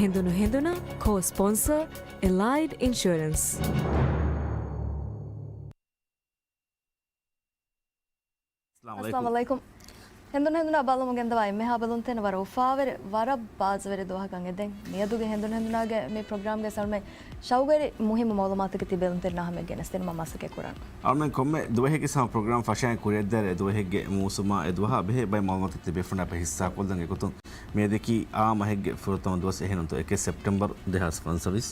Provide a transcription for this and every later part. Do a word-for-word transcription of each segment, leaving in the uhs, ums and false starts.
ހެނދުނު ހެނދުނަށް ކޯ ސްޕޮންސަރ އެލައިޑް އިންޝުއަރެންސް. އައްސަލާމު އައްސަލާމު އަލައިކުމް. ހެނދުނު ހެނދުނާ ބައްލަވަމުން ގެންދަވާ އެންމެހާ ބެލުންތެރިން ވަރަށް އުފާވެރި، ވަރަށް ބާޒުވެރި ދުވަހަކަށް އެދެން. މިއަދުގެ ހެނދުނު ހެނދުނާގެ މި ޕްރޮގްރާމްގެ ސަރުމެ ޝައުގުވެރި މުހިއްމު މައުލޫމާތުގެ ތިބޭލުންތެރިންނާ ހަމަ ގެނެސްދިނުމަށް މަސައްކަތް ކުރަން. އަޅުމެން ކޮންމެ ދުވަހެއްގެ ސަމަ ޕްރޮގްރާމް ފަށައިން ކުރިއަށްދާއިރު އެ ދުވަހެއްގެ މޫސުމާ އެ ދުވަހާ ބެހޭ ބައެއް މައުލޫމާތު ތިބޭފުޅުންނާ ހިއްސާކޮށްލަން އެގޮތުން މިއަދަކީ އާ މަހެއްގެ ފުރަތަމަ ދުވަސް އެހެންތޯ އެކެއް ސެޕްޓެމްބަރު ދެހާސް ފަންސަވީސް.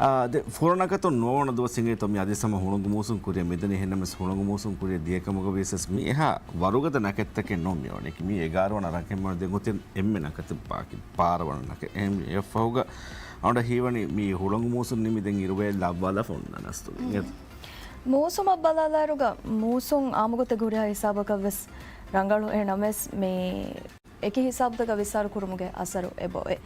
އާ، ދެ ފުރަނަކަތުން ނުވަވަނަ ދުވަސް އިނގޭތޯ މި އަދި ސަމަ ހުޅުނގު މޫސުން ކުރިއަށް މިދަނީ. އެހެންނަމަވެސް ހުޅުނގު މޫސުން ކުރިއަށް ދިޔަކަމުގަ ވިޔަސް މި އެހާ ވަރުގަދަ ނަކެއްތަކެއް ނޫން މި ވަނީ. މީ އެގާރަ ވަނަ ރަނގަޅު ދެން އޮތީ އެންމެ ނަކަތެއް ބާކީ ބާރަ ވަނަ ނަކެއް. އެހެން އެއަށްފަހުގަ އަނޑަ ހީވަނީ މި ހުޅުނގު މޫސުން ނިމިދެން އިރުވެ ލައްވާލާފަ އޮންނަ ނަސްތުގެ. މޫސުމަށް ބަލާލާއިރުގަ މޫސުން އާއްމުގޮތެއް ހުރިހާ ހިސާބަކަށް ވެސް ރަނގަޅު. އެހެންނަމަވެސް މި އެކި ހިސާބުތަކަށް ވިއްސާރު ކުރުމުގެ އަސަރު އެބައޮތް.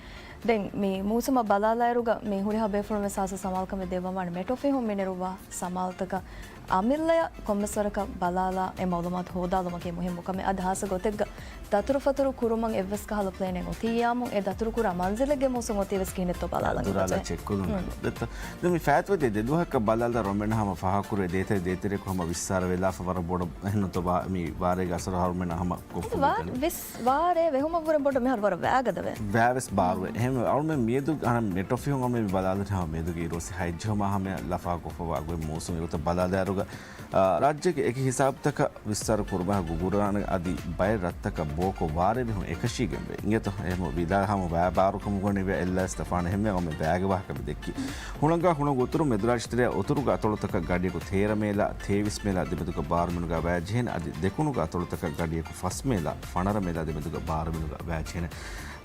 ދެން މި މޫސުމަށް ބަލާލާއިރުގަ މި ހުރިހާ ބޭފުޅުން ވެސް ހާއްސަ ސަމާލުކަމެއް ދެއްވަމާނެ. މެޓްރޮފިހުން މިނެރުއްވާ ސަމާލުތަކަށް އަމިއްލަޔަށް ކޮންމެސް ވަރަކަށް ބަލާލާ އެ މައުލޫމާތު ހޯދާލުމަކީ މުހިއްމު ކަމެއް. އަދި ހާއްސަ ގޮތެއްގަ ދަތުރުފަތުރު ކުރުމަށް އެއްވެސް ކަހަލަ ޕްލޭނެއް އޮތިއްޔާމު އެ ދަތުރުކުރާ މަންޒިލެއްގެ މޫސުން އޮތީވެސް ކިހިނެއްތޯ ބަލާލަން ދުރާލާ އެގޮތަށް. ޗެކްކޮށްލުން އެގޮތަށް. ދެން މި ފާތުވެދިޔަ ދެ ދުވަހަކަށް ބަލާލާ ރޮމެން ހަމަ ފާހަގަކުރޭ ދޭތެރެ ދޭތެރެކު ހަމަ ވިއްސާރަ ވެލާފަ ވަރަށް ބޮޑަށް އެހެންނުތޯ މި ވާރޭގެ އަސަރު ހަރުމެން ހަމަ ކޮށްފަ ވާ ވެސް ވާރޭ ވެހުމަށްވުރެ ބޮޑަށް މިހާރު ވަރަށް ވައިގަދަވޭ. ވައިވެސް ބާރުވޭ. އެހެން އަޅުމެން މިއަދު އަން މެޓްރޮފިހުން އަޅުމެން މި ބަލާލަން ހަމަ މިއަދުގެ އިރުއޮއްސި ހަތްޖަހުމާ ހަމަޔަށް ލަފާކޮށްފަވާ ގޮތް މޫސުން އެގޮތަށް ބަލާލާއިރުގަ އާ، ރާއްޖޭގެ އެކި ހިސާބުތަކަށް ވިއްސާރު ކުރުމާ ގުގުރާނެ އަދި ބައެއް ރަށްތަކަށް ބޯކޮށް ވާރޭ ވެހުން އެކަށީގެންވޭ. އިނގޭތޯ އެހެން ވިލާ ހަމަ ވައިބާރުކަމުގަ ވަނީ ވެ އެއްލަވެސް ދަފާނެ އެހެންވެ އަމެ ބައިގެ ވާހަކަ މި ދެއްކީ. ހުޅަނގާ ހުޅަނގު އުތުރު މެދުރާއްޖެތެރެއަށް އުތުރުގަ އަތޮޅުތަކަށް ގަޑިއަކު ތޭރަ މޭލާ، ތޭވީސް މޭލާ ދެމެދުގަ ބާރު މިނުގަ ވައިޖެހޭނެ އަދި ދެކުނުގަ އަތޮޅުތަކަށް ގަޑިއަކު ފަސް މޭލާ، ފަނަރަ މޭލާ ދެމެދުގަ ބާރު މިނުގަ ވައިޖެހޭނެ.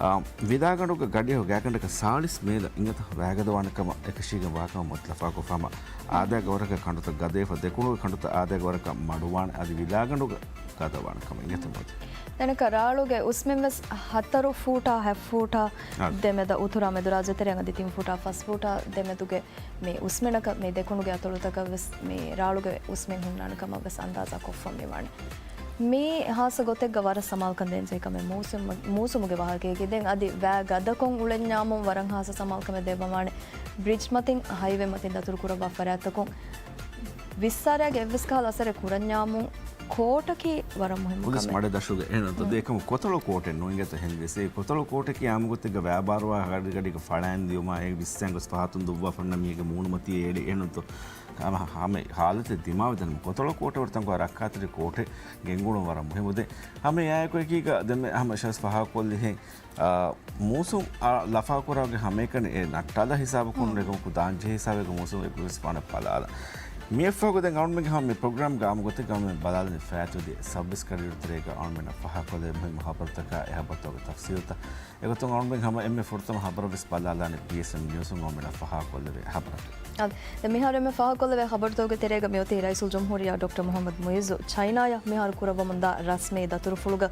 އާ، ވިލާގަނޑުގަ ގަޑިއަކު ގާތްގަނޑަކަށް ސާޅީސް މޭލަށް އިނގޭތޯ ވައިގަދަވާނެ ކަމަށް އެކަށީގެން ވާކަމަށް މުއްތަފާކޮށްފާމަ، އާދައިގެ ވަރަކަށް ކަނޑުތައް ގަދަވެފަ، ދެކުނުގެ ކަނޑުތައް އާދައިގެ ވަރަކަށް މަޑުވާނެ އަދި ވިލާގަނޑުގަ ގަދަވާނެ ކަމަށް އިނގޭތޯ މޮދި. ދެން ރާޅުގެ އުސްމިން ވެސް ހަތަރު ފޫޓާ ހަތް ފޫޓާ ދެމެދަށް އުތުރާ މެދުރާއްޖެތެރެއަށް އަދި ތިން ފޫޓާ ފަސް ފޫޓާ ދެމެދުގެ މި އުސްމިނަކަށް މި ދެކުނުގެ އަތޮޅުތަކަށް ވެސް މި ރާޅުގެ އުސްމިން ހުންނާނެ ކަމަށް ވެސް އަންދާޒާ ކޮށްފަ މިވާނެ. މީ ހާއްސަ ގޮތެއްގަ ވަރަށް ސަމާލުކަން ދޭންޖެހޭ ކަމެއް މޫސުމު-، މޫސުމުގެ ވާހަކައަކީ. ދެން އަދި ވައި ގަދަކޮށް އުޅެންޏާމުން ވަރަށް ހާއްސަ ސަމާލުކަމެއް ދެއްވަމާނެ. ބްރިޖް މަތިން، ހައިވޭ މަތިން ދަތުރު ކުރައްވާ ފަރާތްތަކުން ވިއްސާރައިގެ އެއްވެސް ކަހަލަ އަސަރެއް ކުރަންޏާމުން ކޯޓަކީ ވަރަށް މުހިއްމު ކަމެއް. މަޑެއް ދަށުގެ އެހެންތޯ ދޭކަމު ކޮތަޅު ކޯޓެއް ނޫން އިނގޭތޯ ހެންވެސް އެ ކޮތަޅު ކޯޓަކީ އާއްމުގޮތެއްގަ ވައިބާރުވާ ގަޑިގަޑިގަ ފަޅައިން ދިޔުމާ އެ ވިއްސައިން ގޮސް ފަހަތުން ދުއްވާ ފަންނަ މީހެއްގެ މޫނުމަތީ އެޅި އެހެންތޯ. ހަމަ ހަމަ ހާލަތެއް ދިމާވެދެން ކޮތަޅު ކޯޓެއް ވަރަށް ތަންކޮޅެއް ރައްކާތެރި ކޯޓެއް ގެންގުޅުން ވަރަށް މުހިއްމު. ދެން ހަމަ އެއާއެކު އެކީގަ ދެންމެ ހަމަ ޝަސް ފަހާކޮށްލިހެން، އާ، މޫސުން އާ، ލަފާކުރާގެ ހަމައެކަނި އެ ނައްޓާލާ ހިސާބަކުން އެކަމަކު ދާންޖެހޭ ހިސާބެއްގަ މޫސުން އެކުވެސް ވާނެ ބަލާލަ. މިއަށްފަހުގަ ދެން އަޅުމެންގެ ހަމަ މި ޕްރޮގްރާމްގަ އާއްމު ގޮތެއްގަ އަޅުމެން ބަލާލަނީ ފައިތުވެދިޔަ ސައުވީސް ގަޑިއިރު ތެރޭގަ އަޅުމެންނަށް ފަހާކޮށްލެވޭ މުހިއްމު ހަބަރުތަކާ އެ ހަބަރުތަކުގެ ތަފްސީލުތައް. އެގޮތުން އަޅުމެން ހަމަ އެންމެ ފުރަތަމަ ހަބަރަށް ވެސް ބަލާލާނެ ޕީއެސްއެމް ނިއުސުން އަޅުމެންނަށް ފަހާކޮށްލެވޭ ހަބަރަކަށް. އަދި ދެން މިހާރު އެންމެ ފާހަގަކޮށްލެވޭ ހަބަރުތަކުގެ ތެރޭގަ މިއޮތީ ރައީސުލްޖުމްހޫރިއްޔާ ޑޮކްޓަރ މުހައްމަދު މުއިއްޒު ޗައިނާޔަށް މިހާރު ކުރައްވަމުންދާ ރަސްމީ ދަތުރުފުޅުގަ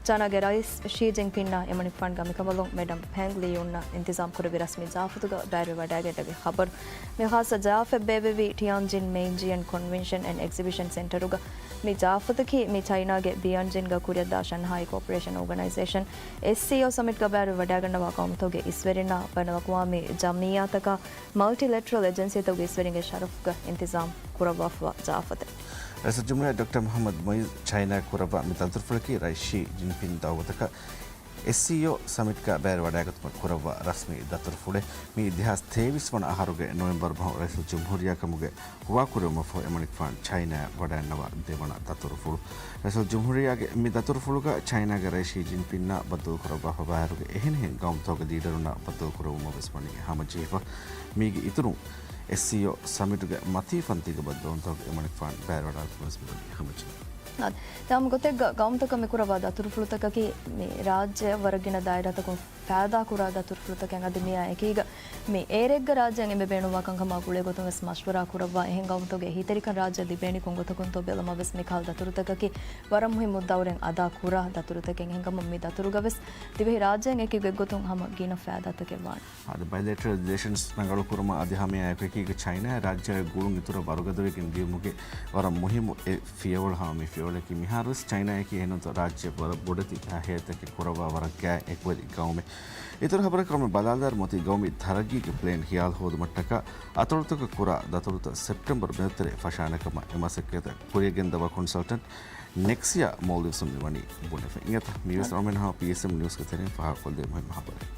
ޗައިނާގެ ރައީސް ޝީ ޖިންޕިންއާ އެމަނިކުފާނުގެ އަނބިކަނބަލުން މެޑަމް ޕެންގް ލިޔުންނަށް އިންތިޒާމް ކުރެއްވި ރަސްމީ ޒިޔާފަތުގަ ބައިވެވަޑައިގަންނަވި ހަބަރު. މި ޚާއްސަ ޒިޔާފަތް ބޭއްވެވީ ޓިޔަންޖިން މެއިންޖިއަން ކޮންވެންޝަން އެންޑް އެގްޒިބިޝަން ސެންޓަރުގަ. މި ޒިޔާފަތަކީ މި ޗައިނާގެ ބިޔަންޖިންގަ ކުރިއަށްދާ ޝަންހާއި ކޯޕަރޭޝަން އޯގަނައިޒޭޝަން، އެސްސީއޯ، ސަމިޓްގަ ބައިވެވަޑައިގަންނަވާ ގައުމުތަކުގެ އިސްވެރިންނާ ބައިނަލްއަޤްވާމީ ޖަމިއްޔާތަކާ މަލްޓިލެޓްރަލް އެޖެންސީތަކުގެ އިސްވެރިންގެ ޝަރަފުގަ އިންތިޒާމް ކުރައްވާފަވާ ޒިޔާފަތެއް. ރައީސުލްޖުމްހޫރިއްޔާ ޑޮކްޓަރ މުހައްމަދު މުއިއްޒު ޗައިނާއަށް ކުރައްވާ މި ދަތުރުފުޅަކީ ރައީސް ޝީ ޖިންޕިން ދައުވަތަކަށް އެސްސީއޯ ސަމިޓްގަ ބައިވެވަޑައިގަތުމަށް ކުރައްވާ ރަސްމީ ދަތުރުފުޅެއް. މީ ދެހާސް ތޭވީސް ވަނަ އަހަރުގެ ނޮވެމްބަރު މަހު ރައީސުލްޖުމްހޫރިއްޔާ ކަމުގެ ހުވާކުރެވުމަށްފަހު އެމަނިކުފާނު ޗައިނާއަށް ވަޑައިގަންނަވާ ދެވަނަ ދަތުރުފުޅު. ރައީސުލްޖުމްހޫރިއްޔާގެ މި ދަތުރުފުޅުގަ ޗައިނާގެ ރައީސް ޝީ ޖިންޕިންއާ ބައްދަލުކުރައްވާފަވާއިރުގެ އެހެނިހެން ގައުމުތަކުގެ ލީޑަރުންނާ ބައްދަލުކުރެވުމަށް ވެސް ވަނީ ހަމަޖެހިފަ. މީގެ އިތުރުން އެސްސީއޯ ސަމިޓުގެ މަތީ ފަންތީގެ ބައްދަލުވުންތަކުގެ އެމަނިކުފާނު ބައިވެވަޑައިގަތުމަށް ވެސް ވަނީ ހަމަޖެހިފަ. އާދެ، އާއްމު ގޮތެއްގަ ގައުމުތަކަށް މި ކުރައްވާ ދަތުރުފުޅުތަކަކީ މި ރާއްޖެއަށް ވަރަށް ގިނަ ދާއިރާތަކުން ފައިދާކުރާ ދަތުރުފުޅުތަކެއް. އަދި މިއާ އެކީގަ މި އޭރެއްގަ ރާއްޖޭން އެނބެ ބޭނުންވާ ކަންކަމާ ގުޅޭ ގޮތުން ވެސް މަޝްވަރާ ކުރައްވާ އެހެން ގައުމުތަކުގެ އެހީތެރިކަން ރާއްޖެ ލިބޭނީ ކޮންގޮތަކުންތޯ ބެލުމަށް ވެސް މިކަހަލަ ދަތުރުތަކަކީ ވަރަށް މުހިއްމު ދައުރެއް އަދާ ކުރާ ދަތުރުތަކެއް. އެހެންކަމުން މި ދަތުރުގަ ވެސް ދިވެހި ރާއްޖޭން އެކީގެ ގޮތުން ހަމަ ގިނަ ފައިދާތަކެއް ވާނެ. އަދި ބައިލެޓްރަލް ރިލޭޝަންސް ރަނގަޅުކުރުމަށް އަދި ހަމައެއާއެކު އެކީގަ ޗައިނާ ރާއްޖޭގެ ގުޅުން އިތުރަށް ވަރުގަދަވެގެން ދިޔުމުގެ ވަރަށް މުހިއްމު އެއް ފިޔަވަޅު ހަމަ މި ފިޔަވަޅަކީ. މިހާރުވެސް ޗައިނާއަކީ އެހެންތޯ ރާއްޖެ ވަރަށް ބޮޑެތި ހޭދަތަކެއް ކުރައްވާ ވަރަށް ގާތް އެކުވެރި ގައުމެއް. އިތުރު ޚަބަރަކަށް މި ބަލާލާރު މޮތީ ގައުމީ ތަރައްގީގެ ޕްލޭން ޚިޔާލު ހޯދުމަށްޓަކާ އަތޮޅުތަކަށް ކުރާ ދަތުރުތައް ސެޕްޓެމްބަރު މެދުތެރޭ ފަށާނެ ކަމަށް އެ މަސައްކަތަށް ކުރިޔަށް ގެންދަވާ ކޮންސަލްޓަންޓް ނެކްސިޔާ މޯލްޑިވްސުން މިވަނީ ބުނެފަ. އިނގޭތަ މިވެސް އަޅުމެން ހާ ޕީއެސްއެމް ނިއުސްގެ ތެރެއިން ފާހަގަކޮށްދޭ މުހިންމު ޚަބަރެއް.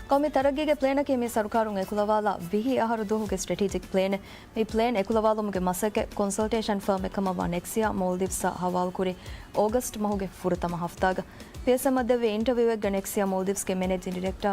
ގައުމީ ތަރައްގީގެ ޕްލޭނަކީ މި ސަރުކާރުން އެކުލަވާލާ ވިހި އަހަރު ދުވަހުގެ ސްޓްރެޓީޖިކް ޕްލޭނެއް. މި ޕްލޭން އެކުލަވާލުމުގެ މަސައްކަތް ކޮންސަލްޓޭޝަން ފާމެއް ކަމަށްވާ ނެކްސިޔާ މޯލްޑިވްސްއަށް ހަވާލުކުރީ އޯގަސްޓް މަހުގެ ފުރަތަމަ ހަފްތާގަ. ޕީއެސްއެމްއަށް ދެއްވި އިންޓަވިއުއެއްގަ ނެކްސިޔާ މޯލްޑިވްސްގެ މެނޭޖިން ޑިރެކްޓާ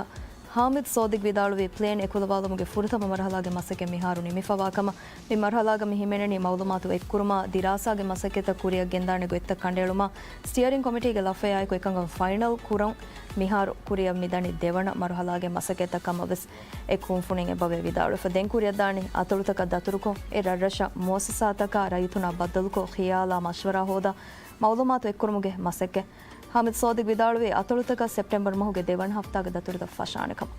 ހާމިދް ސޯދިގް ވިދާޅުވީ، ޕްލޭން އެކުލަވާލުމުގެ ފުރަތަމަ މަރުހަލާގެ މަސައްކަތް މިހާރު ނިމިފަވާ ކަމަށް. މި މަރުހަލާގަ މި ހިމެނެނީ މައުލޫމާތު އެއްކުރުމާ، ދިރާސާގެ މަސައްކަތްތައް ކުރިއަށް ގެންދާނެ ގޮތްތައް ކަނޑައެޅުމާ، ސްޓިއަރިން ކޮމިޓީގެ ލަފަޔާއެކު އެކަންކަން ފައިނަލް ކުރަން މިހާރު ކުރިއަށް މިދަނީ ދެވަނަ މަރުހަލާގެ މަސައްކަތްތައް ކަމަށް ވެސް އެ ކުންފުނިން އެބަވޭ ވިދާޅުވެފަ. ދެން ކުރިއަށްދާނީ އަތޮޅުތަކަށް ދަތުރުކޮށް، އެ ރަށްރަށަށް މުއައްސަސާތަކާ ރައްޔިތުންނާ ބައްދަލުކޮށް، ޚިޔާލާ މަޝްވަރާ ހޯދާ، މައުލޫމާތު އެއްކުރުމުގެ މަސައްކަތް. ހާމިދް ސޯދިގް ވިދާޅުވީ، އަތޮޅުތަކަށް ސެޕްޓެމްބަރު މަހުގެ ދެވަނަ ހަފްތާގެ ދަތުރުތައް ފަށާނެ ކަމަށް.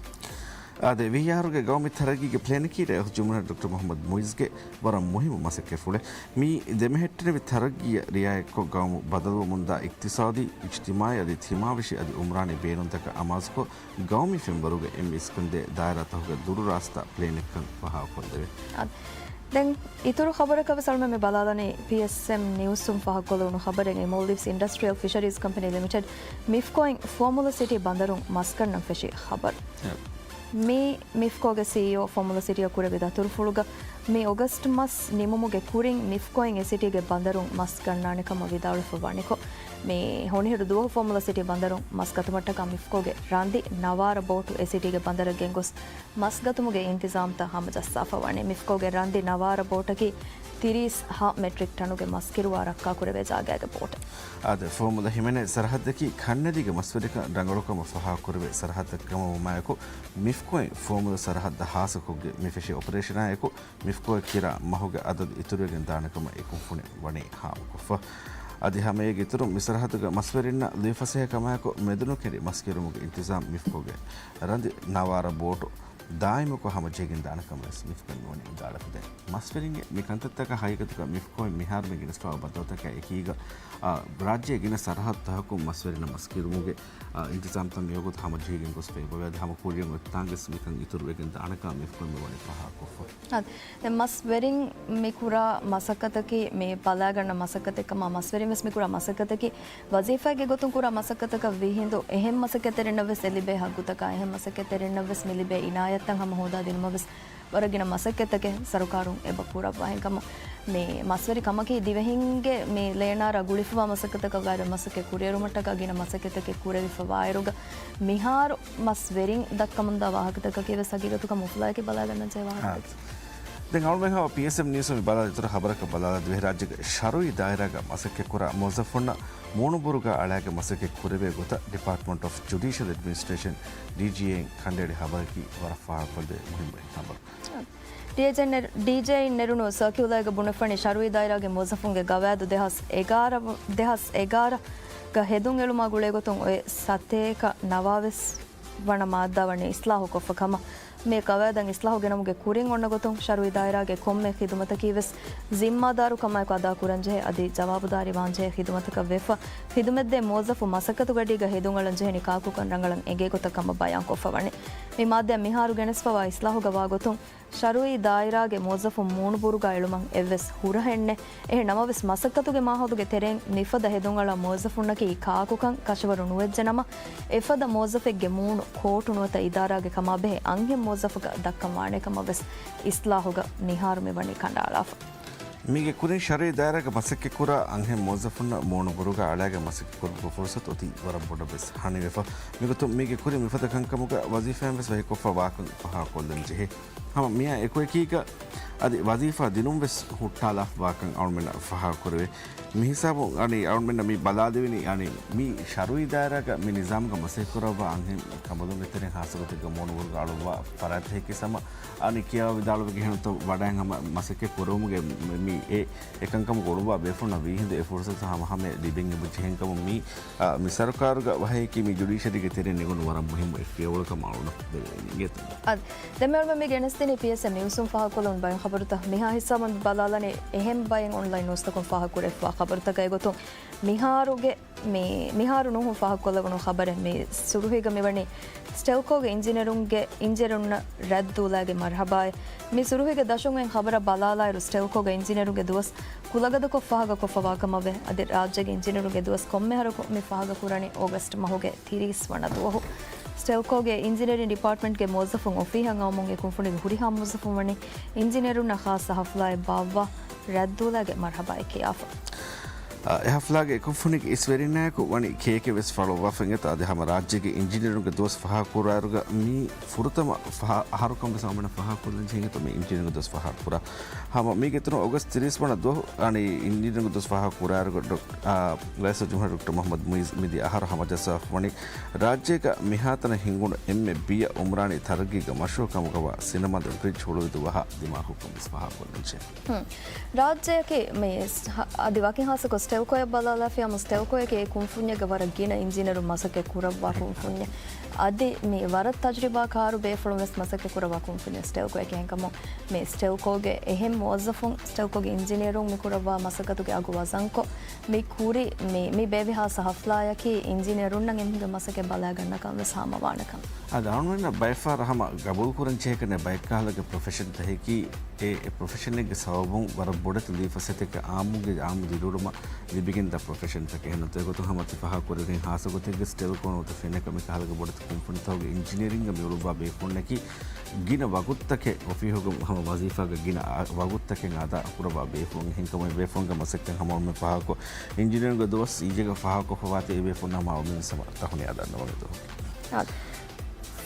އާދެ، ވިހި އަހަރުގެ ގައުމީ ތަރައްގީގެ ޕްލޭނަކީ ރައީސް ޖުމްހޫރިއްޔާ ޑޮކްޓަރ މުޙައްމަދު މުޢިއްޒުގެ ވަރަށް މުހިއްމު މަސައްކަތްފުޅެއް. މި ދެމެހެއްޓެނިވި ތަރައްގީއަށް ރިޢާޔަތްކޮށް، ގައުމު ބަދަލުވަމުންދާ އިޤްތިޞާދީ، އިޖްތިމާޢީ އަދި ތިމާވެށި އަދި ޢުމްރާނީ ބޭނުންތަކަށް އަމާޒުކޮށް، ގައުމީ ފެންވަރުގެ އެންމެ އިސްކަންދޭ ދާއިރާތަކުގެ ދުރުރާސްތާ ޕްލޭނެއްކަން ފާހަގަކޮށްދެވޭ. އާ، ދެން އިތުރު ޚަބަރަކަށް ވެސް އަޅުމެން މި ބަލާލަނީ، ޕީއެސްއެމް ނިއުސުން ފާހަގަކޮށްލެވުނު ޚަބަރެއް. މޯލްޑިވްސް އިންޑަސްޓްރިއަލް ފިޝަރީޒް ކަމްޕެނީ ލިމިޓެޑް، މިފްކޯއިން ފުވައްމުލައް ސިޓީ ބަނދަރުން މަސް ގަންނަން ފެށި ޚަބަރު. އެ. މި މިފްކޯގެ ސީއީއޯ ފުވައްމުލައް ސިޓީއަށް ކުރެއްވި ދަތުރުފުޅުގަ، މި އޮގަސްޓް މަސް ނިމުމުގެ ކުރިން މިފްކޯއިން އެ ސިޓީގެ ބަނދަރުން މަސް ގަންނާނެ ކަމަށް ވިދާޅުވެފަ ވަނިކޮށް، މި ހޮނިހިރު ދުވަހު ފުވައްމުލައް ސިޓީ ބަނދަރުން މަސް ގަތުމަށްޓަކާ މިފްކޯގެ ރަނދި ނަވާރަ ބޯޓު އެ ސިޓީގެ ބަނދަރަށް ގެންގޮސް މަސްގަތުމުގެ އިންތިޒާމްތައް ހަމަޖައްސާފަ ވަނީ. މިފްކޯގެ ރަނދި ނަވާރަ ބޯޓަކީ ތިރީސް ހަ މެޓްރިކް ޓަނުގެ މަސް ކިރުވާ ރައްކާކުރެވޭ ޖާގައިގެ ބޯޓެއް. އާދެ، ފުވައްމުލައް ހިމެނޭ ސަރަހައްދަކީ ކަންނެދީގެ މަސްވެރިކަން ރަނގަޅުކަމަށް ފަހާކުރެވޭ ސަރަހައްދެއް ކަމަށް ވުމާއެކު، މިފްކޯއިން ފުވައްމުލައް ސަރަހައްދަށް ހާއްސަކޮށްގެން މި ފެށި އޮޕަރޭޝަނާއެކު، މިފްކޯއަށް ކިރާ މަހުގެ އަދަދު އިތުރުވެގެން ދާނެ ކަމަށް އެ ކުންފުނި ވަނީ ހާމަކޮށްފަ. އަދި ހަމައެއީގެ އިތުރުން މި ސަރަހައްދުގެ މަސްވެރިންނަށް ލުއިފަސޭހަ ކަމާއެކު މެދުނުކެނޑި މަސްކިރުމުގެ އިންތިޒާމް މިފްކޯގެ ރަނދި ނަވާރަ ބޯޓު ދާއިމުކޮށް ހަމަޖެހިގެން ދާނެ ކަމަށް ވެސް މިފްކޯއިން ވަނީ ވިދާޅުވެފަ. ދެން މަސްވެރިންގެ މި ކަންތައްތަކަށް ހަގީގަތުގަ މިފްކޯއިން މިހާރު މި ގެނެސްފަވާ ބައްދަލުތަކާ އެކީގަ، އާ، ރާއްޖޭގެ ގިނަ ސަރަހައްދުތަކުން މަސްވެރިންނަށް މަސްކިރުމުގެ، އާ، އިންތިޒާމްތައް މިވަގުތު ހަމަޖެހިގެން ގޮސްފަ އެބަވޭ. އަދި ހަމަ ކުރިއަށް އޮތްތާނގެސް މިކަން އިތުރުވެގެން ދާނެކަމަށް މިފްކޯއިން މިވަނީ ފާހަގަކޮށްފަ. އާ، ދެން މަސްވެރިން މި ކުރާ މަސައްކަތަކީ މި ބަލާގަންނަ މަސައްކަތެއް ކަމަށް މަސްވެރިން ވެސް މި ކުރާ މަސައްކަތަކީ ވަޒީފާއެއްގެ ގޮތުން ކުރާ މަސައްކަތަކަށް ވީހިނދު އެހެން މަސައްކަތްތެރިންނަށް ވެސް އެ ލިބޭ ހައްގުތަކާ، އެހެން މަސައްކަތްތެރިންނަށް ވެސް މި ލިބޭ އިނާޔަތްތައް ހަމަ ހޯދާދިނުމަށް ވެސް ވަރަށް ގިނަ މަސައްކަތްތަކެއް ސަރުކާރުން އެބަ ކުރައްވާ. އެހެންކަމުން މި މަސްވެރި ކަމަކީ ދިވެހިންގެ މި ލޭނާރާ ގުޅިފަވާ މަސައްކަތަކަށް ވާއިރު، މަސައްކަތް ކުރިއެރުމަށްޓަކާ ގިނަ މަސައްކަތްތަކެއް ކުރެވިފަ ވާއިރުގަ، މިހާރު މަސްވެރިން ދައްކަމުންދާ ވާހަކަތަކަކީ ވެސް ހަގީގަތުގަ އުފުލާއެކީ ބަލާގަންނަންޖެހޭ ވާހަކަ. އާ. ދެން އަޅުމެން ހަމަ ޕީއެސްއެމް ނިއުސް މި ބަލާ އިތުރު ޚަބަރަކަށް ބަލާލާ، ދިވެހިރާއްޖޭގެ ޝަރުއީ ދާއިރާގަ މަސައްކަތްކުރާ މުވައްޒަފުންނަށް މޫނުބުރުގަ އަޅާގެ މަސައްކަތް ކުރެވޭ ގޮތަށް ޑިޕާޓްމަންޓް އޮފް ޖުޑީޝަލް އެޑްމިނިސްޓްރޭޝަން، ޑީޖީއޭ، އިން ކަނޑައެޅި ޚަބަރަކީ ވަރަށް ފާހަގަކޮށްދޭ މުހިންމު ޚަބަރު. ޑީޖޭއިން ނެރު-، ޑީޖޭއިން ނެރުނު ސަރކިއުލާގަ ބުނެފަނީ، ޝަރުއީ ދާއިރާގެ މުވައްޒަފުންގެ ގަވާއިދު ދެހާސް އެގާރަ، ދެހާސް އެގާރަ ގަ ހެދުން އެޅުމާ ގުޅޭގޮތުން އޮތް ސަތޭކަ ނަވާވެސް ވަނަ މާއްދާ ވަނީ އިސްލާހުކޮށްފަ ކަމަށް. މި ގަވާއިދަށް އިސްލާހު ގެނަމުގެ ކުރިން އޮންނަ ގޮތުން ޝަރުއީ ދާއިރާގެ ކޮންމެ ޚިދުމަތަކީ ވެސް ޒިންމާދާރުކަމާއެކު އަދާކުރަންޖެހޭ އަދި ޖަވާބުދާރީވާންޖެހޭ ޚިދުމަތަކަށް ވެފަ، ޚިދުމަތްދޭ މުވައްޒަފު މަސައްކަތުގަޑީގަ ހެދުންއަޅަންޖެހެނީ ކާކުކަން ރަނގަޅަށް އެނގޭ ގޮތަށް ކަމަށް ބަޔާންކޮށްފަ ވަނީ. މި މާއްދާ މިހާރު ގެނެސްފަވާ އިސްލާހުގަ ވާގޮތުން، ޝަރުއީ ދާއިރާގެ މުވައްޒަފުން މޫނުބުރުގަ އެޅުމަށް އެއްވެސް ހުރަހެއް ނެތް. އެހެން ނަމަވެސް، މަސައްކަތުގެ މާހައުލުގެ ތެރެއިން މިފަދަ ހެދުންއަޅާ މުވައްޒަފުންނަކީ ކާކުކަން ކަށަވަރު ނުވެއްޖެ ނަމަ، އެފަދަ މުވައްޒަފެއްގެ މޫނު ކޯޓު ނުވަތަ އިދާރާގެ ކަމާބެހޭ އަންހެން މުވައްޒަފަކަށް ދައްކަން ވާނޭ ކަމަށް ވެސް އިސްލާހުގަ މިހާރު މިވަނީ ކަނޑައަޅާފަ. މީގެ ކުރިން ޝަރުއީ ދާއިރާގަ މަސައްކަތްކުރާ އަންހެން މުވައްޒަފުންނަށް މޫނުބުރުގަ އަޅާގެ މަސައްކަތް ކުރުމުގެ ފުރުސަތު އޮތީ ވަރަށް ބޮޑަށް ވެސް ހަނިވެފަ. މިގޮތުން މީގެ ކުރިން މިފަދަ ކަންކަމުގަ ވަޒީފާއިން ވެސް ވަކިކޮށްފަ ވާކަން ފާހަގަކޮށްލަން ޖެހޭ. ހަމަ މިއާ އެކުއެކީގަ އަދި ވަޒީފާ ދިނުން ވެސް ހުއްޓާލާފަ ވާކަން އަޅުމެންނަށް ފާހަގަކުރެވޭ. މި ހިސާބުން އަނި އަޅުމެންނަށް މި ބަލާލެވެނީ، އަނި މި ޝަރުއީ ދާއިރާގަ މި ނިޒާމްގަ މަސައްކަތްކުރައްވާ އަންހެން ކަނބަލުންގެ ތެރެއިން ހާއްސަގޮތެއްގަ މޫނުބުރުގަ އަޅުއްވާ ފަރާތްތަކެއް ހަމަ އަނި ކިޔަވާ ވިދާޅުވެގެން ހެންތޯ ވަޑައިން ހަމަ މަސައްކަތް ކުރެވުމުގެ މި، މި އެ އެކަންކަމަށް އުޅުއްވާ ބޭފުޅުންނަށް ވީހިނދު އެ ފުރުސަތު ހަމަހަމަޔަށް ލިބެން އެބަޖެހެންކަމުން މި، އާ، މި ސަރުކާރުގަ ވަހައިގެ މި ޖުޑީޝަރީގެ ތެރެއިން ނިގުނު ވަރަށް މުހިއްމު އެއް ފިޔަވަޅުކަމަށް އަޅުގަނޑު ދެވޭނީ. އަދި ދެމެވަނަ މި ގެނެސްދިނީ ޕީއެސްއެމް ނިއުސުން ފާހަގަކޮށްލެވުނު ބައެއް ޚަބަރުތައް. މިހާ ހިސާބުން ބަލާލަނީ އެހެން ބައެއް އޮންލައިން ނިއުސްތަކުން ފާހަގަކުރެވިފަވާ ޚަބަރުތަކާއި ގޮތުން މިހާރުގެ މި، މިހާރު ނޫހުން ފާހަގަކޮށްލެވުނު ޚަބަރެއް. މި ސުރުހީގަ މިވަނީ ސްޓެލްކޯގެ އިންޖިނިއަރުންގެ، އިންޖިނިއަރުންނަށް ރައްދުލާގެ މަރްހަބާއެއް. މި ސުރުހީގެ ދަށުން އޮތް ޚަބަރަށް ބަލާލާއިރު، ސްޓެލްކޯގެ އިންޖިނިއަރުންގެ ދުވަސް ކުލަގަދަކޮށް ފާހަގަކޮށްފަވާ ކަމަށްވެ. އަދި ރާއްޖޭގެ އިންޖިނިއަރުންގެ ދުވަސް ކޮންމެ އަހަރަކު މި ފާހަގަކުރަނީ އޯގަސްޓް މަހުގެ ތިރީސް ވަނަ ދުވަހު. ސްޓެލްކޯގެ އިންޖިނިއަރިން ޑިޕާޓްމަންޓްގެ މުވައްޒަފުން އޮފީހަށް އައުމުން އެ ކުންފުނިގެ ހުރިހާ މުވައްޒަފުން ވަނީ އިންޖިނިއަރުންނަށް ޚާއްޞަ ހަފްލާއެއް ބާއްވާ ރައްދުލާގެ މަރްހަބާއެއް ކިޔާފަ. އާ، އެ ހަފްލާގެ އެކުންފުނި އިސްވެރިންނާއެކު ވަނީ ކޭކެއް ވެސް ފާޅުއްވާފަ އިނގޭތޯ. އަދި ހަމަ ރާއްޖޭގެ އިންޖިނިއަރުންގެ ދުވަސް ފާހަގަކުރާއިރުގަ މީ ފުރަތަމަ ފަހަ-، އަހަރުކަން ވެސް ހަމަ ފާހަގަކޮށްލަން ޖެހިނގޭތޯ މި އިންޖިނިއަރުންގެ ދުވަސް ފާހަގަކުރާ. ހަމަ މީގެ އިތުރުން އޮގަސްޓް ތިރީސް ވަނަ ދުވަހު އަނީ އިންޖިނިއަރުންގެ ދުވަސް ފާހަގަކުރާއިރުގަ ޑޮކް-، އާ، ރައީސުލްޖުމްހޫރިއްޔާ ޑޮކްޓަރ މުޙައްމަދު މުޢިއްޒު މިދިޔަ އަހަރު ހަމަޖައްސާފަ ވަނީ ރާއްޖޭގަ މިހާތަނަށް ހިނގުނު އެންމެ ބިޔަ އުމްރާނީ ތަރައްގީގެ މަޝްރޫޢު ކަމުގަވާ ސިނަމަންދެ ބްރިޖް ހުޅުވި ދުވަހާ ދިމާކޮށް ވެސް ފާހަގަކޮށްލަންޖެހޭ. ހުން. ރާއްޖެއަކީ މި ސް-، ހަ-، އަދި ވަކިން ހާއްސަކޮށް ސްޓެލްކޯއަށް ބަލާލާފިޔާމު ސްޓެލްކޯއަކީ އެ ކުންފުންޏެއްގަ ވަރަށް ގިނަ އިންޖިނިއަރުން މަސައްކަތް ކުރައްވާ ކުންފުންޏެއް. އަދި މި ވަރަށް ތަޖުރިބާ ކާރު ބޭފުޅުން ވެސް މަސައްކަތް ކުރައްވާ ކުންފުންޏެއް ސްޓެލްކޯއަކީ. އެހެންކަމުން މި ސްޓެލްކޯގެ އެހެން މުވައްޒަފުން، ސްޓެލްކޯގެ އިންޖިނިއަރުން މި ކުރައްވާ މަސައްކަތުގެ އަގު ވަޒަންކޮށް، މި ކުރި މި، މި ބޭއްވި ހާއްސަ ހަފްލާއަކީ އިންޖިނިއަރުންނަށް އެމީހުންގެ މަސައްކަތް ބަލާގަންނަކަން ވެސް ހާމަވާނެކަން. އަދި އަޅުގަނޑުމެންނަށް ބައެއްފަހަރު ހަމަ ގަބޫލުކުރަން ޖެހޭކަން ބައެއްކަހަލަގެ ޕްރޮފެޝަންތަކަކީ އެ، އެ ޕްރޮފެޝަނެއްގެ ސަބަބުން ވަރަށް ބޮޑެތި ލުއިފަސޭހަތަކެއް އާއްމުގެ، އާއްމު ދިރިއުޅުމަށް ލިބިގެންދާ ޕްރޮފެޝަންތަކެއް. އެހެންނުތަ އެގޮތުން ހަމަ ތި ފާހަގަކުރެވިނީ ހާއްސަގޮތެއްގެ ސްޓެލްކޯ ނުވަތަ ފެނަކަ މިކަހަލަގެ ބޮޑެތި ކުންފުނިތަކުގެ އިންޖިނިއަރިންގ މި އުޅުއްވާ ބޭފުޅުންނަކީ ގިނަ ވަގުތުތަކެއް އޮފީހުގަ ހަމަ ވަޒީފާގަ ގިނަ އާ، ވަގުތުތަކެއް އަދާ ކުރައްވާ ބޭފުޅުން. އެހެންކަމުން އެ ބޭފުޅުންގެ މަސައްކަތް ހަމަ އޮންމެ ފާހަގަކޮށް، އިންޖިނިއަރުންގެ ދުވަސް އިއްޔެގަ ފާހަގަކޮށްފަވާތީ އެ ބޭފުޅުންނަށް ހަމަ އޮންމެ ސަމަ ތަހުނިޔާ ދަންނަވަން އެދު. އާ.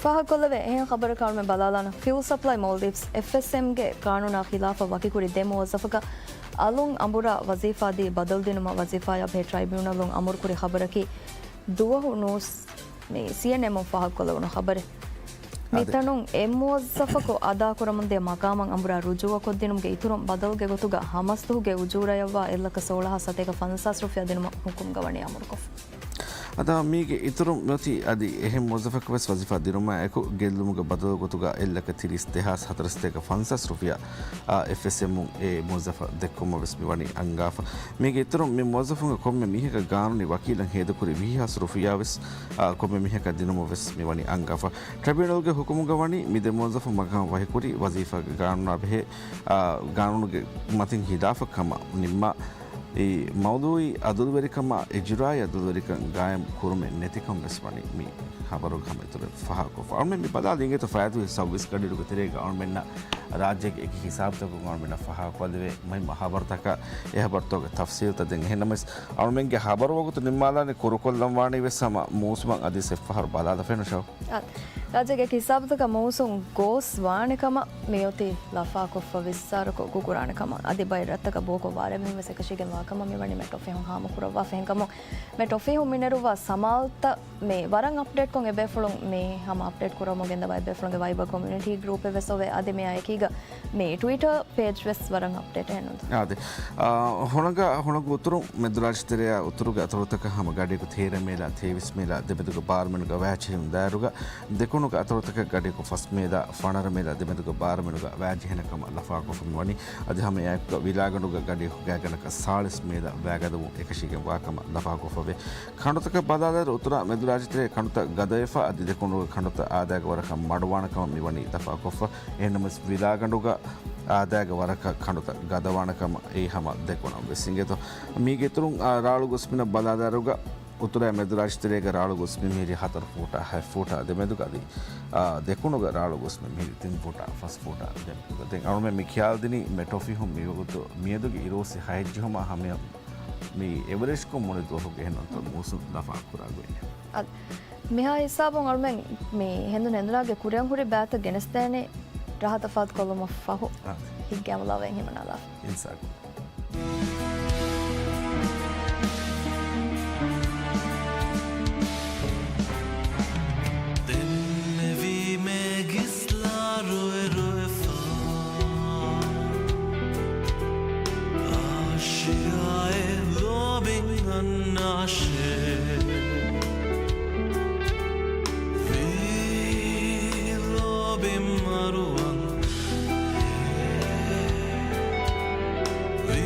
ފާހަގަކޮށްލެވޭ އެހެން ޚަބަރަކަށް އަޅުމެން ބަލާލާނަން. ފިއުލް ސަޕްލައި މޯލްޑިވްސް، އެފްއެސްއެމްގެ ގާނޫނާ ޚިލާފަށް ވަކިކުރި ދެ މުވައްޒަފަކަށް އަލުން އަނބުރާ ވަޒީފާ ދީ ބަދަލުދިނުމަށް ވަޒީފާޔާ ބެހޭ ޓްރައިބިއުނަލުން އަމުރުކުރި ޚަބަރަކީ ދުވަހު ނޫސް މި ސީއެންއެމުން ފާހަގަކޮށްލެވުނު ޚަބަރެއް. އާދެ. މިތަނުން އެ މުވައްޒަފަކު އަދާކުރަމުންދިޔަ މަޤާމަށް އަނބުރާ ރުޖޫޢަކޮށްދިނުމުގެ އިތުރުން ބަދަލުގެ ގޮތުގަ ހަމަސްދުހުގެ އުޖޫރަޔަށްވާ އެއްލަކަ ސޯޅަހާސް ސަތޭކަ ފަންސާސް ރުފިޔާ ދިނުމަށް ހުކުމްގަ ވަނީ އަމުރުކޮށްފަ. އަދާ މީގެ އިތުރުން މިއޮތީ އަދި އެހެން މުވައްޒަފަކު ވެސް ވަޒީފާ ދިނުމާއެކު ގެއްލުމުގެ ބަދަލު ގޮތުގަ އެއްލަކަ ތިރީސް ދެހާސް ހަތަރުސަތޭކަ ފަންސާސް ރުފިޔާ، އާ، އެފްއެސްއެމުން އެ މުވައްޒަފަށް ދެއްކުމަށް ވެސް މިވަނީ އަންގާފަ. މީގެ އިތުރުން މި މުވައްޒަފުންގެ ކޮންމެ މީހަކަށް ގާނޫނީ ވަކީލަށް ހޭދަކުރި ވިހި ހާސް ރުފިޔާ ވެސް، އާ، ކޮންމެ މީހަކަށް ދިނުމަށް ވެސް މިވަނީ އަންގާފަ. ޓްރައިބިއުނަލްގެ ހުކުމުގަ ވަނީ މި ދެ މުވައްޒަފުން މަޤާމު ވަހިކުރީ ވަޒީފާގެ ގާނޫނާ ބެހޭ، އާ، ގާނޫނުގެ މަތިން ހިލާފަށް ކަމަށް ނިންމާ، އެ މައުޟޫޢީ އަދުލުވެރިކަމާ އިޖުރާއީ އަދުލުވެރިކަން ގާއިމް ކުރުމެއް ނެތިކަން ވެސް ވަނީ މި ޚަބަރުގަ ހަމަ އިތުރަށް ފާހަގަކޮށްފަ. އަޅުމެން މި ބަލާލި އިނގޭތޯ ފައިދޫ ސައުވީސް ގަޑިއިރުގެ ތެރޭގަ އަޅުމެންނަށް ރާއްޖޭގެ އެކި ހިސާބުތަކުން އަޅުމެންނަށް ފާހަގަކޮށްލެވޭ މުހިއްމު ޚަބަރުތަކާ އެ ޚަބަރުތަކުގެ ތަފްސީލްތައް ދެން. އެހެންނަމަވެސް އަޅުމެންގެ ޚަބަރު ވަގުތު ނިންމާލާނެ ކުރުކޮށްލަން ވާނީ ވެސް ހަމަ މޫސުމަށް އަދި އެއްފަހަރު ބަލާލަފަ ނުޝާ. އާ، ރާއްޖޭގެ އެކި ހިސާބުތަކަށް މޫސުން ގޯސް ވާނެ ކަމަށް މިއޮތީ ލަފާކޮށްފަ ވިއްސާރަކޮށް ގުގުރާނެ ކަމަށް. އަދި ބައެއް ރަށްތަކަށް ބޯކޮށް ވާރޭ މީހުން ވެސް އެކަށީގެން ވާ ކަމަށް މިވަނީ މެޓްރޯ ފިހުން ހާމަކުރައްވާފަ. އެހެންކަމުން މެޓްރޯ ފިހުން މިނެރުއްވާ ސަމާލުތައް މި ވަރަށް އަޕްޑޭޓްކޮށް އެބޭފުޅުން މި ހަމަ އަޕްޑޭޓްކުރަމުން ގެންދަވާ އެބޭފުޅުންގެ ވައިބަރ ކޮމިއުނިޓީ ގްރޫޕެއް ވެސް އޮވޭ. އަދި މިއާ އެކީގަ މި ޓްވިޓަރ ޕޭޖް ވެސް ވަރަށް އަޕްޑޭޓް އެހެންނުންތަ؟ އާދެ. އާ، ހުނަގަ، ހުނަގު އުތުރު މެދުރާއްޖެ ތެރެއާ އުތުރުގެ އަތޮޅުތަކަށް ހަމަ ގަޑިއަކު ތޭރަ މޭލާ، ތޭވީސް މޭލާ ދެމެދުގެ ބާރުމިނުގަ ވަޔާ ޖެހެން ދާއިރުގަ، ދެކުނުގެ އަތޮޅުތަކަށް ގަޑިއަކު ފަސް މޭލާ، ފަނަރަ މޭލާ ދެމެދުގެ ބާރުމިނުގަ ވަޔާ ޖެހޭނެ ކަމަށް ލަފާކޮށްފަ މިވަނީ. އަދި ހަމަ އެއާއެކުގަ ވިލާގަނޑުގަ ގަޑިއަކު ގާތްގަނޑަކަށް ސާޅީސް މޭލާ ވަޔާގަދަވުން އެކަށީގެން ވާ ކަމަށް ލަފާކޮށްފަވޭ. ކަނޑުތަކަށް ބަލާލާއިރު އުތުރާ މެދުރާއްޖެ ތެރޭ ކަނޑުތައް ގަދަވެފަ އަދި ދެކުނުގެ ކަނޑުތައް އާދައިގެ ވަރަކަށް މަޑުވާނެ ކަމަށް މިވަނީ ލަފާކޮށްފަ. އެހެންނަމަވެސް ވިލާގަނޑުގަ އާދައިގެ ވަރަކަށް ކަނޑުތައް ގަދަވާނެ ކަމަށް އެއީ ހަމަ ދެކުނަށް ވެސް އިނގޭތޯ. މީގެ އިތުރުން، އާ، ރާޅު ގޮސްމިނަށް ބަލާލާއިރުގަ އުތުރާ މެދުރާއްޖެ ތެރޭގަ ރާޅު ގޮސްމި މިހިރީ ހަތަރު ފޫޓާ ހަތް ފޫޓާ ދެމެދުގަ އަދި، އާ، ދެކުނުގަ ރާޅު ގޮސްމި މިހިރީ ތިން ފޫޓާ ފަސް ފޫޓާ ދެމެދުގަ. ދެން އަޅުމެން މި ކިޔާލަދިނީ މެޓްރޯ ފިހުން މިވަގުތު މިއަދުގެ އިރުއޮއްސި ހަތް ޖެހުމާ ހަމަޔަށް މި އެވަރޭޖްކޮށް މުޅި ދުވަހުގެ އެހެންނުންތޯ މޫސުން ލަފާކުރާ ގޮތް. އަދި މިހާ ހިސާބުން އަޅުމެން މި ހެނދުނު ހެނދުނާގެ ކުރިއަށް ހުރި ބައިތައް ގެނެސްދޭނެ ރަހަތަފާތު ކޮށްލުމަށް ފަހު އާ. ހިތްގައިމުލާވެ ހިމަނާލާފަ. އިންސާފު. ދެންނެވީމޭ ގިސްލާ ރޮއެ ރޮއެފަ. އާޝިގާއެއް ލޯބިން އަންނާށޭ. ވީ ލޯބިން މަރުވަން. ވީ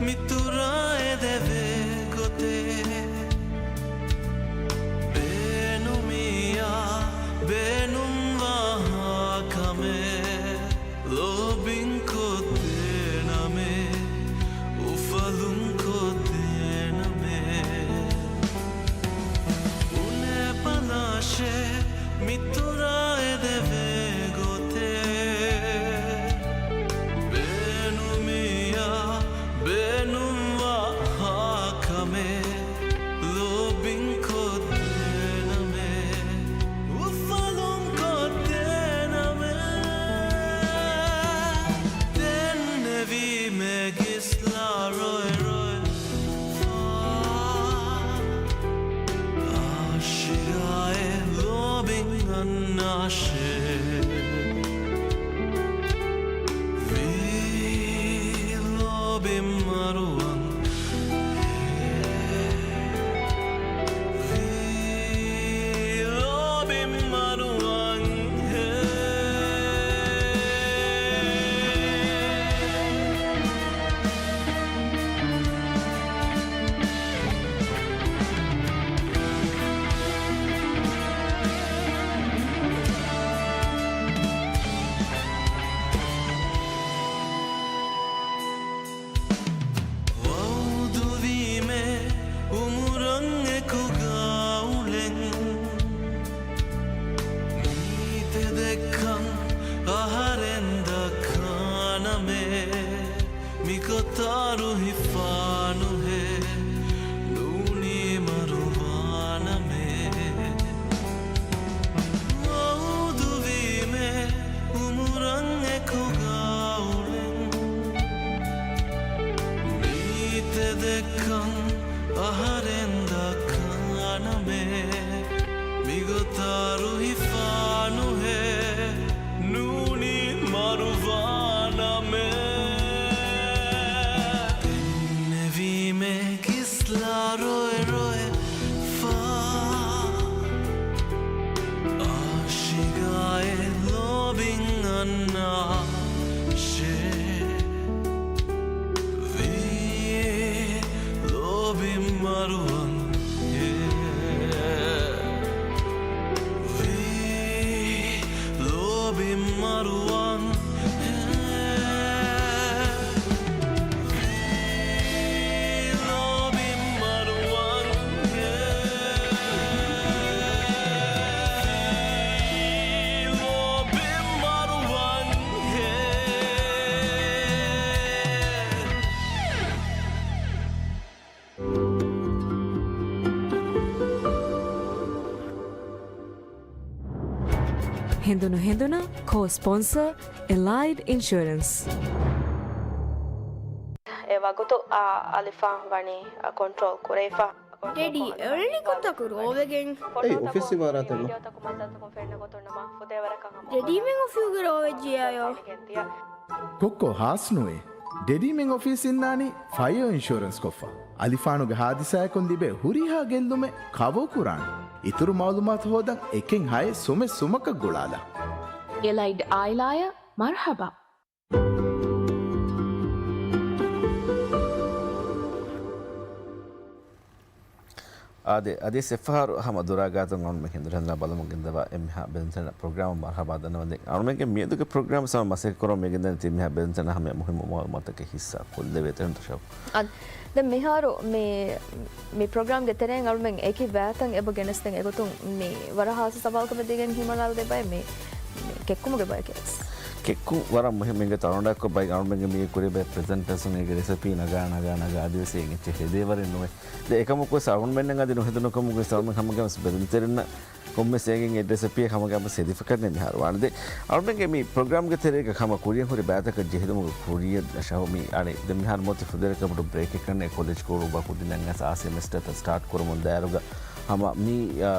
މިތުރާ އެދެވޭ ގޮތެއް، ބޭނުމިއްޔާ ބޭނުންވާ ކަމެއް، ލޯބިން ކޮށްދޭނަމޭ، އުފަލުން ކޮށްދޭނަމޭ. ބުނެބަލާށޭ، މިތުރާ އެދެވޭ ގޮތެއް، ބޭނުމިއްޔާ ބޭނުންވާ ކަމެއް، ލޯބިން ކޮށްދޭނަމޭ، އުފަލުން ކޮށްދޭނަމޭ. ދެންނެވީމޭ ގިސްލާ ރޮއެ ރޮއެ ފާ، އާޝިގާއެއް ލޯބިން އަންނާށޭ. ވީ ލޯބިން މަރުވަން، ވީ ލޯބިން މަރުވަން. ވައުދުވީމޭ އުމުރަށް އެކުގަ އުޅެން، މީތެދެއްކަން އަހަރެން ދައްކާނަމޭ. މިގޮތަށް ރުހިފާނުހޭ، ނޫނީ މަރުވާނަމޭ. ވައުދުވީމޭ އުމުރަށް އެކުގަ އުޅެން، މީތެދެއްކަން އަހަރެން ދައްކާނަމޭ. މިގޮތަށް ރުހިފާނުހޭ، ނޫނީ މަރުވާނަމޭ. ދެންނެވީމޭ ގިސްލާ ރޮއެ ރޮއެ ފާ، އާޝިގާއެއް ލޯބިން އަންނާށޭ. ވީ ލޯބިން މަރުވަން ހޭ. ވީ ލޯބިން މަރުވަން ހޭ. ވީ ލޯބިން މަރުވަން ހޭ. ވީ ލޯބިން މަރުވަން ހޭ. ހެނދުނު ހެނދުނަށް ކޯ ސްޕޮންސަރ އެލައިޑް އިންޝުއަރެންސް. އެ ވަގުތު އާ އަލިފާން ވަނީ ކޮންޓްރޯލް ކުރެވިފަ. ޑެޑީ، އެޅެނިކޮށް ތަކު ރޯވެގެން. އެއީ އޮފީސް އިމާރާތެއް ނޫން. ޑެޑީމެން އޮފީހުގެ ރޯވެއްޖިޔާޔޯ. ކޮއްކޮ ހާސް ނުވޭ. ޑެޑީމެން އޮފީސް އިންނާނީ ފަޔަރ އިންޝުއަރެންސް ކޮށްފަ. އަލިފާނުގެ ހާދިސާއަކުން ލިބޭ ހުރިހާ ގެއްލުމެއް ކަވަރ ކުރާނެ. އިތުރު މައުލޫމާތު ހޯދަން އެކެއް ހައެއް ސުމެއް ސުމަކަށް ގުޅާލާ. އެލައިޑް އާއިލާއަށް މަރްހަބާ. އާދެ، އަދި އެއްފަހަރު ހަމަ ދުރާގާތުން އަޅުމެން ހެނދުނު ހެނދުނާ ބަލަމުން ގެންދަވާ އެންމެހާ ބެލުންތެރިންނަށް ޕްރޮގްރާމަށް މަރްހަބާ ދަންނަވަންދެން. އަޅުމެންގެ މިއަދުގެ ޕްރޮގްރާމް ސަމަ މަސައްކަތް ކުރަމުން މިގެންދަނީ ތިން މީހާ ބެލުންތެރިންނަށް ހަމަޔަށް މުހިއްމު މައުލޫމާތުތަކެއް ހިއްސާ ކޮށްލެވޭތޯ އެހެންތަ ޝައު؟ އަދި ދެން މިހާރު މި، މި ޕްރޮގްރާމްގެ ތެރެއިން އަޅުމެން އެކި ބައިތައް އެބަ ގެނެސްދޭން އެގޮތުން މި ވަރަށް ހާއްސަ ސަވާލުކަމެއް ދީގެން ހިމަނާލަދޭ ބައެއް މި، މި ކެއްކުމުގެ ބައެއް ކެއްސް. ކެއްކުން ވަރަށް މުހިއްމު އިނގޭތޯ އަޅުގަނޑަކަށް ބައި އަޅުމެންގެ މި ކުރި ބައެއް ޕްރެޒެންޓަރސުން އޭގެ ރެސިޕީ ނަގާ ނަގާ ނަގާ އަދިވެސް އެއްޗެއް ހެދޭވަރެއް ނުވޭ. ދެ އެކަމަކުވެސް އަޅުގަނޑުމެންނަށް އަދި ނުހެދުނުކަމުގެ ސަބަބުން ހަމަގައިމުވެސް ބެލުންތެރިންނަށް ކޮންމެސް އޭގެން އެއް ރެސިޕީއެއް ހަމަގައިމުވެސް ހެދިފަކަށް މިހާރު ވާނެ. ދެ އަޅުމެންގެ މި ޕްރޮގްރާމްގެ ތެރޭގަ ހަމަ ކުރިއަށް ހުރި ބައިތަކަށް ޖެހިލުމުގެ ކުރިއަށް ޝަހު މި އަނެއް ދެ މިހާރު މޯތި ފުދޭވަރަކަށް ބޮޑު ބްރޭކެއް ކަންނޭ ކޮލެޖް ކުރު ބަ ކުދިންނަށް އައިސް އާ ސެމެސްޓަރތައް ސްޓާޓް ކުރަމުން ދާއިރުގަ ހަމަ މި، އާ،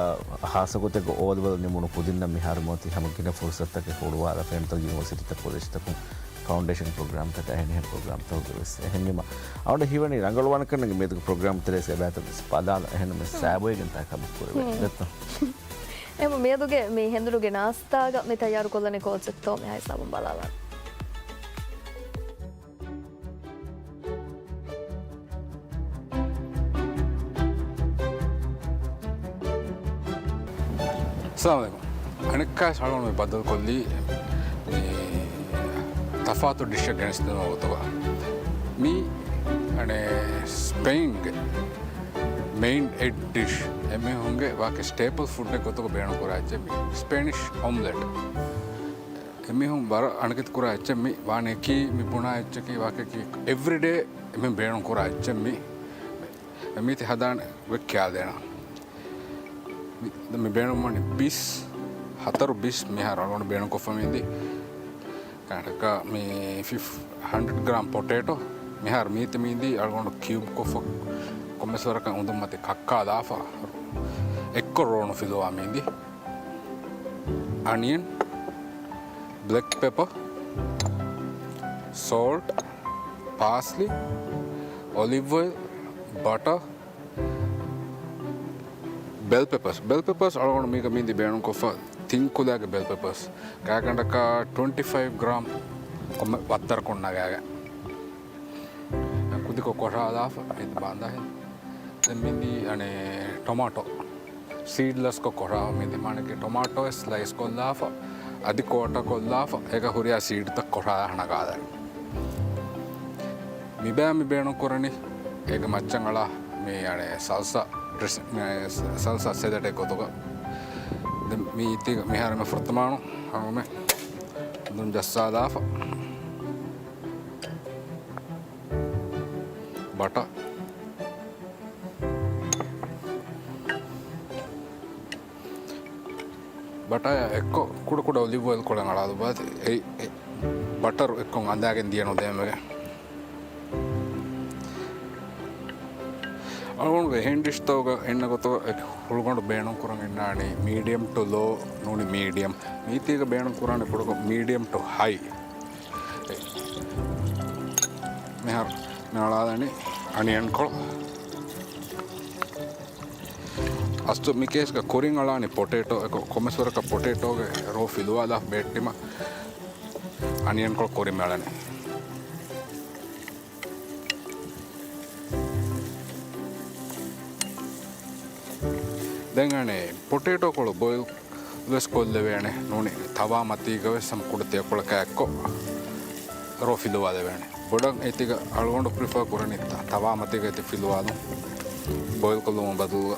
ހާއްސަ ގޮތެއްގަ އޯ ލެވެލް ނިމުނު ކުދިންނަށް މިހާރު މޯތި ހަމަ ގިނަ ފުރުސަތުތަކެއް ހުޅުވާލާ ފެންތޯ ޔުނިވަރސިޓީތަކުން ފައުންޑޭޝަން ޕްރޮގްރާމްތަކާ އެހެނިހެން ޕްރޮގްރާމްތަކުގަވެސް. އެހެންވީމަ އަޅުގަނޑަށް ހީވަނީ ރަނގަޅުވާނެކަންނޭނގެ މިއަދުގެ ޕްރޮގްރާމް ތެރޭސް އެބައިތައްވެސް ބަލާލަ އެހެންނަމަވެސް ސައިބޮއިގެން ތާ ކަމެއް ކުރެވޭ. ހުން. ދެއްތޯ؟ އެހެން މިއަދުގެ މި ހެނދުނުގެ ނާސްތާގަ މި ތައްޔާރުކޮށްލަނީ ކޯޗެއްތޯ މިހާ ހިސާބުން ބަލާލަން. އައްސަލާމު ޢަލައިކުމް. އަނެއްކާވެސް އަޅުގަނޑު މި ބަދަލުކޮށްލީ މި ތަފާތު ޑިޝްއެއް ގެނެސްދިނުމުގެ ގޮތުގަ. މި އަނެއް ސްޕެއިންގެ މެއިން އެއް ޑިޝް، އެމީހުންގެ ވާކި ސްޓޭޕަލް ފުޑްއެއް ގޮތުގަ ބޭނުންކުރާ އެއްޗެއް މި ސްޕެނިޝް އޮމްލެޓް. އެމީހުން ވަރަށް އަނެކެތި ކުރާ އެއްޗެއް މި ވާނެކީ، މި ބުނާ އެއްޗަކީ ވާކި އެވްރިޑޭ އެމީހުން ބޭނުންކުރާ އެއްޗެއް މި. މީތި ހަދާނެ ވެ ކިޔާދޭނަ. މި، މި ބޭނުންވަނީ ބިސް، ހަތަރު ބިސް މިހާރު އަޅުގަނޑު ބޭނުންކޮށްފަ މީތި. ކަނޑަކަށް މި ފިފް، ހަންޑްރެޑް ގްރާމް ޕޮޓޭޓޯ. މިހާރު މީތި މީތި އަޅުގަނޑު ކިއުބް ކޮށްފަ ކޮންމެސް ވަރަކަށް އުނދަގޫމަތި ކައްކާލާފަ އެއްކޮށް ރޯނު ފިލުވާ މީތި. އަނިއަން، ބްލެކް ޕެޕަ، ސޯލްޓް، ޕާސްލީ، އޮލިވް އޮއިލް، ބަޓަ، ބެލް ޕެޕަސް. ބެލް ޕެޕަސް އަޅުގަނޑު މީގަ މީތި ބޭނުންކޮށްފަ ތިން ކުލައިގެ ބެލް ޕެޕަސް. ކާކަނޑަކަށް ޓްވެންޓީ ފައިވް ގްރާމް ކޮންމެ ވައްތަރަކުން ނަގާގެ. ކުދިކޮށް ކޮށާލާފަ އެތި ބާނދާހެން. ދެން މިދީ އަނެއް ޓޮމާޓޯ. ސީޑްލެސްކޮށް ކޮށާ މި ދިމާނެކޭ ޓޮމާޓޯ ސްލައިސް ކޮށްލާފަ، އަދި ކޯޓަ ކޮށްލާފަ، އޭގަ ހުރިހާ ސީޑްތައް ކޮށާލާ ނަގާލަން. މިބައި މި ބޭނުން ކުރަނީ އޭގެ މައްޗަށް އަޅާ މި އަނެއް ސަލްސާ ޑްރެސި، މި ސަލްސާ ސެލަޑެއް ގޮތުގަ. ދެން މީތި މިހާރު މި ފުރަތަމަ އަޅުގަނޑު މި ދުން ޖައްސާލާފަ. ބަޓަ. ބަޓާޔާ އެއްކޮށް ކުޑަކުޑަ އޮލިވް އޮއިލް ކޮޅެއް އަޅާލުބާތި. އެއީ، އެ، ބަޓަރު އެއްކޮށް އަނދާގެން ދިޔަ ނުދޭމެގެ. އަޅުގަނޑުގެ އެހެން ޑިޝްތަކުގަ އިންނަ ގޮތަށް އެ ހުޅުގަނޑު ބޭނުން ކުރަން އިންނާނީ މީޑިއަމް ޓު ލޯ ނޫނީ މީޑިއަމް. މީތީގަ ބޭނުން ކުރާނީ ކުޑަކޮށް މީޑިއަމް ޓު ހައި. މިހާރު މި އަޅާލަނީ އަނިއަން ކޮޅު. އަސްލު މި ކޭސްގަ ކުރިން އަޅާނީ ޕޮޓޭޓޯ އެކޮށް، ކޮންމެސް ވަރަކަށް ޕޮޓޭޓޯގެ ރޯ ފިލުވާލާ ބޭއްޓިމަ އަނިއަން ކޮޅު ކުރިން މި އަޅަނީ. ދެން އަނެއް ޕޮޓޭޓޯ ކޮޅު ބޮއިލް ވެސް ކޮށްލެވޭނެ. ނޫނީ ތަވާ މަތީގަ ވެސް ހަމަ ކުޑަ ތިޔަކޮޅަކާ އެއްކޮށް ރޯ ފިލުވާލެވޭނެ. ބޮޑަށް އޭތިގަ އަޅުގަނޑު ޕްރިފަރ ކުރަނީ ތަ-، ތަވާ މަތީގަ އޭތި ފިލުވާލުން ބޮއިލް ކޮށްލުމުގެ ބަދަލުގަ.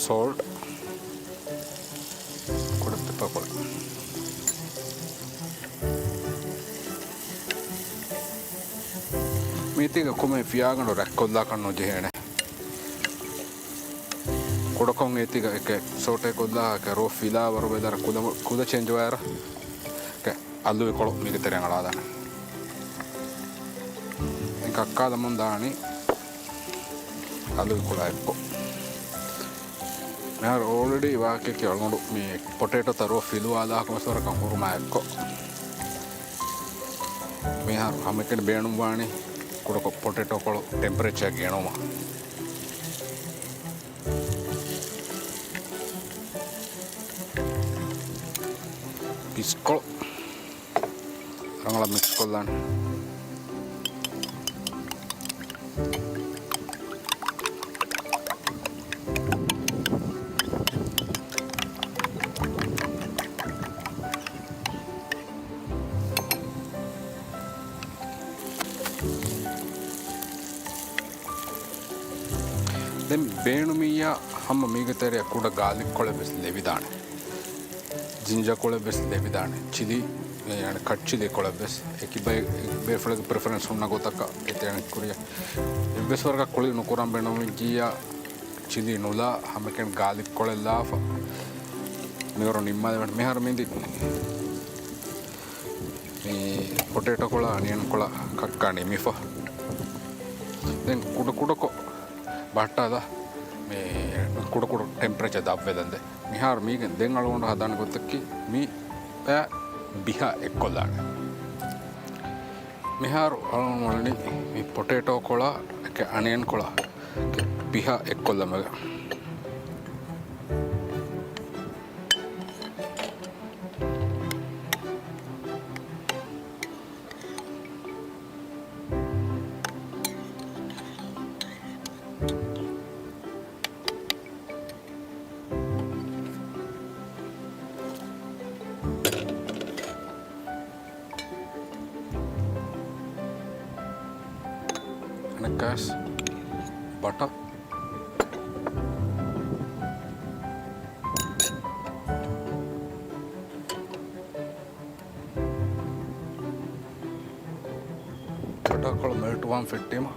ސޯލްޓް. ކުޑަ ތިޕަކޮޅެއް. މީތީގަ ކޮމެ ފިޔާގަނޑު ރަތްކޮށްލާކަށް ނުޖެހޭނެ. ކުޑަކޮށް އޭތީގަ އެކެ ސޯޓޭ ކޮށްލާ އެކެ ރޯ ފިލާ ވަރު ވެދާރަ ކުލަ، ކުލަ ޗެންޖް ވާއިރަ އެކެ އަލުވި ކޮޅު މީގެ ތެރެއަށް އަޅާލާނެ. ދެން ކައްކާލަމުން ދާނީ އަލުވި ކޮޅާ އެއްކޮށް. މިހާރު އޯލްރެޑީ ވާކެކި އަޅުގަނޑު މި ޕޮޓޭޓޯ ތަރު ފިލުވާލާ ކޮންމެސް ވަރަކަށް ހުރުމާ އެއްކޮށް. މިހާރު ހަމައެކަނި ބޭނުންވާނީ ކުޑަކޮށް ޕޮޓޭޓޯ ކޮޅު ޓެމްޕަރޭޗަރ ގެނުމަށް. ބިސްކޮޅު ރަނގަޅަށް މިކްސް ކޮށްލާނެ. ދެން ބޭނުމިއްޔާ ހަމަ މީގެ ތެރެއަށް ކުޑަ ގާލިކް ކޮޅެއް ވެސް ލެވިދާނެ. ޖިންޖަ ކޮޅެއް ވެސް ލެވިދާނެ. ޗިލީ، އެ، އަނެއް ކަޓް ޗިލީ ކޮޅެއް ވެސް. އެކި ބޭ-، ބޭފުޅެއްގެ ޕްރިފަރެންސް ހުންނަ ގޮތަކަށް އެތެރެން ކުރިޔަށް. އެއްވެސް ވަރަކަށް ކުޅި ނުކުރަން ބޭނުމިއްޖިއްޔާ ޗިލީ ނުލާ ހަމައެކަނި ގާލިކް ކޮޅެއް ލާފަ. މިވަރު ނިންމާލެވެން. މިހާރު މިދި މި ޕޮޓޭޓޯ ކޮޅާ، އަނިއަން ކޮޅާ ކައްކާ ނިމިފަ. ދެން ކުޑަ ކުޑަކޮށް ބަހައްޓާލާ، މި ކުޑަކުޑަ ޓެމްޕަރޭޗަރ ދަށްވެލަންދެން. މިހާރު މީގެން ދެން އަޅުގަނޑު ހަދާނެ ގޮތަކީ މި ބިހާ އެއްކޮށްލާނެ. މިހާރު އަޅުގަނޑު މި ޕޮޓޭޓޯ ކޮޅާ އެކެ އަނިއަން ކޮޅާ ބިހާ އެއްކޮށްލަމެވެ. ކާސް ބަޓަ. ބަޓާކޮޅު މެލްޓް ވާން ފެއްޓީމަ،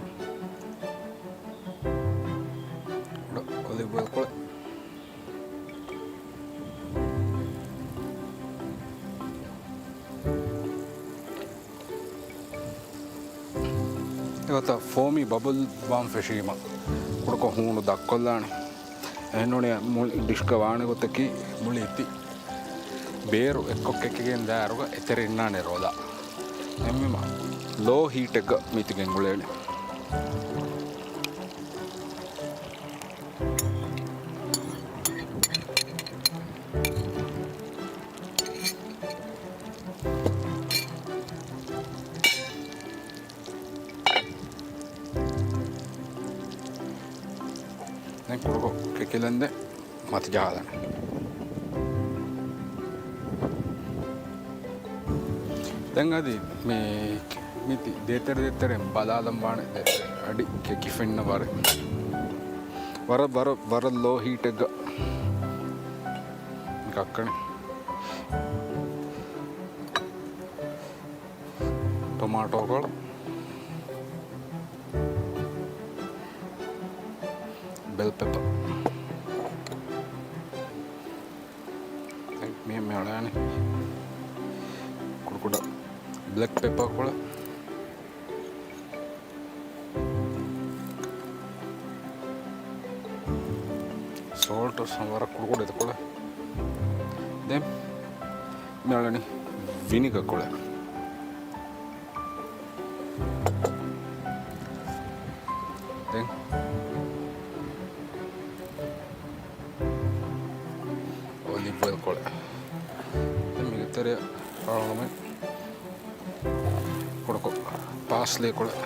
އޮލިވް އޮއިލް ކޮޅެއް. އެގޮތަށް ފޯމީ ބަބުލް ވާން ފެށީމަ، ކުޑަކޮށް ހޫނު ދަށްކޮށްލާނެ. އެހެންނޫނީ މުޅި ޑިޝްގަ ވާނެ ގޮތަކީ މުޅި އިތި ބޭރު އެއްކޮށް ކެކިގެން ދާއިރުގަ އެތެރެ އިންނާނެ ރޯލާ. އެހެންވީމަ ލޯ ހީޓެއްގަ މިތި ގެންގުޅޭނެ. ދެން ކުޑަކޮށް ކެކިލަންދެން މަތި ޖަހާލަން. ދެން އަދި މި، މި ދޭތެރެ ދޭތެރެ ބަލާލަން ވާނެ ދޭތެރެ އަޑި ކެކިފަ އިންނަ ވަރެއް. ވަރަށް، ވަރަށް، ވަރަށް ލޯ ހީޓެއްގަ މި ކައްކަނީ. ޓޮމާޓޯ ކޮޅު، ބެލް ޕެޕަ. ދެން މި، މި އަޅާނެ ކުޑަކުޑަ ބްލެކް ޕެޕަ ކޮޅަށް. ސޯލްޓް ވަރަށް ކުޑަކުޑަ އެތައް ކޮޅެއް. ދެން މި އަޅަނީ ވިނިގަ ކޮޅެއް. ދެން އޮލިވް އޮއިލް ކޮޅެއް. ދެން މީގެ ތެރެއަށް އަޅުގަނޑުމެން ކުޑަކޮށް ޕާސްލީ ކޮޅެއް.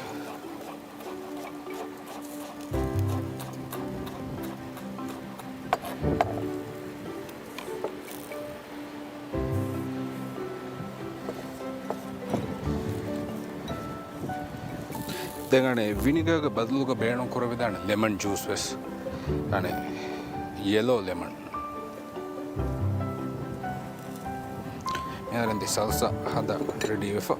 ދެން އަނެއް ވިނިގާގެ ބަދަލުގަ ބޭނުން ކުރެވިދާނެ ލެމަން ޖޫސް ވެސް. އަނެއް ޔެލޯ ލެމަން. މިހާރު އެނދި ސަލްސާ ހަދާ ރެޑީ ވެފަ.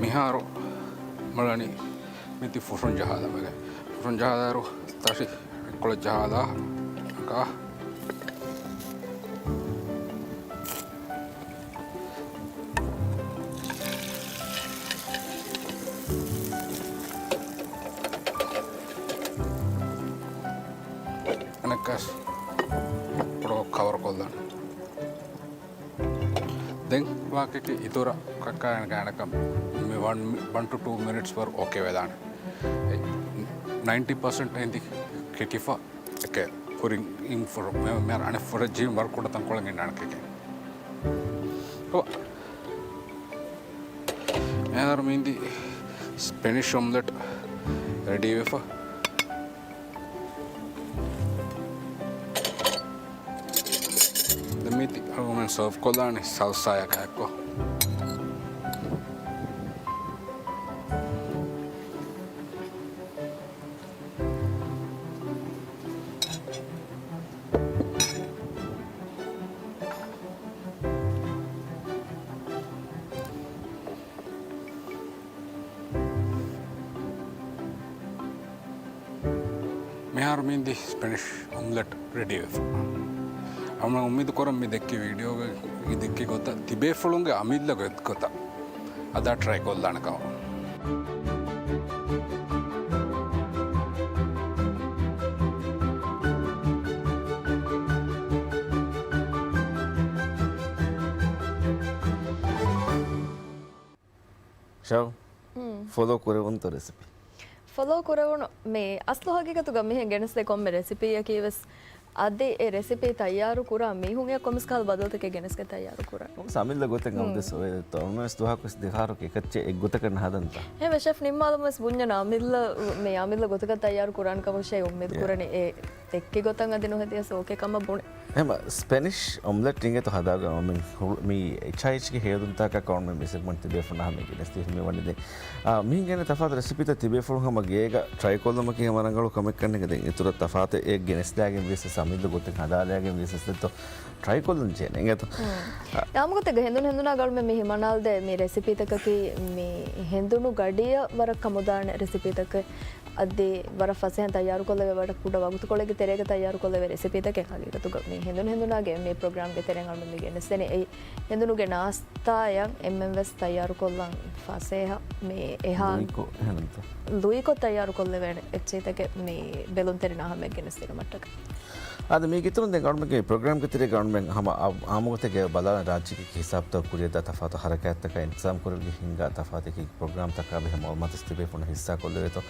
މިހާރު މިއުޅެނީ މިތި ފުށުން ޖަހާލަމެގެ. ފުށުން ޖަހާލާއިރު ތަށި އެއްކޮޅަށް ޖަހާލާ ކާ. އަނެއްކާސް ކުޑަކޮށް ކަވަރ ކޮށްލަން. ދެން ވާކެކި އިތުރަށް ކައްކާގެން ގާނަކަށް މި ވަން، ވަން ޓު ޓޫ މިނިޓްސް ވަރު އޯކޭ ވެދާނެ. ނައިންޓީ ޕަސެންޓް އެނދި ކެކިފަ އެކެ ކުރިން އިން ފުރ-، މެ-، މެ އަނެއް ފުރަ ޖީން ވަރު ކުޑަ ތަންކޮޅެއް އިންނާނެ ކެކެ. ހޮ. މިހާރު މި އިންދި ސްޕެނިޝް އޮމްލެޓް ރެޑީ ވެފަ. ދެން މީތި އަޅުގަނޑުމެން ސާވް ކޮށްލާނީ ސަލްސާއަކާ އެއްކޮށް. މިހާރު މި އިންދި ސްޕެނިޝް އޮމްލެޓް ރެޑީ ވެފަ. އަޅުގަނޑު އުއްމީދު ކުރަން މި ދެއްކި ވީޑިއޯގައި ދެއްކި ގޮތަށް ތިބޭފުޅުންގެ އަމިއްލަ ގޮތްގޮތަށް އަދާ ޓްރައި ކޮށްލާނެ ކަމަށް. ޝައު، ހުން. ފޮލޯ ކުރެވުންތޯ ރެސިޕީ؟ ފޮލޯ ކުރެވުނު މި އަސްލު ހަގީގަތުގަ މިހެން ގެނެސްދޭ ކޮންމެ ރެސިޕީއަކީ ވެސް އަދި އެ ރެސިޕީ ތައްޔާރު ކުރާ މީހުން އެ ކޮންމެސް ކަހަލަ ބަދަލުތަކެއް ގެނެސްގެން ތައްޔާރު ކުރާނެ. އޮންސް އަމިއްލަ ގޮތެއް ހުން. އަމުދެސް އޮވޭ ދެއްތޯ. އަޅުގަނޑުވެސް ދުވަހަކުވެސް ދިހާރު އެކައްޗެއް އެއްގޮތަކަށް ނަހަދަންތަ؟ ހެ ވެ ޝެފް، ނިންމާލަމުންވެސް ބުންޏަން އަމިއްލަ، މި އަމިއްލަ ގޮތަކަށް ތައްޔާރު ކުރާނެ ކަމަށް އުއްމީދު ކުރަނީ. އެ ދެއްކި ގޮތަށް އަދި ނުހެދިޔަސް އޯކޭ ކަމަށް ބުނެ. އެހެމަ ސްޕެނިޝް އޮމްލެޓް އިނގޭތޯ ހަދާގަ މި ހު-، މި އެޗްއައިއެޗްގެ ހެޔޮދުންތަކަށް ކައުން މި ސެގްމަންޓް ތިބޭފުޅުންނަށް ހަމަ ގެނެސްދީފަ މި ވަނީ ދެން. އާ، މިހިނގޭނެ ތަފާތު ރެސިޕީތައް ތިބޭފުޅުން ހަމަ ގޭގަ ޓްރައި ކޮށްލުމަކީ ހަމަ ރަނގަޅު ކަމެއްކަން ނޭނގެ ދެން. އިތުރަށް ތަފާތު އެއް ގެނެސްދާގެން ވިޔަސް ވެސް އަމިއްލަ ގޮތެއް ހަދާލައިގެން ވިޔަސް ވެސް ދެއްތޯ ޓްރައި ކޮށްލުން ޖެހޭނެ އިނގޭތޯ. އާ، އާ. އާމުގޮތެއްގަ ހެނދުނު ހެނދުނާ ގަޅުމެއް މި ހިމަނާލްދޭ މި ރެސިޕީތަކަކީ މި ހެނދުނު ގަޑިއަށް ވަރަށް ކަމުދާނެ ރެސިޕީތަކެއް. އަދި ވަރަށް ފަސޭހައިން ތައްޔާރުކޮށްލެވޭ، ވަރަށް ކުޑަ ވަގުތުކޮޅެއްގެ ތެރޭގަ ތައްޔާރުކޮށްލެވޭ ރެސިޕީތަކެއް. ހަގީގަތުގަ މި ހެނދުނު ހެނދުނާގެ މި ޕްރޮގްރާމްގެ ތެރެއިން އަޅުގަނޑު މި ގެނެސްދެނީ އެއީ ހެނދުނުގެ ނާސްތާއަށް އެންމެންވެސް ތައްޔާރުކޮށްލަން ފަސޭހަ މި އެހާ ލުއިކޮށް، އެހެންތަ؟ ލުއިކޮށް ތައްޔާރުކޮށްލެވޭނެ އެއްޗެހިތަކެއް މި ބެލުންތެރިންނާ ހަމައަށް ގެނެސްދިނުމަށްޓަކައި. އާދެ، މީގެ އިތުރުން ދެން އަޅުމެންގެ ޕްރޮގްރާމްގެ ތެރޭގަ އަޅުމެން ހަމަ އާ-، އާމުގޮތެއްގަ ބަލާލަން ރާއްޖޭގެ ހިސާބުތައް ކުރިއަށްދާ ތަފާތު ހަރަކާތްތަކާ އިންތިޒާމް ކުރެވިގެން ހިންގާ ތަފާތު އެކި ޕްރޮގްރާމްތަކާ ބެހޭ މައުލޫމާތު ތިބޭފުޅުންނަށް ހިއްސާ ކޮށްލެވޭތޯ.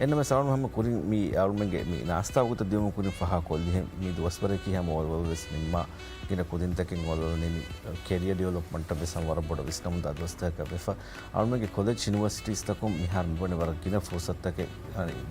އެންމެ ސަޅުން ހަމަ ކުރިން މި އަޅުމެންގެ މި ނާސްތާ ވަގުތަށް ދިޔުމުގެ ކުރިން ފާހަގަކޮށްލިހެން މި ދުވަސްވަރަކީ ހަމަ އޯލެވެލް ވެސް ނިންމާ ގިނަ ކުދިންތަކެއް އޯލެވެލް ނިމި ކެރިއަ ޑިވެލޮޕްމަންޓަށް ވެސް ހަމަ ވަރަށް ބޮޑަށް ވިސްނަމުންދާ ދުވަސްތަކަކަށް ވެފަ. އަޅުމެންގެ ކޮލެޖް ޔުނިވަރސިޓީސްތަކުން މިހާރު މިބުނި ވަރަށް ގިނަ ފުރުސަތުތަކެއް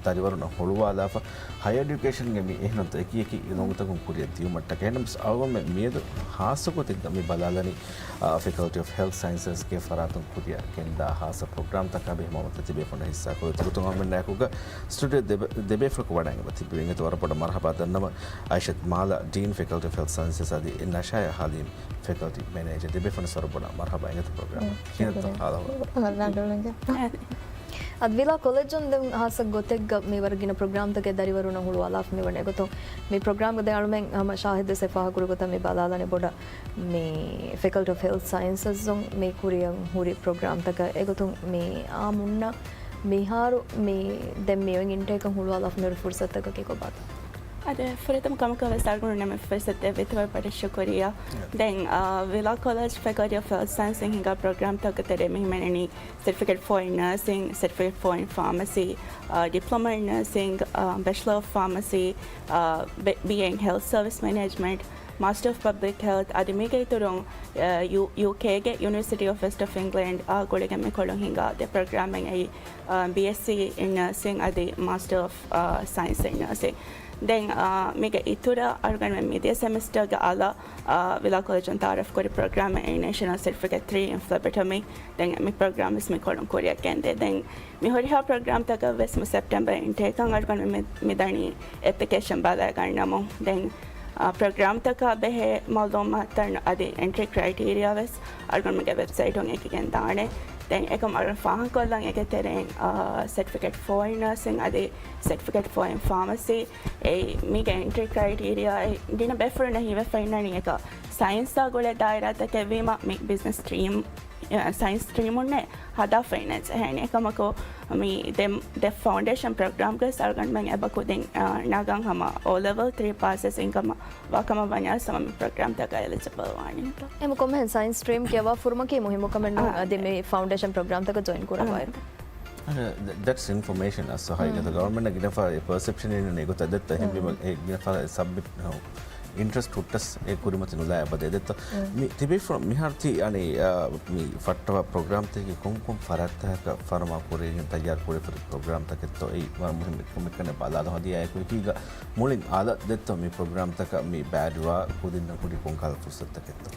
ދަރިވަރުންނަށް ހުޅުވާލާފަ، ހަޔަ އެޑިއުކޭޝަންގެ މި އެހެންތޯ އެކި އެކި ލޮނގުތަކުން ކުރިއަށް ދިޔުމަށްޓަކައި. އެހެންނަމަވެސް އަޅުގަނޑުމެން މިއަދު ހާއްސަ ގޮތެއްގަ މި ބަލާލަނީ، އާ، ފެކަލްޓީ އޮފް ހެލްތް ސައިންސަސްގެ ފަރާތުން ކުރިއަށް ގެންދާ ހާއްސަ ޕްރޮގްރާމްތަކާ ބެހޭ މައުލޫމާތު ތިބޭފުޅުންނަށް ހިއްސާ ކޮށްލަން. އެގޮތުން އަޅުމެންނާއެކުގަ ސްޓޫޑިއޯ ދެބެ-، ދެބޭފުޅަކު ވަޑައިގެން ތިއްބެވި އިނގޭތޯ ވަރަށް ބޮޑަށް މަރުހަބާ ދަންނަވަން. އައިޝަތު މާލާ، ޑީން، ފެކަލްޓީ އޮފް ހެލްތް ސައިންސަސް އަދި ނަޝާޔާ ހަލީމް، ފެކަލްޓީ މެނޭޖަރ، ދެބޭފުޅުން ވަރަށް ބޮޑަށް މަރުހަބާ އިނގޭތޯ ޕްރޮގްރާމަށް. އަދި ވިލާ ކޮލެޖުން ދެން ހާއްސަ ގޮތެއްގަ މި ވަރަށް ގިނަ ޕްރޮގްރާމްތަކެއް ދަރިވަރުންނަށް ހުޅުވާލާފަ މިވަނީ. އެގޮތުން މި ޕްރޮގްރާމްގަ ދެން އަޅުމެން ހަމަ ޝާހިދު ވެސް އެފާހަގަކުރި ގޮތަށް މި ބަލާލަނީ ބޮޑަށް މި ފެކަލްޓީ އޮފް ހެލްތް ސައިންސަސްއުން މި ކުރިއަށް ހުރި ޕްރޮގްރާމްތަކަށް. އެގޮތުން މި އާއްމުންނަށް މިހާރު މި ދެން މި އޮތް އިންޓޭކަށް ހުޅުވާލާފަ މިހުރި ފުރުސަތުތަކަކީ ކޮބާތޯ؟ އާދެ، ފުރަތަމަ ކަމަކަށް ވެސް އަޅުގަނޑު މި ފުރުސަތު ދެއްވިތަނަށް ވަރަށް ބޮޑަށް ޝުކުރިއްޔާ. ދެން، އާ، ވިލާ ކޮލެޖް ފެކަލްޓީ އޮފް ހެލްތް ސައިންސް އިން ހިނގާ ޕްރޮގްރާމްތަކުގެ ތެރޭ މި ހިމެނެނީ ސެޓްފިކެޓް ފޯ އިން ނަރސިން، ސެޓްފިކެޓް ފޯ އިން ފާމަސީ، އާ، ޑިޕްލޮމާ އިން ނަރސިން، އާ، ޑިޕްލޮމާ އިން ހެލްތް ފާމަސީ، އާ، ބެ-، ބީ އޭ އިން ހެލްތް ސަރވިސް މެނޭޖްމަންޓް، މާސްޓަރ އޮފް ޕަބްލިކް ހެލްތް އަދި މީގެ އިތުރުން، އާ، ޔޫ-، ޔޫކޭގެ ޔުނިވަރސިޓީ އޮފް ވެސްޓް އޮފް އިންގްލެންޑް އާ ގުޅިގެން މިކޮޅުން ހިނގާ ދެ ޕްރޮގްރާމެއް އެއީ، އާ، ބީއެސްސީ އިން ނަރސިން އަދި މާސްޓަރ އޮފް، އާ، ސައިންސް އިން ނަރސިން. ދެން، އާ، މީގެ އިތުރަށް އަޅުގަނޑުމެން މިދިޔަ ސެމެސްޓަރގެ އަލަށް، އާ، ވިލާ ކޮލެޖުން ތައާރަފް ކުރި ޕްރޮގްރާމެއް އެއީ ނޭޝަނަލް ސެޓްފިކެޓް ތްރީ އިން ފްލެބޮޓޮމީ. ދެން މި ޕްރޮގްރާމް ވެސް މިކޮޅުން ކުރިއަށް ގެންދޭ. ދެން މި ހުރިހާ ޕްރޮގްރާމްތަކަށް ވެސް މި ސެޕްޓެމްބަރ އިންޓޭކަށް އަޅުގަނޑު މި، މި ދަނީ އެޕްލިކޭޝަން ބަލައިގަންނަމުން. ދެން، އާ، ޕްރޮގްރާމްތަކާ ބެހޭ މައުލޫމާތުތައް އަދި އެންޓްރީ ކްރައިޓީރިއާ ވެސް އަޅުގަނޑުމެންގެ ވެބްސައިޓުން އެކިގެން ދާނެ. ދެން އެކަމް އަޅުގަނޑު ފާހަގަކޮށްލަން އޭގެ ތެރެއިން، އާ، ސެޓްފިކެޓް ފޯ އިން ނަރސިން އަދި ސެޓްފިކެޓް ފޯ އިން ފާމަސީ. އެއީ މީގެ އެންޓްރީ ކްރައިޓީރިއާ ގިނަ ބޭފުޅުންނަށް ހީވެފަ އިންނަނީ އެކަ ސައިންސާ ގުޅޭ ދާއިރާތަކެއް ވީމަ މި ބިޒްނަސް ސްޓްރީމް، އެ، ސައިންސް ސްޓްރީމުންނޭ ހަދާފައިންނެއް ޖެހޭނީ. އެކަމަކު މި ދެ، ދެ ފައުންޑޭޝަން ޕްރޮގްރާމްގަސް އަޅުގަނޑުމެން އެބަ ކުދިން، އާ، ނަގަން ހަމަ އޯ ލެވެލް ތްރީ ޕާސް ވެސް އިންކަމަށް ވާކަމަށް ވަންޏާސް ހަމަ މި ޕްރޮގްރާމްތަކަށް އެލިޖިބަލް ވާނީތަ؟ އެމަ ކޮންމެހެން ސައިންސް ސްޓްރީމް ކިޔަވާ ފުރުމަކީ މުހިއްމު ކަމެއް ނޫން. އާ. އަދި މި ފައުންޑޭޝަން ޕްރޮގްރާމްތަކަށް ޖޮއިން ކުރައްވާއިރު. އާ. ދެޓްސް އިންފޮމޭޝަން އަސް ހަގީގަތަށް ގަވަރމެންޓް ގިނަ ފަހަރަށް އެ ޕަރސެޕްޝަން އިންނަނީ އެގޮތަށް ދެއްތަ އެހެންވީމަ އެ ގިނަ ފަހަރަށް ސަބްމިޓް އިންޓްރެސްޓް ހުއްޓަސް އެ ކުރިމަތި ނުލާ އެބަދޭ ދެއްތަ؟ މި ތިބީފުޅުން މިހާރު ތި އަނި، އާ، މި ފައްޓަވާ ޕްރޮގްރާމްތަކީ ކޮންކޮން ފަރާތްތަކަކަށް ފަރުމާ ކުރެވިގެން ތައްޔާރު ކުރެވިފަ ޕްރޮގްރާމްތަކެއްތޯ؟ އެއީ ވަރަށް މުހިންމު ކަމެއްކަން ބަލާލަ ހަދިޔާއެކު އެކީގަ މުޅިން އާލަ ދެއްތޯ މި ޕްރޮގްރާމްތަކަށް މި ބައިވެރިވާ ކުދިންނަށް ހުރި ކޮންކަހަލަ ފުރުސަތުތަކެއްތޯ؟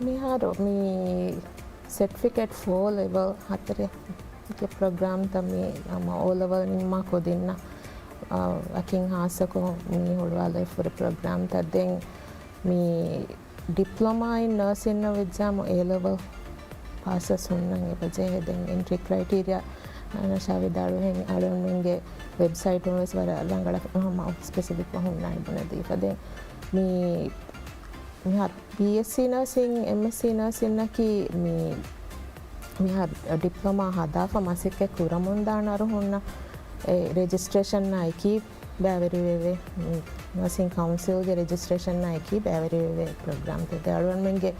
މިހާރު މި ސެޓްފިކެޓް ފޯ ލެވެލް ހަތަރެއްގެ ޕްރޮގްރާމްތައް މި ހަމަ އޯ ލެވެލް ނިންމާ ކުދިންނަށް، އަ، އަކިން ހާއްސަކޮށް މި ހުޅުވާލައިފަ ހުރި ޕްރޮގްރާމްތައް. ދެން މި ޑިޕްލޮމާ އިން ނަރސިންއަށް ވެއްޖާމު އޭ ލެވެލް ޕާސް ވެސް ހުންނަން އެބަޖެހޭ. ދެން އެންޓްރީ ކްރައިޓީރިއާ ނަޝާ ވިދާޅުވިހެން އަޅުގަނޑުމެންގެ ވެބްސައިޓުން ވެސް ވަރަށް ރަނގަޅަށް ހަމަ ސްޕެސިފިކް ހުންނާނެ ބުނެދީފަ. ދެން މި މިހާރު ބީއެސްސީ ނަރސިން، އެމްއެސްސީ ނަރސިންއަކީ މި، މިހާރު ޑިޕްލޮމާ ހަދާފަ މަސައްކަތް ކުރަމުންދާނެ އަރު ހުންނަ އެ ރެޖިސްޓްރޭޝަންއާ އެކީ ބައިވެރިވެވޭ، ނަރސިން ކައުންސިލްގެ ރެޖިސްޓްރޭޝަންއާ އެކީ ބައިވެރިވެވޭ ޕްރޮގްރާމްތައް. ދެ އަޅުގަނޑުމެންގެ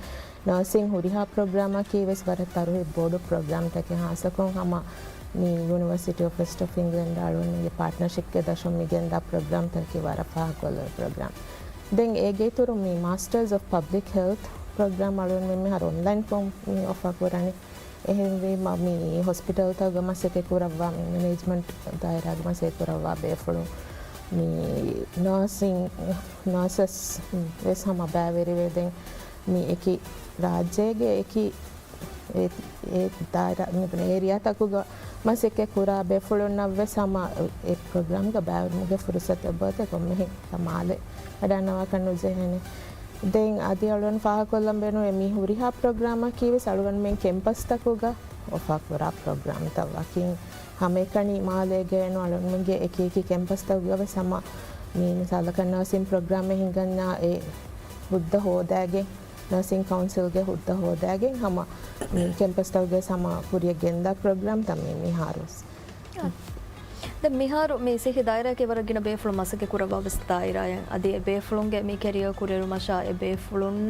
ނަރސިން ހުރިހާ ޕްރޮގްރާމަކީ ވެސް ވަރަށް ތަރުހި ބޮޑު ޕްރޮގްރާމްތަކެއް، ހާއްސަކޮށް ހަމަ މި ޔުނިވަރސިޓީ އޮފް ވެސްޓް އޮފް އިންގްލެންޑް އަޅުގަނޑުމެންގެ ޕާޓްނަރޝިޕްގެ ދަށުން މި ގެންދާ ޕްރޮގްރާމްތަކީ ވަރަށް ފާހަގަކޮށްލެވޭ ޕްރޮގްރާމް. ދެން އޭގެ އިތުރު މި މާސްޓަރސް އޮފް ޕަބްލިކް ހެލްތް ޕްރޮގްރާމް އަޅުގަނޑުމެން މިހާރު އޮންލައިން ފޯމް މި އޮފާ ކުރަނީ. އެހެންވީމަ، މި ހޮސްޕިޓަލްތަކުގަ މަސައްކަތް ކުރައްވާ، މި މެނޭޖްމަންޓް ދާއިރާގަ މަސައްކަތް ކުރައްވާ ބޭފުޅުން، މި ނާސިން، ނާސަސް ވެސް ހަމަ ބައިވެރިވޭ. ދެން މި އެކި ރާއްޖޭގެ އެކި އެ، އެ ދާއިރާ، މި އޭރިއާތަކުގަ މަސައްކަތް ކުރާ ބޭފުޅުންނަށް ވެސް ހަމަ އެ ޕްރޮގްރާމްގަ ބައިވެރިވުމުގެ ފުރުސަތެއް އެބައޮތޭ. ކޮންމެހެން މާލެ ވަޑައިގަންނަވާކަށް ނުޖެހޭނެ. ދެން އަދި އަޅުގަނޑު ފާހަގަކޮށްލަން ބޭނުންވޭ، މި ހުރިހާ ޕްރޮގްރާމަކީ ވެސް އަޅުގަނޑުމެން ކެމްޕަސްތަކުގަ އޮފާ ކުރާ ޕްރޮގްރާމްތައް. ވަކިން ހަމައެކަނި މާލޭގައެއް ނޫން، އަޅުގަނޑުމެންގެ އެކި އެކި ކެމްޕަސްތަކުގަ ވެސް ހަމަ މި މިސާލަކަށް ނާސިން ޕްރޮގްރާމެއް ހިންގަންޏާ އެ ހުއްދަ ހޯދާގެން، ނާސިން ކައުންސިލްގެ ހުއްދަ ހޯދާގެން ހަމަ މި ކެމްޕަސްތަކުގެ ހަމަ ކުރިއަށް ގެންދާ ޕްރޮގްރާމްތައް މި މިހާރު. ދެން މިހާރު މި ސިއްހީ ދާއިރާއަކީ ވަރަށް ގިނަ ބޭފުޅުން މަސައްކަތް ކުރައްވާ ވެސް ދާއިރާއެއް. އަދި އެ ބޭފުޅުންގެ މި ކެރިއަރ ކުރިއެރުމަށާ އެ ބޭފުޅުން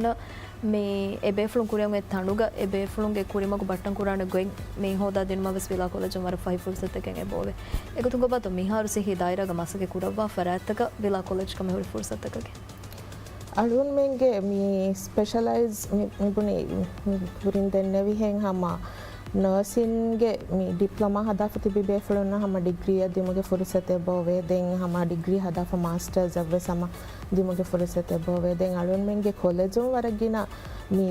މި އެ ބޭފުޅުން ކުރިއަށް އޮތް ތަނުގަ އެ ބޭފުޅުންގެ ކުރިމަގު ބައްޓަން ކުރާނެ ގޮތް މި ހޯދާ ދިނުމަށް ވެސް ވިލާ ކޮލެޖުން ވަރަށް ފަހި ފުރުސަތެއް އެބައޮވޭ. އެގޮތުން ކޮބާތޯ މިހާރު ސިއްހީ ދާއިރާގަ މަސައްކަތް ކުރައްވާ ފަރާތްތަކަށް ވިލާ ކޮލެޖް ކަމެއް ހުރި ފުރުސަތަކަކީ؟ އަޅުގަނޑުމެންގެ މި ސްޕެޝަލައިޒް މި، މި ބުނި، މި ކުރިން ދެންނެވިހެން ހަމަ ނާސިންގެ މި ޑިޕްލޮމާ ހަދާފަ ތިބި ބޭފުޅުންނަށް ހަމަ ޑިގްރީއަށް ދިމުގެ ފުރުސަތެއް އެބައޮވޭ. ދެން ހަމަ ޑިގްރީ ހަދާފަ މާސްޓަރސްއަށް ވެސް ހަމަ ދިމުގެ ފުރުސަތެއް އެބައޮވޭ. ދެން އަޅުގަނޑުމެންގެ ކޮލެޖުން ވަރަށް ގިނަ މި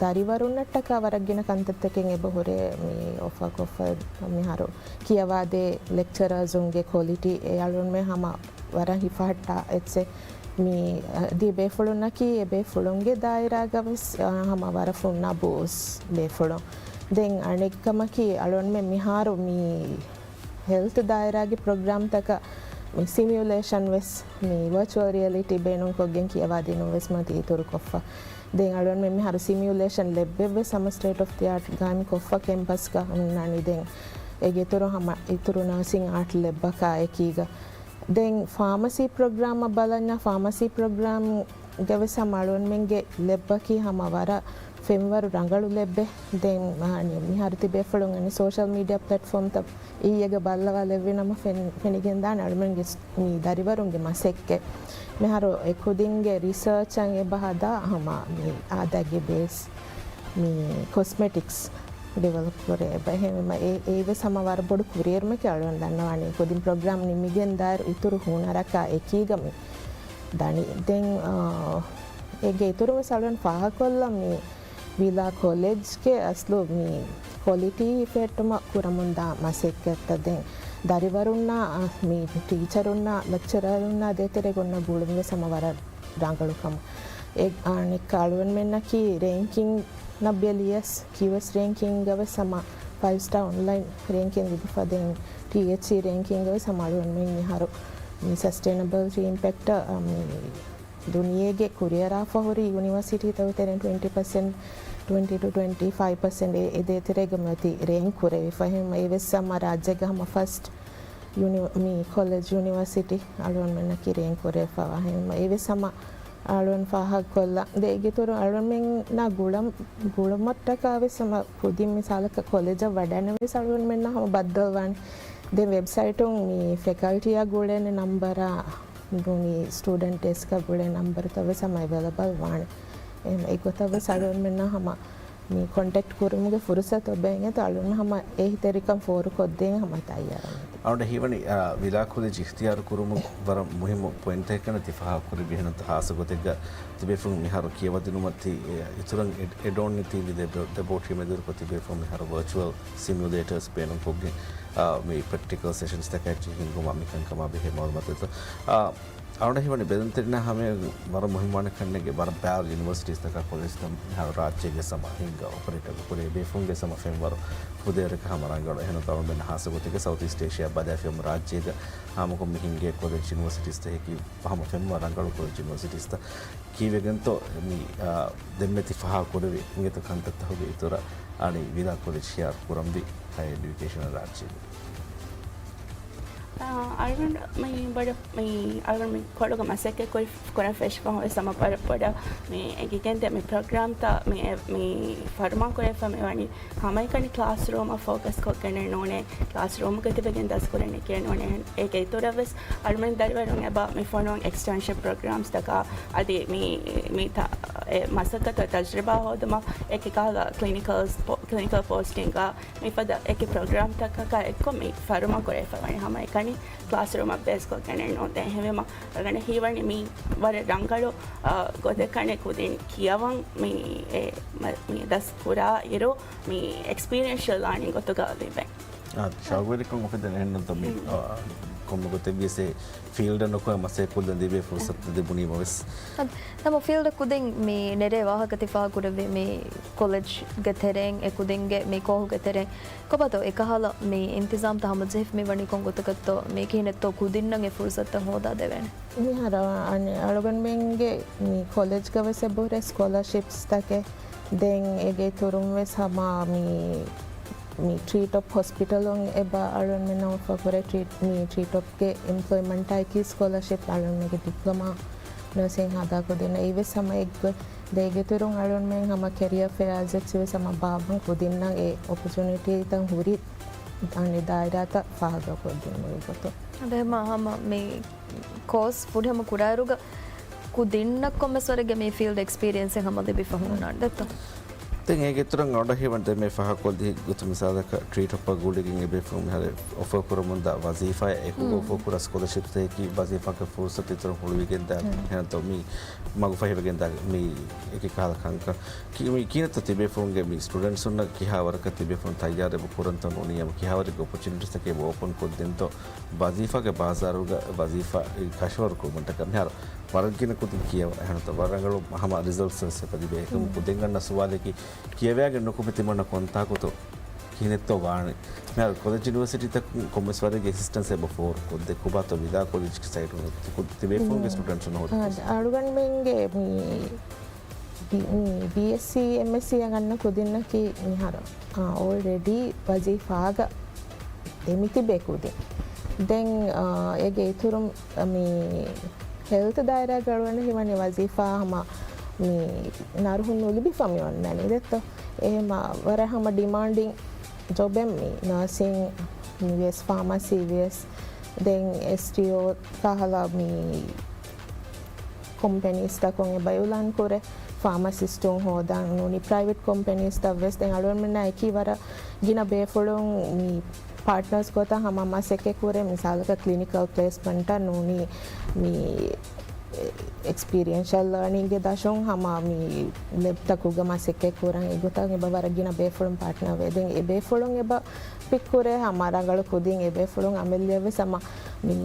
ދަރިވަރުންނަށްޓަކާ ވަރަށް ގިނަ ކަންތައްތަކެއް އެބަހުރޭ މި އޮފާކޮށްފަ. މިހާރު ކިޔަވާދޭ ލެކްޗަރާޒުންގެ ކޮލިޓީ އެ އަޅުގަނޑުމެން ހަމަ ވަރަށް ހިފަހައްޓާ އެއްޗެއް. މި އަދި ބޭފުޅުންނަކީ އެ ބޭފުޅުންގެ ދާއިރާގަ ވެސް، އާ، ހަމަ ވަރަށް ފުންނަ ބޯސް ބޭފުޅުން. ދެން އަނެއްކަމަކީ އަޅުގަނޑުމެން މިހާރު މި ހެލްތު ދާއިރާގެ ޕްރޮގްރާމްތަކަށް މި ސިމިއުލޭޝަން ވެސް މި ވަރޗުއަލް ރިއަލިޓީ ބޭނުންކޮށްގެން ކިޔަވާދިނުން ވެސް މަތި އިތުރުކޮށްފަ. ދެން އަޅުގަނޑުމެން މިހާރު ސިމިއުލޭޝަން ލެބްއެއްވެސް ހަމަ ސްޓޭޓް އޮފް ދި އާޓް ގާއިމްކޮށްފަ ކެމްޕަސްގަ ހުންނާނީ. ދެން އޭގެ އިތުރު ހަމަ އިތުރު ނާސިން އާޓް ލެބްއަކާ އެކީގަ. ދެން ފާމަސީ ޕްރޮގްރާމަށް ބަލަންޏާ، ފާމަސީ ޕްރޮގްރާމްގަ ވެސް ހަމަ އަޅުގަނޑުމެންގެ ލެބްއަކީ ހަމަ ވަރަށް ފެންވަރު ރަނގަޅު ލެބެއް. ދެން މިހާރު ތިބޭފުޅުން އަންނަ ސޯޝަލް މީޑިއާ ޕްލެޓްފޯމްތައް އިއްޔެގަ ބައްލަވާލެއްވި ނަމަ ފެން-، ފެނިގެންދާނެ އަޅުމެންގެ ސް-، މި ދަރިވަރުންގެ މަސައްކަތް. މިހާރު އެ ކުދިންގެ ރިސާޗަށް އެބަ ހަދާ ހަމަ މި އާދައިގެ ބޭސް މި ކޮސްމެޓިކްސް ޑިވެލޮޕް ކުރޭ އެބަ. އެހެންވީމަ އެ، އެއީ ވެސް ހަމަ ވަރަށް ބޮޑު ކުރިއެރުމެކޭ. އަޅުގަނޑު ދަންނަވާނީ ކުދިން ޕްރޮގްރާމް ނިމިގެން ދާއިރު އިތުރު ހުނަރަކާ އެކީގަ މި ދަނީ. ދެން، އާ، އޭގެ އިތުރުން ވެސް އަޅުގަނޑު ފާހަގަކޮށްލަން މި ވިލާ ކޮލެޖްގެ އަސްލު މި ކޮލިޓީ ހިފެހެއްޓުމަށް ކުރަމުންދާ މަސައްކަތްތައް. ދެން ދަރިވަރުންނާ، މި ޓީޗަރުންނާ، ލެކްޗަރަރުންނާ ދޭތެރޭގަ އޮންނަ ގުޅުން ވެސް ހަމަ ވަރަށް ރަނގަޅު ކަމަށް. އެ، އަނެއްކާ އަޅުގަނޑުމެންނަކީ ރޭންކިން ނަށް ބެލިޔަސް، ކިޔުއެސް ރޭންކިންގަ ވެސް ހަމަ ފައިވް ސްޓާ އޮންލައިން ރޭންކިން ލިބިފަ. ދެން ޓީއެޗްސީ ރޭންކިންގަ ވެސް ހަމަ އަޅުގަނޑުމެން މިހާރު މި ސަސްޓެއިނަބިލްޓީ އިމްޕެކްޓަށް، މި ދުނިޔޭގެ ކުރިއަރާފަ ހުރި ޔުނިވަރސިޓީތަކުގެ ތެރެއިން ޓްވެންޓީ ޕަސެންޓް، ޓްވެންޓީ ޓު ޓްވެންޓީ ފައިވް ޕަސެންޓް އެ، އެ ދޭތެރޭގަ މިއޮތީ ރޭންކް ކުރެވިފަ. އެހެން އެވެސް ހަމަ ރާއްޖޭގެ ހަމަ ފަސްޓް ޔުނި-، މި ކޮލެޖް ޔުނިވަރސިޓީ އަޅުގަނޑުމެންނަކީ ރޭންކް ކުރެވިފަވާ. އެހެން އެވެސް ހަމަ އަޅުގަނޑު ފާހަގަކޮށްލަން. ދެން އޭގެ އިތުރު އަޅުގަނޑުމެންނާ ގުޅަން-، ގުޅުމަށްޓަކާ ވެސް ހަމަ ކުދިން މިސާލަކަށް ކޮލެޖަށް ވަޑައިނަމަވެސް އަޅުގަނޑުމެންނާ ހަމަ ބައްދަލުވާނެ. ދެން ވެބްސައިޓުން މި ފެކަލްޓީއާ ގުޅޭނެ ނަންބަރާ، ދުނި ސްޓޫޑެންޓް ޑެސްކަށް ގުޅޭ ނަންބަރުތައް ވެސް ހަމަ އެވޭލަބަލް ވާނެ. އެ، އެގޮތަށް ވެސް އަޅުގަނޑުމެންނާ ހަމަ މި ކޮންޓެކްޓް ކުރުމުގެ ފުރުސަތު އޮބެން އެތަ އަޅުން ހަމަ އެހީތެރިކަން ފޯރުކޮށްދޭން ހަމަ ތައްޔާރަށް. އަޅުގަނޑަށް ހީވަނީ، އާ، ވިލާ ކޮލެޖް އިޚްތިޔާރު ކުރުމުން ވަރަށް މުހިއްމު ޕޮއިންޓެއް ކަން ތި ފާހަގަ ކުރެއްވި. އެހެންތަ ހާއްސަ ގޮތެއްގަ ތިބޭފުޅުން މިހާރު ކިޔަވަދިނުމަށް ތި، އެ، އިތުރަށް އެޑް-، އެޑް އޮން ނެތީ މި ލެބޯ-، ލެބޯޓްރީ މެދުވެރިކޮށް ތިބޭފުޅުން މިހާރު ވަރޗުއަލް ސިމިއުލޭޓަރސް ބޭނުންކޮށްގެން، އާ، މި ޕްރެކްޓިކަލް ސެޝަންސްތަކާއެއްޗެއް ހިންގުމާ މިކަންކަމާ ބެހޭ މައުލޫމާތުތައް، އާ، އަޅުގަނޑަށް ހީވަނީ ބެލުންތެރިންނަށް ހަމަ ވަރަށް މުހިއްމުވާނެ ކަންނޭނގެ ވަރަށް ބައިވަރު ޔުނިވަރސިޓީސްތަކާ ކޮލެޖްތައް މިހާރު ރާއްޖޭގެ ހަމަ ހިންގާ އޮޕަރޭޓް ކުރޭ ބޭފުޅުންގެ ހަމަ ފެންވަރު ފުދޭވަރަކަށް ހަމަ ރަނގަޅު. އެހެން އަޅުގަނޑުމެން ހާއްސަ ގޮތެއްގަ ސައުތް އީސްޓް އޭޝިއާ ބަލާފިޔަމު ރާއްޖޭގަ ހަމަކޮށް މި ހިންގޭ ކޮލެޖް ޔުނިވަރސިޓީސްތަކަކީ ހަމަ ފެންވަރު ރަނގަޅު ކޮލެޖް ޔުނިވަރސިޓީސްތައް ކީއްވެގެންތޯ މި، އާ، ދެންމެ ތި ފާހަގަކުރެއްވި އިނގޭތޯ ކަންތައްތަކުގެ އިތުރަށް އަނި ވިލާ ކޮލެޖް ހިޔާރު ކުރަންވީ ހަޔަރ އެޑިއުކޭޝަނަށް ރާއްޖޭގެ. އަޅުގަނޑު މި ބޮޑަށް މި އަޅުގަނޑު މި ކޮޅުގަ މަސައްކަތް ކުރި ކުރަން ފެށިފަ ހުރި ސަމަ ބޮޑަށް ބޮޑަށް މި އެނގިގެންދޭ މި ޕްރޮގްރާމްތައް މި އެ، މި ފަރުމާ ކުރެފަ މި ވަނީ ހަމައެކަނި ކްލާސްރޫމަށް ފޯކަސް ކޮށްގެނެއް ނޫނޭ، ކްލާސްރޫމުގަ ތިބެގެން ދަސްކުރަން އެކޭ ނޫނޭ. އޭގެ އިތުރަށް ވެސް އަޅުމެން ދަރިވަރުން އެބަ މި ފޮނުވަން އެކްސްޓެންޝަން ޕްރޮގްރާމްސްތަކާ އަދި މި، މި ތަ-، އެ މަސައްކަތު ތަޖްރިބާ ހޯދުމަށް އެކި ކަހަލަ ކްލިނިކަލް ސްޕޯ-، ކްލިނިކަލް ޕޯސްޓިންގާ މިފަދަ އެކި ޕްރޮގްރާމްތަކަކާ އެއްކޮށް މި ފަރުމާ ކުރެފަ ވަނީ ހަމައެކަނި ކްލާސްރޫމަށް ބޭސްކޮށްގެނެއް ނޫން. ދެން އެހެންވީމަ އަޅުގަނޑަށް ހީވަނީ މީ ވަރަށް ރަނގަޅު، އާ، ގޮތެއް ކަނެ ކުދިން ކިޔަވަން މި، އެ، މަ-، މި ދަސް ކުރާ އިރު މި އެކްސްޕީރިއެންޝަލް ލާނިން ގޮތުގަ ލިބޭ. އާ، ޝައުގުވެރިކަން އުފެދެން އެހެންނުންތަ މި، އާ، ކޮންމެ ގޮތެއްވިޔަސް އެ ފީލްޑަށް ނުކުމެ މަސައްކަތް ކޮށްލަން ލިބޭ ފުރުސަތު ލިބުނީމަ ވެސް. އަދި ނަމަ ފީލްޑަށް ކުދިން މި ނެރޭ ވާހަކަ ތި ފާހަގަކުރެއްވި މި ކޮލެޖްގެ ތެރެއިން އެ ކުދިންގެ މި ކޯހުގެ ތެރެއިން ކޮބާތޯ އެކަހަލަ މި އިންތިޒާމްތައް ހަމަޖެހިފަ މި ވަނީ ކޮން ގޮތަކަށްތޯ މި ކިހިނެއްތޯ ކުދިންނަށް އެ ފުރުސަތުތައް ހޯދާ ދެވޭނެ؟ މިހާރު އަނެއް އަޅުގަނޑުމެންގެ މި ކޮލެޖްގަ ވެސް އެބަހުރޭ ސްކޮލަރޝިޕްސްތަކެއް ދެން އޭގެ އިތުރުން ވެސް ހަމަ މި، މި ޓްރީޓޮޕް ހޮސްޕިޓަލުން އެބަ އަޅުގަނޑުމެންނަށް އޮފަރ ކުރޭ ޓްރީޓް، މި ޓްރީޓޮޕްގެ އެމްޕްލޮއިމަންޓާއެކީ ސްކޮލަރޝިޕް އަޅުގަނޑުމެންގެ ޑިޕްލޮމާ ނަރސިން ހަދާ ކުދިންނަށް އެއީ ވެސް ހަމަ އެއްގޮތް. ދޭގެ ތެރެއިން އަޅުގަނޑުމެން ހަމަ ކެރިއަރ ފެއާޒް އެއްޗެއް ވެސް ހަމަ ބާއްވަން ކުދިންނަށް އެ އޮޕޮޗުނިޓީތައް ހުރި އަނެއް ދާއިރާތައް ފާހަގަކޮށްދިން އެގޮތުން. އަދި ހަމަ ހަމަ މި ކޯސް ފުރިހަމަ ކުރާއިރުގަ ކުދިންނަށް ކޮންމެސް ވަރެއްގެ މި ފީލްޑް އެކްސްޕީރިއެންސެއް ހަމަ ލިބިފަ ހުންނާނެ ދެއްތޯ؟ ދެން އޭގެ އިތުރަށް އަޅުގަނޑަށް ހީވަނީ ދެން މި ފާހަގަކޮށްލި ގޮތުން މިސާލަކަށް ޓްރީޓޮޕަށް ގުޅިގެން އެބޭފުޅުން މިހާރު އޮފަރ ކުރަމުންދާ ވަޒީފާއެއް އެކުގަ އޮފަރ ކުރާ ސްކޮލަޝިޕްތަކަކީ ވަޒީފާގެ ފުރުސަތު އިތުރަށް ހުޅުވިގެންދާ ހެންތޯ މި މަގުފަހިވެގެންދާ މި އެކި ކަހަލަ ކަންކަން. ކި-، މި ކިހިނެއްތޯ ތިބޭފުޅުންގެ މި ސްޓުޑެންޓްސުންނަށް ކިހާ ވަރަކަށް ތިބޭފުޅުން ތައްޔާރު އެބަ ކުރަންތޯ ނޫނީ އަމަ ކިހާވަރެއްގެ އޮޕޮޗުނިޓީސްތަކެއް އެބަ އޯޕަން ކޮށްދެންތޯ ވަޒީފާގެ ބާޒާރުގަ ވަޒީފާ ކަށަވަރު ކުރުމަށްޓަކާ މިހާރު ވަރަށް ގިނަ ކުދިން ކިޔަވާ އެހެންތޯ ވަރަށް ރަނގަޅު ހަމަ ރިޒަލްޓްސް ވެސް އެބަ ލިބޭ. އެކަމު ކުދިން އަންނަ ސުވާލަކީ ކިޔަވައިގެން ނުކުމެ ތިމަންނަ ކޮންތާކުތޯ ކިހިނެއްތޯ ވާނެ؟ މިހާރު ކޮލެޖް ޔުނިވަރސިޓީތަކުން ކޮންމެސް ވަރެއްގެ އެސިސްޓެންސް އެބަ ފޯރުކޮށްދޭ ކޮބާތޯ ވިދާ ކޮލެޖްގެ ސައިޑުން ތިބޭފުޅުންގެ ސްޓުޑެންޓްސުން ހޯދި އަޅުގަނޑުމެންގެ މި ބި-، މި ބީއެސްސީ، އެމްއެސްސީ އަށް އަންނަ ކުދިންނަކީ މިހާރު، އާ، އޯލްރެޑީ ވަޒީފާގަ ދެމިތިބޭ ކުދިން. ދެން، އާ، އޭގެ އިތުރުން މި ހެލްތު ދާއިރާގަ އަޅުގަނޑަށް ހީވަނީ ވަޒީފާ ހަމަ މި ނަރުހުން ނުލިބިފަ މި އޮންނަނީ ދެއްތޯ. އެހެމަ ވަރަށް ހަމަ ޑިމާންޑިން ޖޮބެއް މި ނާސިން ވިޔަސް ފާމަސީ ވިޔަސް ދެން އެސްޓީއޯ ކަހަލަ މި ކޮމްޕެނީސްތަކުން އެބައިލާން ކުރޭ ފާމަސިސްޓުން ހޯދާން ނޫނީ ޕްރައިވެޓް ކޮމްޕެނީސްތައް ވެސް ދެން އަޅުގަނޑުމެންނާ އެކީ ވަރަށް ގިނަ ބޭފުޅުން މި ޕާޓްނާސް ގޮތަށް ހަމަ މަސައްކަތް ކުރޭ މިސާލަކަށް ކްލިނިކަލް ޕްލޭސްމަންޓަށް ނޫނީ މި އެކްސްޕީރިއެންޝަލް ލާނިންގެ ދަށުން ހަމަ މި ލެބްތަކުގަ މަސައްކަތް ކުރަން އެގޮތަށް އެބަ ވަރަށް ގިނަ ބޭފުޅުން ޕާޓްނާވޭ. ދެން އެ ބޭފުޅުން އެބަ ޕިކް ކުރޭ ހަމަ ރަނގަޅު ކުދިން އެ ބޭފުޅުން އަމިއްލައަށް ވެސް ހަމަ މި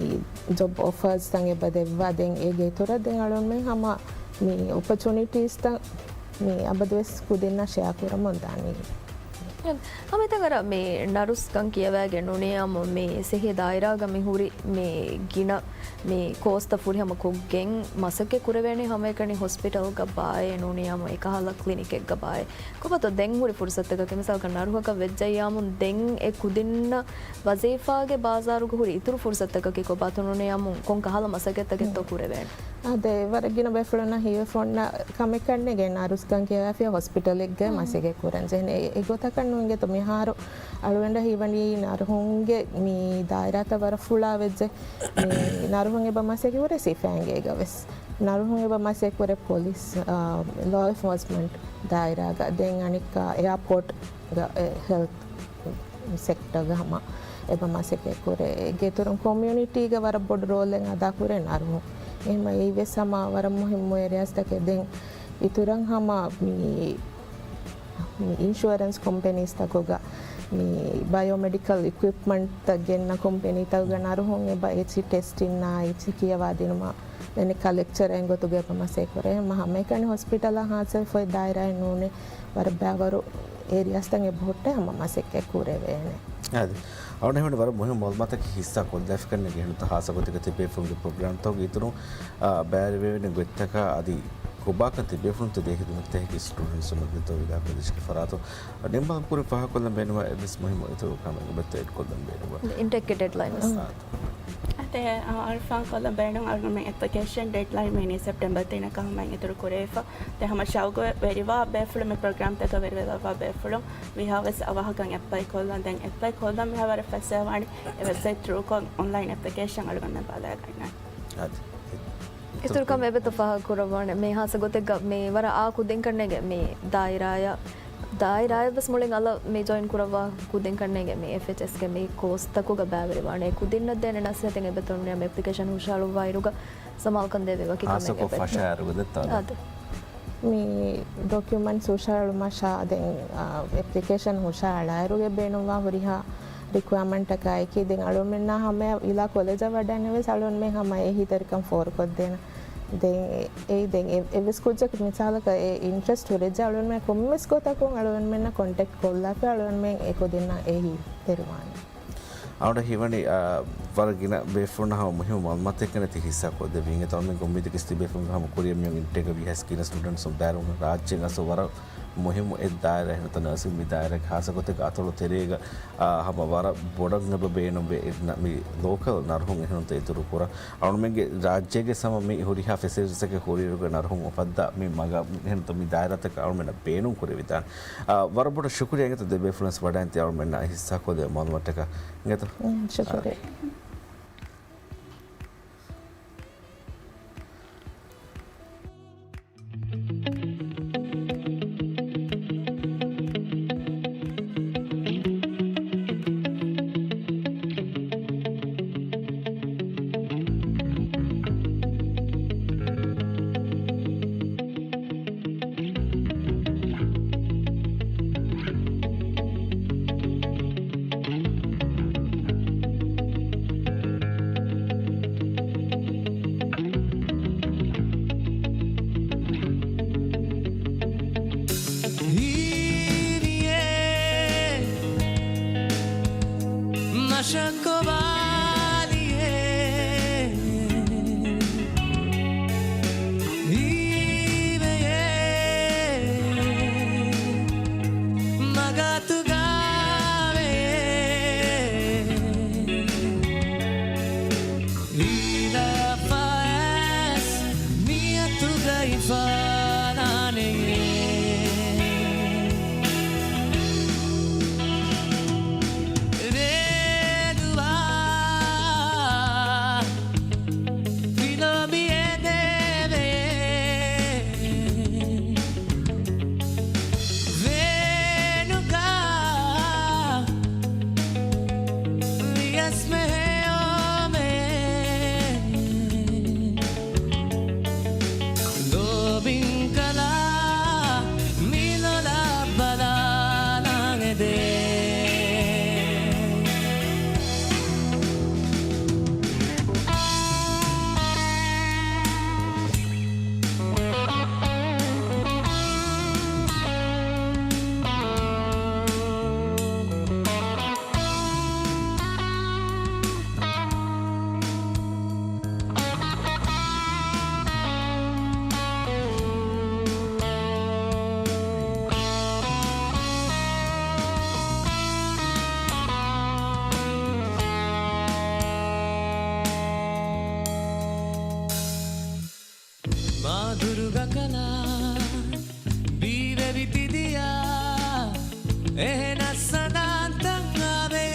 ޖޮބް އޮފާސްތައް އެބަ ދެއްވާ. ދެން އޭގެ އިތުރަށް ދެން އަޅުގަނޑުމެން ހަމަ މި އޮޕޮޗުނިޓީސްތައް މި އަބަދުވެސް ކުދިންނާ ޝެއަރ ކުރަމުން ދާނީ. ހަމަ އެތަން އަރަ މި ނަރުސް ކަން ކިޔަވައިގެން ނޫނީ އަމު މި ސިއްހީ ދާއިރާގަ މި ހުރި މި ގިނަ މި ކޯސްތައް ފުރިހަމަ ކޮށްގެން މަސައްކަތް ކުރެވޭނެ ހަމައެކަނި ހޮސްޕިޓަލްގަ ބާއޭ ނޫނީ އަމު އެކަހަލަ ކްލިނިކެއްގަ ބާއޭ. ކޮބާތޯ ދެން ހުރި ފުރުސަތުތަކަކީ މިސާލަކަށް ނަރުހަކަށް ވެއްޖައްޔާމުން ދެން އެ ކުދިންނަށް ވަޒީފާގެ ބާޒާރުގަ ހުރި އިތުރު ފުރުސަތުތަކަކީ ކޮބާތޯ ނޫނީ އަމު ކޮން ކަހަލަ މަސައްކަތްތަކެއްތޯ ކުރެވޭނެ؟ އާދެ، ވަރަށް ގިނަ ބޭފުޅުންނަށް ހީވެފަ އޮންނަ ކަމެއް ކަންނޭނގެ ނަރުސް ކަން ކިޔަވައިފިޔާ ހޮސްޕިޓަލެއްގައި މަސައްކަތް ކުރަން ޖެހެނީ. އެ، އެގޮތަކަށް ނޫން އިނގޭތޯ މިހާރު އަޅުގަނޑަށް ހީވަނީ ނަރުހުންގެ މި ދާއިރާތައް ވަރަށް ފުޅާ ވެއްޖެ. މި ނަރުހުން އެބަ މަސައްކަތް ކުރޭ ސިފައިންގޭގަ ވެސް. ނަރުހުން އެބަ މަސައްކަތް ކުރޭ ޕޮލިސް، އާ، ލޯ އެންފޯސްމަންޓް ދާއިރާގަ. ދެން އަނެއްކާ އެއާޕޯޓްގަ، އެ، ހެލްތް ސެކްޓަރގަ ހަމަ އެބަ މަސައްކަތް ކުރޭ. އޭގެ އިތުރުން ކޮމިއުނިޓީގަ ވަރަށް ބޮޑު ރޯލެއް އަދާ ކުރޭ ނަރުހުން. އެހެމަ އެއީ ވެސް ހަމަ ވަރަށް މުހިއްމު އޭރިއާސްތަކެއް. ދެން އިތުރަށް ހަމަ މި، މި އިންޝުއަރެންސް ކޮމްޕެނީސްތަކުގަ، މި ބަޔޯމެޑިކަލް އިކުއިޕްމަންޓްތައް ގެންނަ ކޮމްޕެނީތަކުގަ ނަރުހުން އެބަ އެޗި ޓެސްޓިންއާ އެޗި ކިޔަވާދިނުމަށް ދެން ކަލެކްޗަރ އެންގޮތުގަ އެބަ މަސައްކަތް ކުރޭ. ހަމަ ހަމައެކަނި ހޮސްޕިޓަލާ ހާއްސަވެފައި ދާއިރާއެއް ނޫނޭ، ވަރަށް ބައިވަރު އޭރިއާސްތައް އެބަ ހުއްޓޭ ހަމަ މަސައްކަތް ކުރެވޭނެ. އާދެ. އަޅުގަނޑު ހީވަނީ ވަރަށް މުހިންމު މައުލޫމާތަކީ ހިއްސާ ކޮށްލައިފިކަން ނެގެހެނުތަ ހާއްސަ ގޮތެއްގަ ތިބޭފުޅުންގެ ޕްރޮގްރާމްތަކުގެ އިތުރުން، އާ، ބައިވެރިވެވޭނެ ގޮތްތަކާ އަދި ކޮބާކަން ތިބޭފުޅުން ތެދޭ ހިދުމަތްތަކެއް ސްޓޫޑެންޓްސުންނަށް ދެތޯ ވިދާ ކޮލެޖްގެ ފަރާތުން ނިންމާލަން ކުރިން ފާހަގަކޮށްލަން ބޭނުންވާ އެއްވެސް މުހިންމު އިތުރު ކަމެއް އެބައްތަ އެޑްކޮށްލަން ބޭނުންވާ. އިންޓެކް އެޑްލައިން ވެސް. އާ. އާ، އަރްފާން ކޮށްލަން ބޭނުން އަޅުގަނޑުމެން އެޕްލިކޭޝަން ޑެޑްލައިން މި ނީ ސެޕްޓެމްބަރ ތިނަކަށް ހަމައިން އިތުރު ކުރެވިފަ. ދެން ހަމަ ޝައުގުވެރިވާ ބޭފުޅުން މި ޕްރޮގްރާމްތަކަށް ވެރިވެލައްވާ ބޭފުޅުން ވީހާވެސް އަވަހަކަށް އެޕްލައި ކޮށްލަން. ދެން އެޕްލައި ކޮށްލަން މިހާ ވަރަށް ފަސޭހަވާނީ އެ ވެބްސައިޓް ތްރޫކޮށް އޮންލައިން އެޕްލިކޭޝަން އަޅުގަނޑުމެން ބަލައިގަންނަން. އާދެ. އިތުރުކަމެއް އެބަތަ ފާހަގަކުރައްވާނެ؟ މި ހާއްސަ ގޮތެއްގަ މި ވަރަށް އާ ކުދިން ކަންނޭނގެ މި ދާއިރާޔަށް، ދާއިރާޔަށް ވެސް މުޅިން އަލަށް މި ޖޮއިން ކުރައްވާ ކުދިން ކަންނޭނގެ މި އެފްއެޗްއެސްގެ މި ކޯސްތަކުގަ ބައިވެރިވާނެ. ކުދިންނަށް ދޭނެ ނަސޭހަތެއް އެބަތަ ނިޔަމަ އެޕްލިކޭޝަން ހުށަހަޅުއްވާއިރުގަ ސަމާލުކަން ދޭ ވަކި ކަމެއް އެބަތަ؟ އާދެ. މި ޑޮކިއުމަންޓްސް ހުށަހަޅުމަށާ ދެން، އާ، އެޕްލިކޭޝަން ހުށަހަޅާއިރުގެ ބޭނުންވާ ހުރިހާ ރިކުއަރމަންޓަކާއެކީ، ދެން އަޅުގަނޑުމެންނާ ހަމަޔަށް އިލާ ކޮލެޖަށް ވަޑަންނެވެސް އަޅުގަނޑުމެން ހަމަ އެހީތެރިކަން ފޯރުކޮށްދޭނަ. ދެން އެ-، އެއީ ދެން އެ-، އެއްވެސް ކުއްޖަކު މިސާލަކަށް އެ އިންޓްރެސްޓް ހުރެއްޖެ އަޅުގަނޑުމެން ކޮންމެސް ގޮތަކުން އަޅުގަނޑުމެންނަށް ކޮންޓެކްޓް ކޮށްލާފަ އަޅުގަނޑުމެން އެ ކުދިންނަށް އެހީތެރިވާނެ. އަޅުގަނޑަށް ހީވަނީ، އާ، ވަރަށް ގިނަ ބޭފުޅުންނަށް ހަމަ މުހިއްމު މައުލޫމާތެއް ކަންނޭނގެ ތި ހިއްސާ ކޮށްދެއްވީ. އިނގޭތޯ އަޅުގަނޑުމެން އުއްމީދަކީ ތި ބޭފުޅުން ހަމަ ކުރިއަށް މިއޮތް އިންޓޭކް ވީހާވެސް ގިނަ ސްޓޫޑެންޓްސް ބައިވެރިވުން ރާއްޖޭގަ އަސްލު ވަރަށް މުހިއްމު އެއް ދާއިރާ އެހެން ނަރސިންގ މި ދާއިރާގެ ހާއްސަ ގޮތެއްގަ އަތޮޅު ތެރޭގަ، އާ، ހަމަ ވަރަށް ބޮޑަށް އެބަ ބޭނުންވޭ އެ ނަ-، މި ލޯކަލް ނަރުހުން އެހެންތަ އިތުރު ކުރަން. އަޅުގަނޑުމެންގެ ރާއްޖޭގެ ހަމަ މި ހުރިހާ ފެސިލިޓީސްތަކެއް ހުރިއިރުގެ ނަރުހުން އުފައްދާ މި މަގަށް އެހެންތަ މި ދާއިރާތަކަށް އަޅުގަނޑުމެންނަށް ބޭނުން ކުރެވިދާނެ. އާ، ވަރަށް ބޮޑަށް ޝުކުރިއްޔާ އިނގޭތޯ ދެ ބޭފުޅުން ވެސް ވަޑައިގެން ތި އަޅުގަނޑުމެންނާ ހިއްސާކޮށްދޭ މައުލޫމާތަކަށް އިނގޭތޯ. ޝުކުރިއްޔާ. މަށަކޮވާލިއޭ، ހީވެޔޭ، މަގަތުގަވޭ. ވީލާފައިސް މިއަތުގައި ފާނާނެޔޭ. ރޭދުވާ ފިލޮބި އެދެވޭ. ވޭނުގަ ވިޔަސް މެހެޔޮމޭ. ލޯބިން ކަލާ މިލޮލަށް ބަލާލަން އެދޭ. މާދުރުގަ ކަލާ ބީވެވި ތިދިޔާ، އެހެނަސް ސަނާންތަން އާވެ.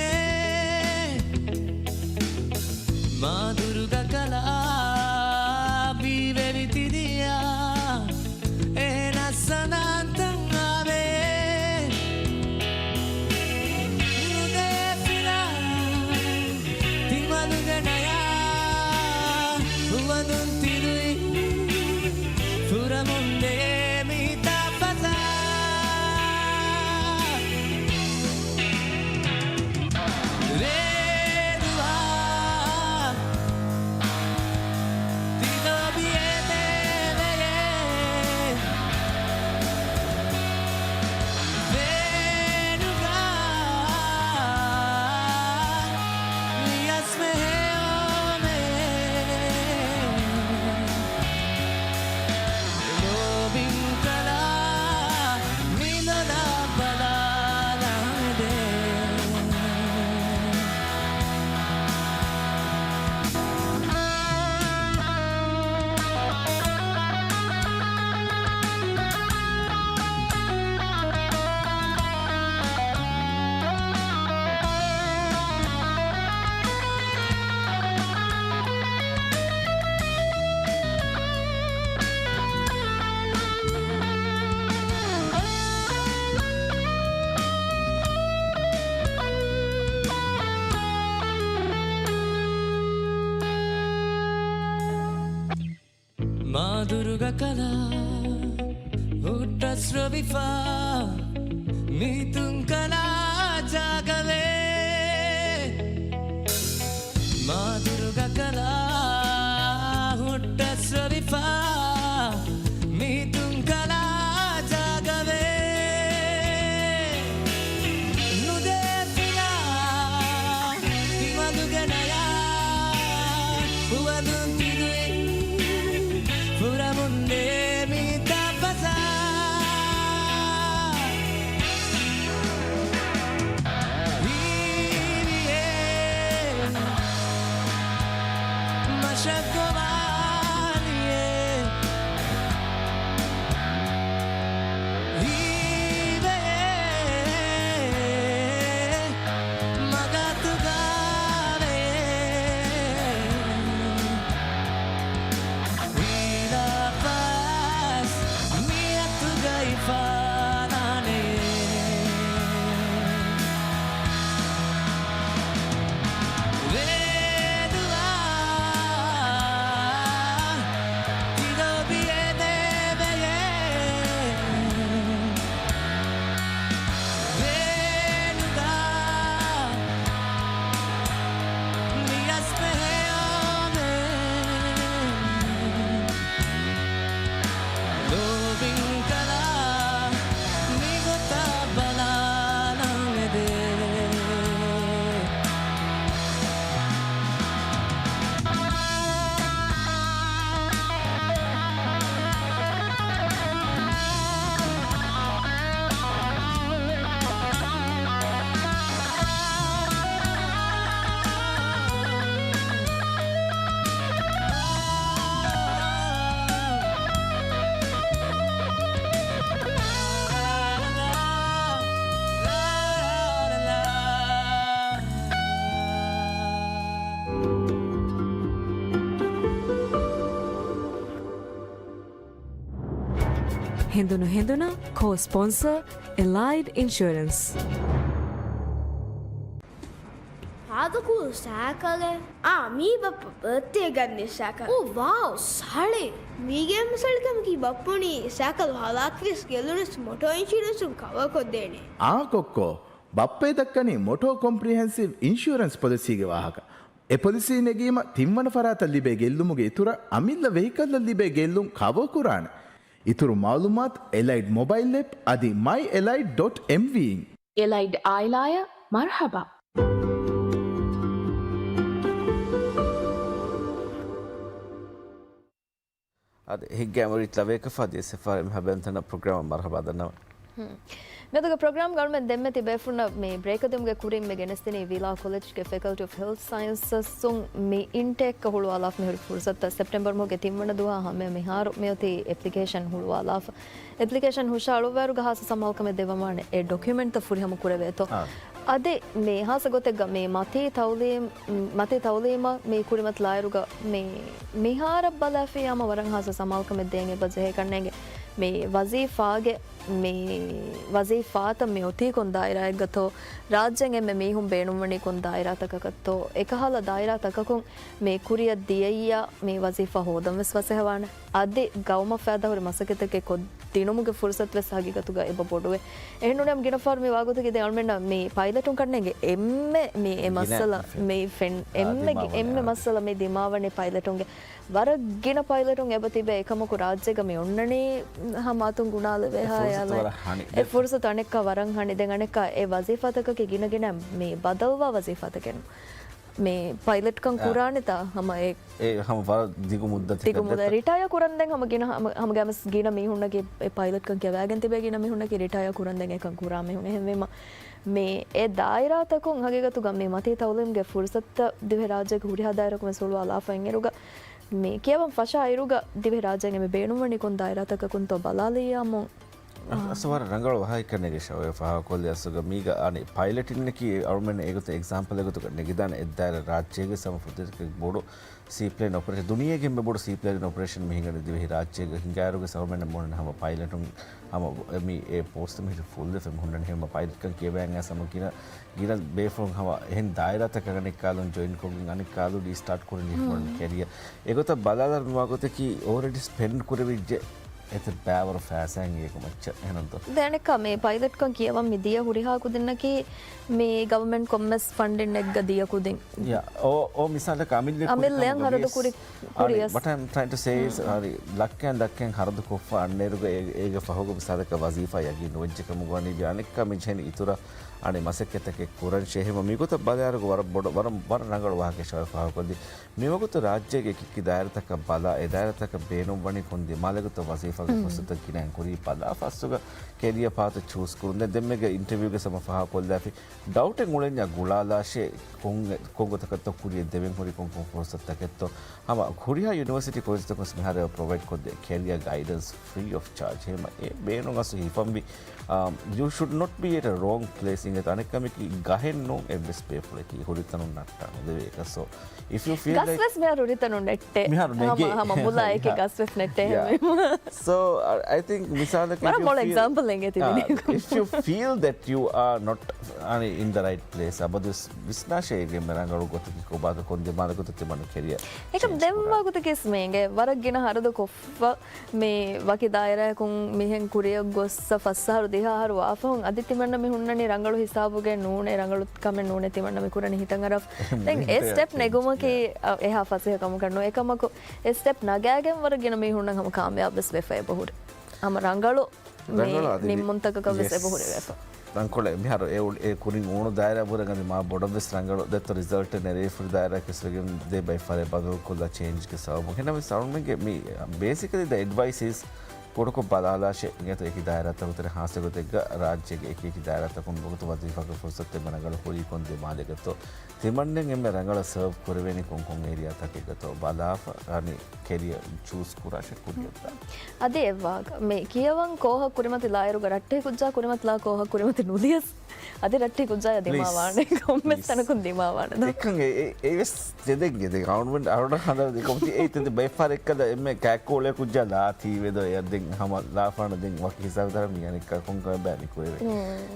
މާދުރުގަ ކަލާ ބީވެވި ތިދިޔާ، އެހެނަސް ސަނާންތަން އާވެ. ނުދޭ ފިލާ ތިމަލުގަ ނަޔާ، ހުވަނުން ތިލުއި ފުރަމުންދޭ މިތާ ފަތާ. ރޭދުވާ މާދުރުގަ ކަލާ ހުއްޓަސް ރޮވިފާ މީތުން ކަލާ ޖާގަވޭ. މާދުރުގަ ކަލާ ހުއްޓަސް ރޮވިފާ މީތުން ކަލާ ޖާގަވޭ. ނުދޭ ފިލާ ތިމަލުގެ ނަޔާ ހުވަލުން ތިލުއި ފުރަމުންދޭ މިތާ ފަސާ. ހީވިޔޭ މަށަށް ގޮވާލިޔޭ. ހީވޭ މަގަތުގަވޭ. ހީލާފަސް މިއަތުގައި ފާނާނެ. ވޭދުވާ ތިލޯބިއެދެވެޔޭ. ވޭނުގަ މިއަސް މެހެޔޯމެ. ލޯބިން ކަލާ މިގޮތަށް ބަލާލަން އެދޭ. ހެނދުނު ހެނދުނަށް ކޯ ސްޕޮންސަރ އެލައިޑް އިންޝުއަރެންސް. ހާދަ ކޫލް ސައިކަލެއް. އާ، މީ ބައްޕަ ބައްތޭ ގަންނަ ސައިކަލް. އޯ ވާވް، ސަޅި. މީގެ މަސައްކަތަކީ ބައްޕަ ބުނީ ސައިކަލް ހަލާކުވެސް ގެއްލުނަސް މޮޓޯ އިންޝުރެންސުން ކަވަރ ކޮށްދޭނެ. އާ ކޮއްކޮ، ބައްޕަ ދައްކަނީ މޮޓޯ ކޮމްޕްރިހެންސިވް އިންޝުއަރެންސް ޕޮލިސީގެ ވާހަކަ. އެ ޕޮލިސީ ނެގީމަ ތިންވަނަ ފަރާތަށް ލިބޭ ގެއްލުމުގެ އިތުރަށް އަމިއްލަ ވެހިކަލްއަށް ލިބޭ ގެއްލުން ކަވަރ ކުރާނެ. އިތުރު މައުލޫމާތު އެލައިޑް މޮބައިލް އެޕް އަދި މައި އެލައިޑް ޑޮޓް އެމްވީ އިން. އެލައިޑް އާއިލާއަށް މަރުޙަބާ. އަދި ހިތްގައިމު ރީތި ލަވަޔަކަށް ފަހަ ދިޔަ ސެފާރެ މިހާ ބެންތަނަށް ޕްރޮގްރާމަށް މަރުޙަބާ ދަންނަވަން. ހުން. މިއަދުގެ ޕްރޮގްރާމްގައި އަޅުމެން ދެންމެ ތިބޭފުންނަށް މި ބްރޭކަށް ދިއުމުގެ ކުރިން މި ގެނެސްދިނީ ވީލާ ކޮލެޖްގެ ފެކަލްޓީ އޮފް ހެލްތް ސައިންސަސްއުން މި އިންޓޭކް ހުޅުވާލާފަ މިހުރި ފުރުސަތުތައް. ސެޕްޓެމްބަރ މަހުގެ ތިންވަނަ ދުވަހާ ހަމައަށް މިހާރު މިއޮތީ އެޕްލިކޭޝަން ހުޅުވާލާފަ. އެޕްލިކޭޝަން ހުށައަޅުއްވާއިރުގަ ހާއްސަ ސަމާލުކަމެއް ދެއްވަމާނެ އެ ޑޮކިއުމެންޓްތައް ފުރިހަމަ ކުރެވޭތޯ. އާ. އަދި މި ހާއްސަ ގޮތެއްގަ މި މަތީ ތައުލީމް، މަތީ ތައުލީމަށް މި ކުރިމަތިލާއިރުގަ މި މިހާރަށް ބަލާފިއްޔާމަ ވަރަށް ހާއްސަ ސަމާލުކަމެއް ދޭން އެބަޖެހޭ ކަންނޭނގެ. މި ވަޒީފާގެ، މި ވަޒީފާތައް މި އޮތީ ކޮން ދާއިރާއެއްގަތޯ، ރާއްޖޭން އެންމެ މީހުން ބޭނުންވަނީ ކޮން ދާއިރާތަކަކަށްތޯ، އެކަހަލަ ދާއިރާތަކަކުން މި ކުރިއަށް ދިޔައްޔާ މި ވަޒީފާ ހޯދަން ވެސް ފަސޭހަވާނެ. އަދި ގައުމަށް ފައިދާހުރި މަސައްކަތްތަކެއް ކޮށްދިނުމުގެ ފުރުސަތު ވެސް ހަގީގަތުގަ އެބަ ބޮޑުވޭ. އެހެންނޫނީ ގިނަ ފަހަރު މި ވާގޮތަކީ ދެން އަޅުމެންނަށް މި ޕައިލެޓުން ކަންނޭނގެ އެންމެ މި އެ ގިނަ މައްސަލަ މި ފެން، އާ، އެންމެ ދިމާވަން އެންމެ އާ. މައްސަލަ މި ދިމާވަނީ ޕައިލެޓުންގެ. ވަރަށް ގިނަ ޕައިލެޓުން އެބަ ތިބޭ އެކަމަކު ރާއްޖޭގަ މި އޮންނަނީ ހަމަ އަތުން ގުނާލެވޭ އެ ހާ ފުރުސަތު އެއާލާ. ވަރަށް ހަނި އެ ދެ- ފުރުސަތު އަނެއްކާ ވަރަށް ހަނި. ދެން އަނެއްކާ އެ ވަޒީފާތަކަކީ ގިނަ ގިނަ މި ބަދަލުވާ ވަޒީފާތަކެއް. މި ޕައިލެޓްކަން އާ. ކުރާނެތާ ހަމަ އެ އެ ހަމަ ވަރަށް ދިގު މުއްދަތެއް ދިގު މުއްދަ ގައްދަތަ؟ ރިޓަޔާ ކުރަން ދެން ހަމަ ގިނަ ހަމަ، ހަމަ ގައިމުވެސް ގިނަ މީހުންނަކީ އެ ޕައިލެޓްކަން ކިޔަވައިގެން ތިބޭ ގިނަ މީހުންނަކީ ރިޓަޔާ ކުރަން ދެން އެކަން ކުރާ މީހުން. އެހެންވީމަ މި އެ ދާއިރާތަކުން ހަގީގަތުގަ މި މަތީ ތައުލީމްގެ ފުރުސަތުތައް ދިވެހި ރާއްޖޭގެ ހުރިހާ ދާއިރާއަކުން ވެސް ހުޅުވާލާފަ އިންއިރުގަ މި ކިޔަވަން ފަށާ އިރުގަ ދިވެހި ރާއްޖޭގެ މި ބޭނުންވަނީ ކޮން ދާއިރާތަކަކުންތޯ ބަލާލިއްޔާމު އަސް ވަރަށް ރަނގަޅު ވާހަކަ ނެގޭ ޝަވޭ ފާހަގަކޮށްލި އަސްގަ މީގަ އަނެއް ޕައިލެޓިންނަކީ އަޅުމެން އެގޮތަށް އެގްޒާމްޕަލް އެގޮތަކަށް ނެގިދާނެ އެއްދާއިރަށް ރާއްޖޭގެ ސަމަ ފުދޭކަ ބޮޑު ސީޕްލޭން އޮޕަރޭޝަން ދުނިޔޭގެ އެންމެ ބޮޑު ސީޕްލޭން އޮޕަރޭޝަން މި ހިނގަނީ ދިވެހި ރާއްޖޭގަ ހިނގާއިރުގެ ސަމަމެން މޫނަން ހަމަ ޕައިލެޓުން ހަމަ މި އެ ޕޯސްޓް މި ފުއްލެފެ ހުންނަން ހެމަ ޕައިލެޓްކަން ކިޔަވައިގެން ހަމަ ގިނަ ގިނަ ބޭފުޅުން ހަމަ އެހެން ދާއިރާތަކަށް އަނެއްކާލުން ޖޮއިން ކޮށްގެން އަނެއްކާލު ރީސްޓާޓް ކުރަނީ ހުން ކެރިއަ. އެގޮތަށް ބަލާލަން މިވާގޮތަކީ އޯލްރެޑީ ސްޕެންޑް ކުރެވިއްޖެ އެތައް ބައިވަރު ފައިސާއެއް އޭގެ މައްޗަށް އެހެންތޯ؟ ދެނެއްކާ މި ޕައިލެޓްކަން ކިޔަވަން މި ދިޔަ ހުރިހާ ކުދިންނަކީ މި ގަވަމެންޓް ކޮންމެސް ފަންޑިންއެއްގަ ދިޔަ ކުދިން. ޔާ، އޯ، އޯ، މިސާލަކަށް އަމިއްލަ އަމިއްލައަށް ހަރަދު ކުރި، ކުރިޔަސް. What I'm trying to say is، ހަރި ލައްކައިން ލައްކައިން ހަރަދު ކޮށްފަ އަންނައިރުގަ އޭ، އޭގެ ފަހުގަ މިސާލަކަށް ވަޒީފާ ޔަގީން ނުވެއްޖެ ކަމުގަ ވަނީ އަނެއްކާ މި ޖެހެނީ އިތުރަށް އަނެއް މަސައްކަތްތަކެއް ކުރަން ޝޭހެމަ މިގޮތަށް ބަލާއިރުގަ ވަރަށް ބޮޑަށް، ވަރަށް، ވަރަށް ރަނގަޅު ވާހަކަ ޝަވައި ފާހަގަކޮށްދި. މިވަގުތު ރާއްޖޭގެ އެކިއެކި ދާއިރަތަކަށް ބަލާ، އެ ދާއިރަތަކަށް ބޭނުންވަނީ ކޮން ދިމާލެއްގަތޯ ވަޒީފާގެ ހުން. ފުރުސަތުތައް ގިނައިން ކުރީ ބަލާ ފަސްވަގަ ކެރިއަ ޕާތު ޗޫސް ކުރުން. ދެން ދެންމެގެ އިންޓަވިއުގެ ސަމަ ފާހަގަކޮށްލާފި ޑައުޓެއް އުޅެންޏާ ގުޅާލާށޭ، ކޮން، ކޮން ގޮތަކަށްތޯ ކުރިއަށް ދެވެން ހުރި ކޮން ކޮން ފުރުސަތުތަކެއްތޯ. ހަމަ ހުރިހާ ޔުނިވަރސިޓީ ކޮލެޖްތަކުން މިހާރު ޕްރޮވައިޑް ކޮށްދޭ ކެރިއަ ގައިޑަންސް ފްރީ އޮފް ޗާޖް. ހެމަ އެ ބޭނުން އަސް ހިފަންވީ، އާ، you should not be at a wrong place. އިނގޭތޯ އަނެއްކަމަކީ ގަހެއް ނޫން އެއްވެސް ބޭފުޅަކީ ހުރިތަނުން ނައްޓާ ނުދެވޭ އެކަސް. So, if you feel like ގަސްވެސް މިހާރު ހުރިތަނުން ނެއްޓޭ. މިހާރު ހަމަ، ނެގޭ. ހަމަ މުލާ އެކި ގަސްވެސް ނެއްޓޭ. Yeah. So, I think މިސާލަކަށް ވަރަށް މޮޅު އެގްޒާމްޕަލް އެނގޭ ތި ދިނީ. If you feel that you are not އަނެއް in the right place، އަބަދުވެސް ވިސްނާށޭ އޭގެ މެ ރަނގަޅު ގޮތަކީ ކޮބާތޯ ކޮން ދިމާލެއްގަތޯ ތިމަން ކެރިއަ އެކަމް ޗޭންޖް ދެންވާ ކުރާ. ގޮތަކީސް މީގެ ވަރަށް ގިނަ ހަރަދު ކޮށްފަ މި ވަކި ދާއިރާއަކުން މިހެން ކުރިއަށް ގޮއްސަ ފަސް އަހަރު ދިހަ އަހަރު ވާފަހުން އަދި ތިމަންނަ މި ހުންނަނީ ރަނގަޅު ހިސާބުގެ ނޫނޭ، ރަނގަޅު ކަމެއް ނޫނޭ ތިމަންނަ މި ކުރަނީ ހިތަށް އަރާފަ. ދެން އެ ސްޓެޕް ނެގުމަކީ އެހާ ފަސޭހަ ކަމަކަށް ނޫން. އެކަމަކު އެ ސްޓެޕް ނަގާގެން ވަރަށް ގިނަ މީހުންނަށް ހަމަ ކާމިޔާބުވެސް ވެފަ އެބަހުރި. ހަމަ ރަނގަޅު މި ރަނގަޅު އަދި ނިންމުންތަކަކަށް ވެސް ޔެސް. އެބަހުރި ވެފަ. ތަންކޮޅެއް މިހާރު އެ އު-، އެ ކުރިން އޫނު ދާއިރާ ބުރަން އަދި މާ ބޮޑަށް ވެސް ރަނގަޅު ދެއްތޯ ރިޒަލްޓެއް ނެރެވިފަ ދާއިރާ ކެސްވެގެން ދޭ ބައެއް ފަހަރެއް ބަދަލުކޮށްލާ ޗޭންޖްގެ ސަބަބުން. ހެނަމެ ސަރުންމެންގެ މި ބޭސިކަލީ ދަ އެޑްވައިސް އިޒް ކުޑަކޮށް ބަލާލާށޭ އިނގޭތޯ އެކި ދާއިރާތަކުތެރޭ ހާއްސަ ގޮތެއްގަ ރާއްޖޭގެ އެކި އެކި ދާއިރާތަކުން ވަގުތު ވަޒީފާގެ ފުރުސަތު އެންމެ ރަނގަޅު ހުރީ ކޮން ދިމާލެއްގަތޯ. ތިމަންނެން އެންމެ ރަނގަޅަށް ސަރވް ކުރެވޭނީ ކޮން ކޮން އޭރިއާތަކެއްގަތޯ ބަލާފަ އަނި ކެރިއަ ޗޫސް ކުރާށޭ ކުރިއަށްދާން. އަދި އެއްވާހަކަ މި ކިޔަވަން ކޯހަށް ކުރިމަތި ލާއިރުގަ ރައްޓެހި ކުއްޖާ ކުރިމަތި ލާ ކޯހަށް ކުރިމަތި ނުލިޔަސް އަދި ރައްޓެހި ކުއްޖާޔާ ދިމާވާނެ. ކޮންމެސް ތަނަކުން ދިމާވާނެ ދޯ. އެކަން އެ، އެ، އެވެސް ތެދެއްގެ ދެ ގަވަރމަންޓް އަޅުގަނޑަށް ހަނދާން ދެ ކޮމިޓީ އެ ތެދެ ބައެއް ފަހަރެއްކަލަ އެންމެ ކާކޯޅެ ކުއްޖާ ލާ ތީވެދޯ އެ ދެން ހަމަ ލާފާނަ ދެން ވަކި ހިސާބު ދަރަ މި އަނެއްކާ ކޮން ކަމެއް ބައި މި ކުރެވޭ.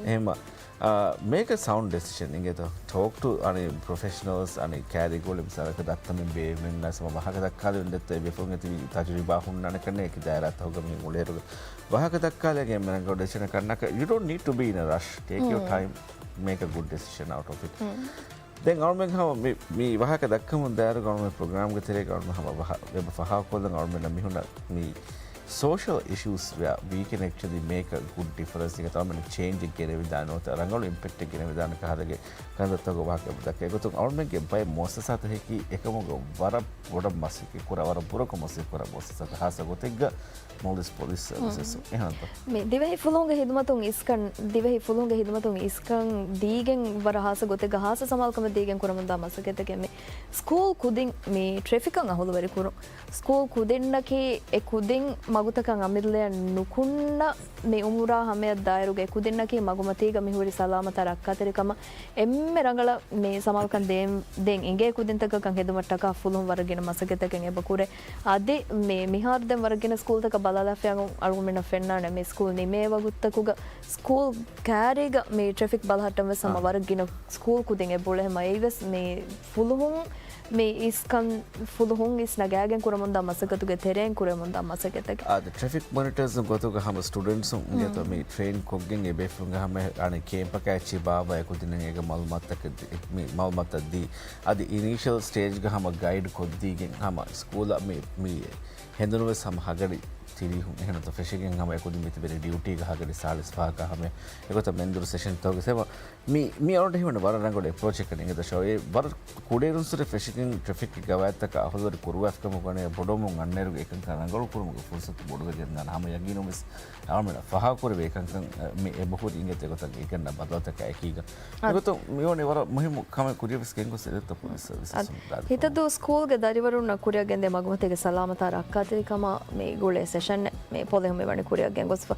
އެހެމަ އާ، މޭކް އަ ސައުންޑް ޑެސިޝަން އިނގޭތޯ. ޓޯކް ޓު އަނި ޕްރޮފެޝަނަލްސް އަނި ކާރިގޯޅި މިސާލަކަށް ދައްތަމެން ބޭއްވެންނާސް ވާހަކަ ދައްކާލެވެން ދެއްތޯ އެ ބޭފުޅުން އެތި ތަޖުރިބާ ހުންނާނެ ކަންނޭ އެކި ދާއިރާތަކުގަ މި އުޅޭރުގަ ވާހަކަ ދައްކާލެގެން މެނަގޯ ޑެސިޝަނަކަށް ނަކަ. You don't need to be in a rush. Take your time. Make a good decision out of it. ދެން އަޅުމެން ހަމަ މި، މި ވާހަކަ ދައްކަމުން ދާއިރުގަ އަޅުމެން ޕްރޮގްރާމްގެ ތެރޭގަ އަޅުމެން ހަމަ ވަހަ-، ވެބަ ފަހާކޮށްލަން އަޅުމެންނަށް މިހުންނަ މި social issues where we can actually make a good difference. އިނގޭތޯ އަޅުމެން ޗޭންޖެއް ގެނެވިދާނެ ނުވަތަ ރަނގަޅު އިމްޕެކްޓެއް ގެނެވިދާނެ ކަހަލަގެ ކަންތައްތަކުގެ ވާހަކަ ދައްކާ. އެގޮތުން އަޅުމެންގެ ބައެއް މުއައްސަސާތަކަކީ އެކަމުގަ ވަރަށް ބޮޑަށް މަސައްކަތް ކުރާ، ވަރަށް ބުރަކޮށް މަސައްކަތް ކުރާ މުއައްސަސާތައް ހާއްސަ ގޮތެއްގަ މޯލްޑިވްސް ޕޮލިސް ސަރވިސަސް އެހާންތޯ؟ މި ދިވެހި ފުލުހުންގެ ހިދުމަތުން އިސްކަން، ދިވެހި ފުލުހުންގެ ހިދުމަތުން އިސްކަން ދީގެން ވަރަށް ހާއްސަ ގޮތެއްގަ ހާއްސަ ސަމާލުކަމެއް ދީގެން ކުރަމުންދާ މަސައްކަތެކެއް މި ސްކޫލް ކުދިން މި ޓްރެފިކަށް އަހުލުވެރި ކުރުން. ސްކޫލް ކުދިންނަކީ އެ ކުދިން މަގުތަކަށް އަމިއްލަޔަށް ނުކުންނަ މި އުމުރާ ހަމަޔަށް ދާއިރުގަ އެ ކުދިންނަކީ މަގުމަތީގަ މިހުރި ސަލާމަތާ ރައްކާތެރިކަމަށް އެންމެ ރަނގަޅަށް މި ސަމާލުކަން ދޭން، ދޭން އިނގޭ ކުދިންތަކަކަށް ހެދުމަށްޓަކާ ފުލުހުން ވަރަށް ގިނަ މަސައްކަތްތަކެއް އެބަ ކުރޭ. އަދި މި، މިހާރު ދެން ވަރަށް ގިނަ ސްކޫލްތަކަށް ބަލާލާފައި އަޅުގަނޑުމެންނަށް ފެންނާނެ މި ސްކޫލް ނިމޭ ވަގުތުތަކުގަ ސްކޫލް ކާރީގަ މި ޓްރެފިކް ބަލަހައްޓަން ވެސް ހަމަ ވަރަށް ގިނަ ސްކޫލް ކުދިން އެބައުޅޭ. ހަމަ އެއީވެސް މި ފުލުހުން މި އިސްކަން ފުލުހުން އިސް ނަގާގެން ކުރަމުންދާ މަސައްކަތުގެ ތެރެއިން ކުރެމުންދާ މަސައްކަތެކެ. އާދެ، ޓްރެފިކް މޮނިޓަރސް ގޮތުގަ ހަމަ ސްޓޫޑެންޓްސުން އިނގޭތޯ މި ޓްރެއިން ކޮށްގެން އެ ބޭފުޅުންގެ ހަމަ އަނެއް ކޭމްޕަކާ އެއްޗެއް ބާއްވާ އެކުދިންނަށް އޭގެ މައުލޫމާތުތަކެއް ދި-، މި މައުލޫމާތުތައް ދީ. އަދި އިނީޝަލް ސްޓޭޖްގަ ހަމަ ގައިޑް ކޮށްދީގެން ހަމަ ސްކޫލަށް މި، މި ހެނދުނުވެސް ހަމަ ހަގަޑި ތިރީހުން އެހެންތޯ ފެށިގެން ހަމަ އެކުދިން މިތިބެނީ ޑިއުޓީގަ ހަގަޑި ސާޅީސް ފަހަކަށް ހަމަ އެގޮތަށް މެންދުރު ސެޝަންތަކުގެ ސެވަ މި، މި އަޅުގަނޑަށް ހީވަނީ ވަރަށް ރަނގަޅު އެޕްރޯޗެއް ކަން އިނގޭތޯ ޝަވައި. ވަރަށް ކުޑައިރުންސުރެ ފެށިގެން ޓްރެފިކްގެ ގަވާއިދުތަކަށް އަހުލުވެރި ކުރުވާފިކަމުގަ ވަނީ ބޮޑުވަމުން އަންނައިރުގެ އެކަންކަން ރަނގަޅު ކުރުމުގެ ފުރުސަތު ބޮޑުވެގެން ދާނެ. ހަމަ ޔަގީނުން ވެސް އަޅުމެންނަށް ފަހާ ކުރެވޭ އެކަންކަން މި އެބަހުރި އިނގޭތޯ އެގޮތަށް ގެންނަ ބަދަލުތަކާ އެކީގަ. އާ. އެގޮތުން މިވަނީ ވަރަށް މުހިއްމު ކަމެއް ކުރިޔަށް ވެސް ގެންގޮސް އެދެއްތޯ ޕޮލިސް ސަރވިސަސް އަދި ދާދިފަ. ހިތަދޫ ސްކޫލްގެ ދަރިވަރުންނަށް ކުރިއަށް ގެންދޭ މަގުމަތީގެ ސަލާމަތާ ރައްކާތެރިކަމަށް މި ގުޅޭ ސެޝަން މި ޕޮލިހުން މި ވަނީ ކުރިއަށް ގެންގޮސްފަ.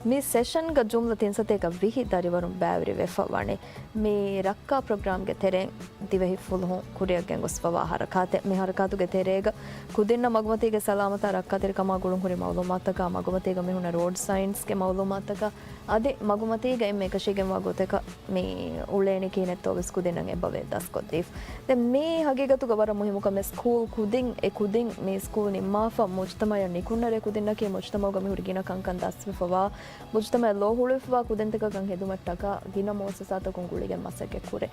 މި ސެޝަންގަ ޖުމްލަ ތިން ސަތޭކަ ވިހި ދަރިވަރުން ބައިވެރިވެފަ ވަނީ. މި ރައްކާ ޕްރޮގްރާމްގެ ތެރެއިން ދިވެހި ފުލުހުން ކުރިއަށް ގެންގޮސްފަވާ ހަރަކާތެއް. މި ހަރަކާތުގެ ތެރޭގަ ކުދިންނަށް މަގުމަތީގެ ސަލާމަތާ ރައްކާތެރިކަމާ ގުޅުންހުރި މައުލޫމާތަކާ، މަގުމަތީގަ މިހުންނަ ރޯޑް ސައިންސްގެ މައުލޫމާތަކާ، އަދި މަގުމަތީގަ އެންމެ އެކަށީގެންވާ ގޮތަކަށް މި އުޅޭނީ ކިހިނެއްތޯވެސް ކުދިންނަށް އެބަ ވެ ދަސްކޮށްދީފަ. ދެން މީ ހަގީގަތުގަ ވަރަށް މުހިއްމު ކަމެއް، ސްކޫލް ކުދިން، އެ ކުދިން މި ސްކޫލް ނިންމާފަ މުޖްތަމަޢަށް ނިކުންނަރޭ ކުދިންނަކީ މުޖްތަމަޢުގަ މިހުރި ގިނަ ކަންކަން ދަސްވެފަވާ، މުޖްތަމަޢަށް ލޯ ހުޅުވިފަވާ ކުދިންތަކަކަށް ހެދުމަށްޓަކާ ގިނަ މުއައްސަސާތަކުން ގުޅިގެން މަސައްކަތް ކުރޭ.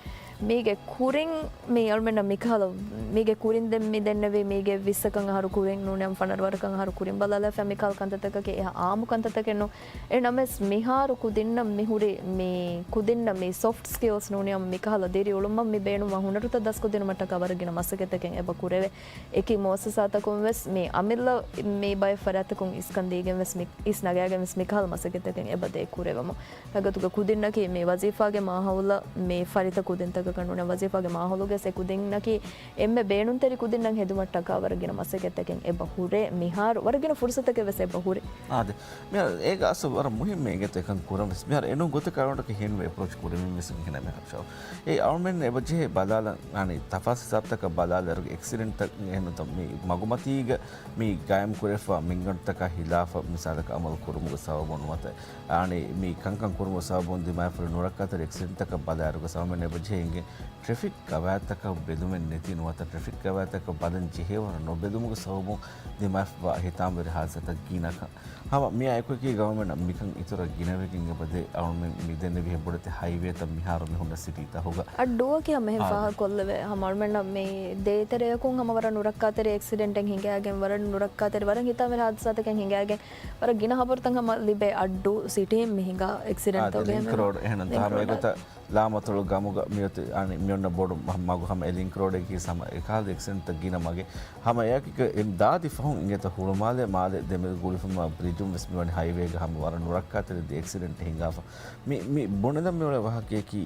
މީގެ ކުރިން މި އަޅުމެންނަށް މިކަހަލަ، މީގެ ކުރިން ދެން މި ދެންނެވީ މީގެ ވިއްސަކަށް އަހަރު ކުރިން ނޫނީ ފަނަރަ ވަރަކަށް އަހަރު ކުރިން ބަލާލާފަ މިކަހަލަ ކަންތައްތަކަކީ އެހާ އާއްމު ކަންތައްތަކެއް ނޫން. އެހެންނަމަވެސް މިހާރު ކުދިންނަށް މިހުރި މި ކުދިންނަށް މި ސޮފްޓް ސްކިލްސް ނޫނީ މިކަހަލަ ދިރިއުޅުމަށް މި ބޭނުންވާ ހުނަރުތައް ދަސްކޮށްދިނުމަށްޓަކާ ވަރަށް ގިނަ މަސައްކަތްތަކެއް އެބަ ކުރެވޭ. އެކި މުއައްސަސާތަކުން ވެސް މި އަމިއްލަ މި ބައެއް ފަރާތްތަކުން އިސްކަން ދީގެން ވެސް މި އިސް ނަގައިގެން ވެސް މިކަހަލަ މަސައްކަތްތަކެއް އެބަ ދޭ ކުރެވެމު. ހަގީގަތުގަ ކުދިންނަކީ މި ވަޒީފާގެ މާހައުލަށް މި ފަރިތަ ކުދިންތަކަކަށް ނޫނޭ ވަޒީފާގެ މާހައުލުގެ އެ ކުދިންނަކީ އެންމެ ބޭނުންތެރި ކުދިންނަށް ހެދުމަށްޓަކާ ވަރަށް ގިނަ މަސައްކަތްތަކެއް އެބަ ހުރޭ. މިހާރު ވަރަށް ގިނަ ފުރުސަތުތަކެއް ވެސް އެބަ ހުރޭ. އާދެ. މިހާރު އޭގަ އަސްލު ވަރަށް މުހިއްމު އެނގޭތޯ އެކަން ކުރަން ވެސް. މިހާރު އެނޫން ގޮތަކަށް އަޅުގަނޑަކަށް ހިންވޭ އެޕްރޯޗް ކުރެވެން ވެސް ހިނަމެ ހަށަވ. އެ އަޅުމެން އެބަ ޖެހޭ ބަލާލަން އަނި ތަފާސް ހިސާބުތަކަށް ބަލާލައިރު އެކްސިޑެންޓްތައް އެހެން ނުތަ މި މަގުމަތީގަ މި ގާއިމް ކުރެފަ މިންގަނޑުތަކާ ހިލާފަށް މިސާލަކަށް އަމަލު ކުރުމުގެ ސަބަބުން ނުވަތަ އަނި މި ކަންކަން ކުރުމުގެ ސަބަބުން ދިމާވެފަ ނުރައްކާތެރި އެކްސިޑެންޓްތަކަށް ބަލާއިރު އަޅުމެން އެބަ ޖެހޭ އިނގޭ ޓްރެފިކް ގަވާއިދުތަކަށް ބެލުމެއް ނެތި ނުވަތަ ޓްރެފިކް ގަވާއިދުތަކަށް ބަލަން ޖެހޭވަރަށް ނުބެލުމުގެ ސަބަބުން ދިމާވެފަ ހިތާމަވެރި ހާދިސާތައް ގިނަކަން. ހަމަ މިއާ އެކުއެކީ ގަވަމެންޓް މިކަން އިތުރަށް ގިނަވެގެން އެބަދޭ. އަޅުމެން މި ދެންނެވިހެން ބޮޑެތި ހައިވޭތައް މިހާރު މި ހުންނަ ސިޓީތަކުގަ. އައްޑޫއަކީ ހަމަ އެހެން އާ، ފާހަގަކޮށްލެވޭ. ހަމަ އަޅުމެންނަށް މި ދޭތެރެއަކުން ހަމަ ވަރަށް ނުރައްކާތެރި އެކްސިޑެންޓެއް ހިނގާގެން، ވަރަށް ނުރައްކާތެރި، ވަރަށް ހިތާމަވެރި ހާދިސާތަކެއް ހިނގާގެން، ވަރަށް ގިނަ ހަބަރުތައް ހަމަ ލިބޭ އައްޑޫ ސިޓީން މި ހިނގާ އެކްސިޑެންޓްތަކުގެ އާދެ، ލިންކް ރޯޑް އެހެން ލިންކް ތާ ރޯޑަށް. މޭގޮތަށް ލާމަތޮޅު ގަމުގަ މިއޮތީ އަނި މިއޮންނަ ބޮޑު މަ-، މަގު ހަމަ އެ ލިންކް ރޯޑެއްގެ ސަމަ އެކަހަލަ އެކްސިޑެންޓްތައް ގިނަ މަގެއް. ހަމަ އެއަކީ އެ ދާދި ފަހުން އިނގޭތަ ހުޅުމާލެ މާލެ ދެމެދު ގުޅިފަމާ ބްރިޖުން ވެސް މިވަނީ ހައިވޭގަ ހަމަ ވަރަށް ނުރައްކާތެރި ދެ އެކްސިޑެންޓް ހިނގާފަ. މި، މި ބުނެލަން މިއުޅޭ ވާހަކަޔަކީ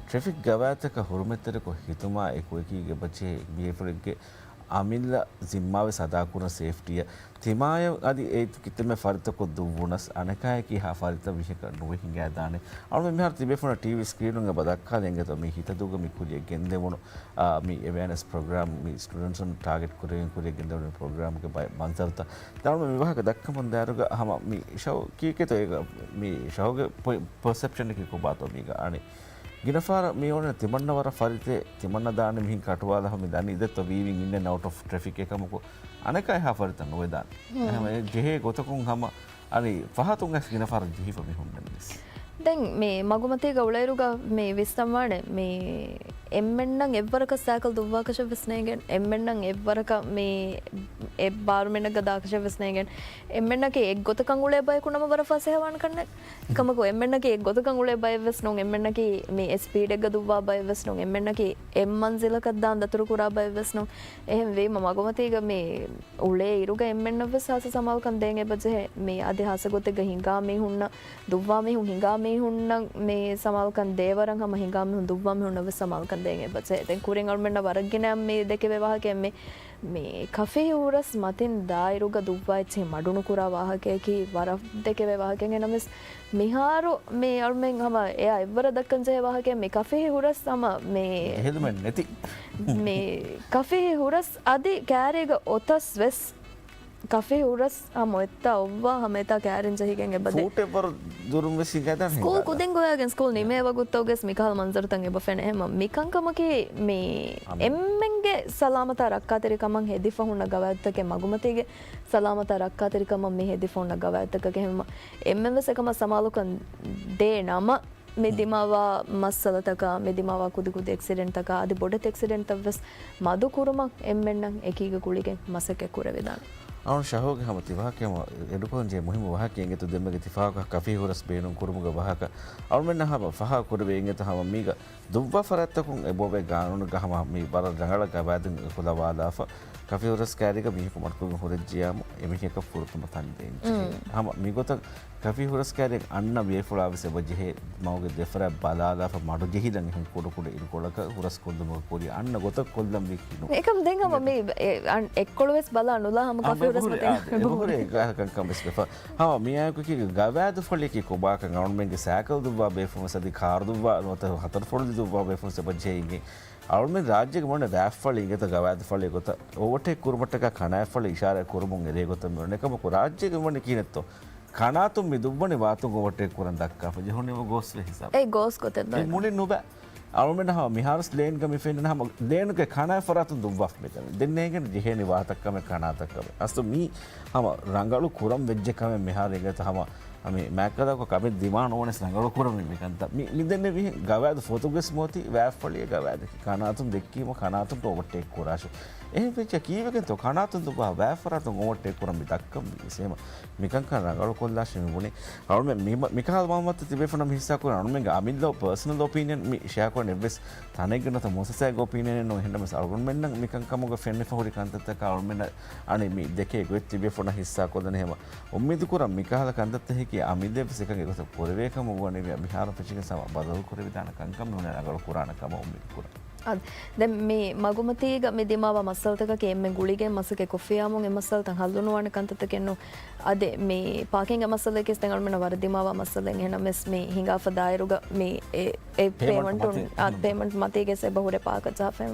ޓްރެފިކް ގަވާއިދުތަކަށް ހުރުމަތްތެރިކޮށް ހިތުމާ އެކުއެކީގެ ބަޖެހޭ ބޭފުޅެއްގެ އަމިއްލަ ޒިންމާވެސް އަދާކުރަން ސޭފްޓީއަށް. ތިމާޔަށް އަދި އެ ކިތަންމެ ފަރިތަކޮށް ދުއްވުނަސް، އަނެކާޔަކީ ހާ ފަރިތައް މީހަކަށް ނުވެ ހިނގާދާނެ. އަޅުމެން މިހާރު ތިބޭފުޅުންނަށް ޓީވީ ސްކްރީނުން އެބަ ދައްކާލަން އިނގޭތޯ މި ހިތަދޫގަ މި ކުރިޔަށް ގެންދެވުނު، އާ، މި އެވެއާނެސް ޕްރޮގްރާމް މި ސްޓޫޑެންޓްސުން ޓާގެޓް ކުރެވެން ކުރިޔަށް ގެންދެވުނު ޕްރޮގްރާމްގެ ބައެއް މަންޒަރުތައް. ދެން އަޅުމެން މި ވާހަކަ ދައްކަމުން ދާއިރުގަ ހަމަ މި ޝަހު ކީކޭތޯ އޭގަ މި ޝަހުގެ ޕޮ-، ޕަސެޕްޝަނަކީ ކޮބާތޯ މީގަ އަނި ގިނަފާރަށް މި އޮންނަ ތިމަންނަ ވަރަށް ފަރިތޭ، ތިމަންނަ ދާނެ މިހިން ކަޓުވާލާ ހަމަ ދަނީ ދެއްތޯ ވީވިން އިން އެންޑް އައުޓް އޮފް ޓްރެފިކް އެކަމަކު އަނެކާ އެހާ ފަރިތައް ނުވެދާނެ. ހުން. އެހެން އެ ޖެހޭ ގޮތަކުން ހަމަ އަނި ފަހަތުން އައިސް ގިނަފާރަށް ޖެހިފަ މި ހުންނަނީސް. ދެން މި މަގުމަތީގަ އުޅޭއިރުގަ މި ވިސްނަންވާނެ މި އެންމެންނަށް އެއްވަރަކަށް ސައިކަލް ދުއްވާކަށެއް ވެސް ނޭނގެން، އެންމެންނަށް އެއްވަރަކަށް މި އެއް ބާރުމެންނަށް ގަދާކަށެއް ވެސް ނޭނގެން، އެންމެންނަކީ އެއްގޮތަކަށް އުޅޭ ބަޔަކު ނަމަ ވަރަށް ފަސޭހަވާނެ ކަންނެ. އެކަމަކު އެންމެންނަކީ އެއްގޮތަކަށް އުޅޭ ބައެއް ވެސް ނޫން. އެންމެންނަކީ މި އެ ސްޕީޑެއްގަ ދުއްވާ ބައެއް ވެސް ނޫން. އެންމެންނަކީ އެއް މަންޒިލަކަށް ދާން ދަތުރު ކުރާ ބައެއް ވެސް ނޫން. އެހެންވީމަ މަގުމަތީގަ މި އުޅޭ އިރުގަ އެންމެންނަށް ވެސް ހާއްސަ ސަމާލުކަން ދޭން އެބަޖެހޭ. މި އަދި ހާއްސަ ގޮތެއްގަ ހިނގާ މީހުންނަށް، ދުއްވާ މީހުން ހިނގާ މީހުންނަށް މި ސަމާލުކަން ދޭވަރަށް ހަމަ ހިނގާ މީހުން ދުއްވާ މީހުންނަށް ވެސް ސަމާލުކަން ދޭން އެބަޖެހޭ. ދެން ކުރިން އަޅުމެންނަށް ވަރަށް ގިނަ މި ދެކެވޭ ވާހަކައެއް މި މި ކަފީ ހުރަސް މަތިން ދާއިރުގަ ދުއްވާ އެއްޗެހި މަޑުނުކުރާ ވާހަކަޔަކީ ވަރަށް ދެކެވޭ ވާހަކައެއް. އެހެންނަމަވެސް މިހާރު މި އަޅުމެން ހަމަ އެއާ އެއްވަރަށް ދައްކަން ޖެހޭ ވާހަކައެއް މި ކަފީ ހުރަސް ހަމަ މި ހެދުމެއް ނެތި. މި ކަފީ ހުރަސް އަދި ކާރީގަ އޮތަސް ވެސް ކަފީ ހުރަސް ހަމަ އޮތްތާ އޮއްވާ ހަމަ އެތާ ކާރިން ޖެހިގެން އެބަދޭ. ފޫޓެއްވަރު ދުރުން ވެސް ހިނގާދާނެ ސްކޫލް ހިނގާދާނެ. ކުދިން ގޮވާގެން ސްކޫލް ނިމޭ ވަގުތުގަސް މިކަހަލަ މަންޒަރުތައް އެބަ ފެނޭ. ހަމަ މިކަންކަމަކީ މި އަމި. އެންމެންގެ ސަލާމަތާ ރައްކާތެރިކަމަށް ހެދިފަ ހުންނަ ގަވާއިދުތަކެއް، މަގުމަތީގެ ސަލާމަތާ ރައްކާތެރިކަމަށް މި ހެދިފަ ހުންނަ ގަވާއިދުތަކަކީ. ހަމަ އެންމެން ވެސް އެކަމަށް ސަމާލުކަން ދޭ ނަމަ، މި ހުން. ދިމާވާ މައްސަލަތަކާ، މި ދިމާވާ ކުދިކުދި އެކްސިޑެންޓްތަކާ، އަދި ބޮޑެތި އެކްސިޑެންޓްތައް ވެސް މަދު ކުރުމަށް އެންމެންނަށް އެކީގަ ގުޅިގެން މަސައްކަތް ކުރެވިދާނެ. އަޅުން ޝަހޫގެ ހަމަ ތި ވާހަކަ ހަމަ އެޑުކޮށް ޖެހޭ މުހިއްމު ވާހަކަ އިނގޭތޯ ދެންމެގެ ތި ފާހަގަ ކަފީ ހުރަސް ބޭނުން ކުރުމުގެ ވާހަކަ. އަޅުމެންނަށް ހަމަ ފާހަގަ ކުރެވޭ އިނގޭތޯ ހަމަ މީގަ ދުއްވާ ފަރާތްތަކުން އެބައޮވޭ ގާނޫނުގަ ހަމަ މި ވަރަށް ރަނގަޅަށް ގަވާއިދުން އެކުލަވާލާފަ، ކަފީ ހުރަސް ކާރީގަ މީހަކު މަޑުކޮށްގެން ހުރެއްޖިޔާމު، އެމީހަކަށް ފުރަތަމަ ތަން ދޭން ޖެހޭ. ހުން. ހަމަ މިގޮތަށް ކަފީ ހުރަސް ކާރީގެ އަންނަ ބޭފުޅާ ވެސް އެބަ ޖެހޭ މަގުގެ ދެފަރާތް ބަލާލާފަ، މަޑު ޖެހިލަން އެހެން ކުޑަކުޑަ އިރުކޮޅަކަށް ހުރަސް ކޮށްލުމުގެ ކުރިއަށް އަންނަ ގޮތަށް ކޮށްލަން ވީ ކިނު. އެކަމް ދެން ހަމަ މި އެ، އަން، އެއްކޮޅު ވެސް ބަލާ ނުލާ ހަމަ ކަފީ އެބަހުރި އާދެ، އެބަހުރި ގާތް ކަންކަން ވެސް ވެފަ. ހަމަ މިއާއެކު ގަވާއިދު ފަޅިއަކީ ކޮބާކަން އަޅުމެންގެ ސައިކަލް ދުއްވާ ބޭފުޅުން ވެސް އަދި ކާރު ދުއްވާ ނުވަތަ ހަތަރު ފަޅު ދުއްވާ ބޭފުޅުން ވެސް އެބަ ޖެހޭ. އަޅުމެން ރާއްޖޭގެ މިވަނީ ވާތް ފަޅި އިނގޭތޯ ގަވާއިދު ފަޅި ގޮތަށް އޯވަޓޭކް ކުރުމަށްޓަކާ ކަނާތް ފަޅި އިޝާރާތް ކުރުމުން އެރޭ ގޮތަށް މިވަނީ. އެކަމަކު ރާއްޖޭގެ މިވަނީ ކިހިނެއްތޯ؟ ކަނާތުން މި ދުއްވަނީ ވާތުން އޯވަޓޭކް ކުރަން ދައްކާފަ ޖެހުނީމަ ގޯސްވެ ހިސާބު. އެ ގޯސް ގޮތެއް އެ ދޯ. މުޅިން ނުބަ. އަޅުމެން ހަމަ މިހާރުސް ލޭންގަ މި ފެންނަ ހަމަ ލޭނުގެ ކަނާތް ފަރާތުން ދުއްވާފަ މިދަނީ. ދެން ނޭނގެން ޖެހޭނީ ވާހަކަ ކަމެއް ކަނާތަކަށް ކަމެއް. އަސްލު މީ ހަމަ ރަނގަޅު ކުރަން ވެއްޖެ ކަމެއް މިހާރު އިނގޭތޯ ހަމަ މި މާތްކަލާކޮ ކަމެއް ދިމާ ނުވަނެސް ރަނގަޅު ކުރަން މި ކަންތައް. މި، މި ދެންނެވިހެން ގަވާއިދު ފޮތުގެސް މޯތި ވާތް ފަޅިއެއް ގަވާއިދަކީ ކަނާތުން ދެއްކީމަ ކަނާތުން އޯވަޓޭކް ކުރާށޭ. އެހެން ވެއްޖެ ކީއްވެގެންތޯ ކަނާތުން ދުއްވާ ވާތް ފަރާތުން އޯވަޓޭކް ކުރަން މި ދައްކަން ވީސް އެހެމަ މިކަންކަން ރަނގަޅު ކޮށްލާށޭ މި ބުނި. އަޅުމެން މި، މި، މިކަހަލަ މައުލޫމާތު ތިބޭފުޅުންނަށް ހިއްސާކުރަން އަޅުމެންގެ އަމިއްލަ ޕާސަނަލް އޮޕީނިއަން މި ޝެއާކުރަން އެއްވެސް ތަނެއްގެ ނުވަތަ މުއައްސަސާއެއްގެ އޮޕީނިއަނެއް ނޫން. އެހެންނަމަވެސް އަޅުގަނޑުމެންނަށް މިކަންކަމުގަ ފެންނަފަ ހުރި ކަންތައްތަކާ އަޅުމެންނަށް އަނެއް މި ދެކޭ ގޮތް ތިބޭފުޅުންނަށް ހިއްސާކޮށްލަން. އެހެމަ އުއްމީދުކުރަން މިކަހަލަ ކަންތައްތަކަކީ އަމިއްލައަށްވެސް އެކަން އެގޮތަށް ކުރެވޭކަމަށް ވަނީ މިހާރު ފެށިގެން ސަމާ ބަދަލު ކުރެވިދާނެ ކަންކަން މި ބުނީ ރަނގަޅު ކުރާނެ ކަމަށް އުއްމީދު ކުރަން. އާދެ، ދެން މި މަގުމަތީގަ މި ދިމާވާ މައްސަލަތަކަކީ އެންމެން ގުޅިގެން މަސައްކަތް ކޮށްފިޔާމުން އެ މައްސަލަތައް ހައްލުނުވާނެ ކަންތައްތަކެއް ނޫން. އަދި މި ޕާކިންގ މައްސަލައަކީ ދެން އަޅުމެންނަށް ވަރަށް ދިމާވާ މައްސަލައެއް. އެހެންނަމަވެސް މި ހިނގާފަ ދާއިރުގަ މި އެ، އެ ޕޭމަންޓު ޕޭމަންޓު މަތި-، އާ، ޕޭމަންޓް މަތީގަސް އެބަހުރޭ ޕާކަށް ޖަހާފައި.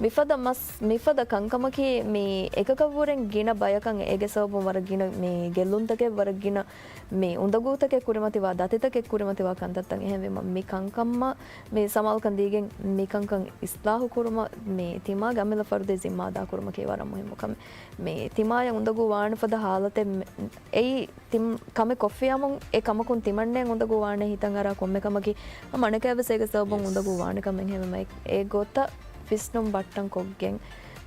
މިފަދަ މަސް-، މިފަދަ ކަންކަމަކީ މި އެކަކަށްވުރެން ގިނަ ބަޔަކަށް އޭގެ ސަބަބުން ވަރަށް ގިނަ މި ގެއްލުންތަކެއް، ވަރަށް ގިނަ މި އުނދަގޫތަކެއް ކުރިމަތިވާ، ދަތިތަކެއް ކުރިމަތިވާ ކަންތައްތައް. އެހެންވީމަ މި ކަންކަންމަށް މި ސަމާލުކަން ދީގެން މިކަންކަން އިސްލާހު ކުރުމަށް މި ތިމާގެ އަމިއްލަ ފަރުދީ ޒިންމާ އަދާކުރުމަކީ ވަރަށް މުހިއްމު ކަމެއް. މި ތިމާޔަށް އުނދަގޫ ވާނެ ފަދަ ހާލަތެއް މެ-، އެއީ ތިމް-، ކަމެއް ކޮށްފިޔާމުން އެ ކަމަކުން ތިމަންނައަށް އުނދަގޫ ވާނެ ހިތަށް އަރާ ކޮންމެ ކަމަކީ ހަމަ އަނެކާވެސް އޭގެ ސަބަބުން ޔެސް. އުނދަގޫ ވާނެ ކަމެއް. ހެވެމަ އެ، އެ ގޮތަށް ފިސްނުން ބައްޓަން ކޮށްގެން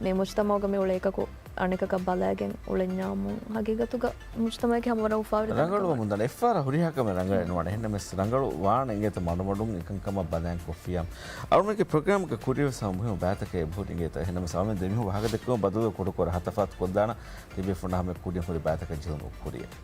މި މުޖްތަމަޢުގަ މި އުޅޭ އެކަކު އަނެކަކަށް ބަލައިގެން އުޅެންޏާމުން ހަގީގަތުގަ މުޖްތަމަޢަކީ ހަމަ ވަރަށް އުފާވެރި ތަނަކަށް. ރަނގަޅުވަމުން ދާނެ. އެއްފަހަރާ ހުރިހާ ކަމެއް ރަނގަޅެއް ނުވާނެ. އެހެންނަމަވެސް ރަނގަޅު ވާނެ އިނގޭތަ މަޑުމަޑުން އެކަންކަމަށް ބަލައިން ކޮށްފިޔާ. އަޅުމެންގެ ޕްރޮގްރާމްގެ ކުރިޔަށް ވެސް ހަމަ މުހިއްމު ބައިތަކެއް އެބަހުރި އިނގޭތަ. އެހެންނަމަވެސް އަޅުމެން ދެމިހު ވާހަކަ ދެއްކުމަށް ބަދަލު ކުޑަކޮށް ހަތަފާތު ކޮށްދާނަ ތިބޭފުޅުންނަށް ހަމަ ކުރިޔަށް ހުރި ބައިތަކަށް ޖެހުނު ކުރިޔަށް.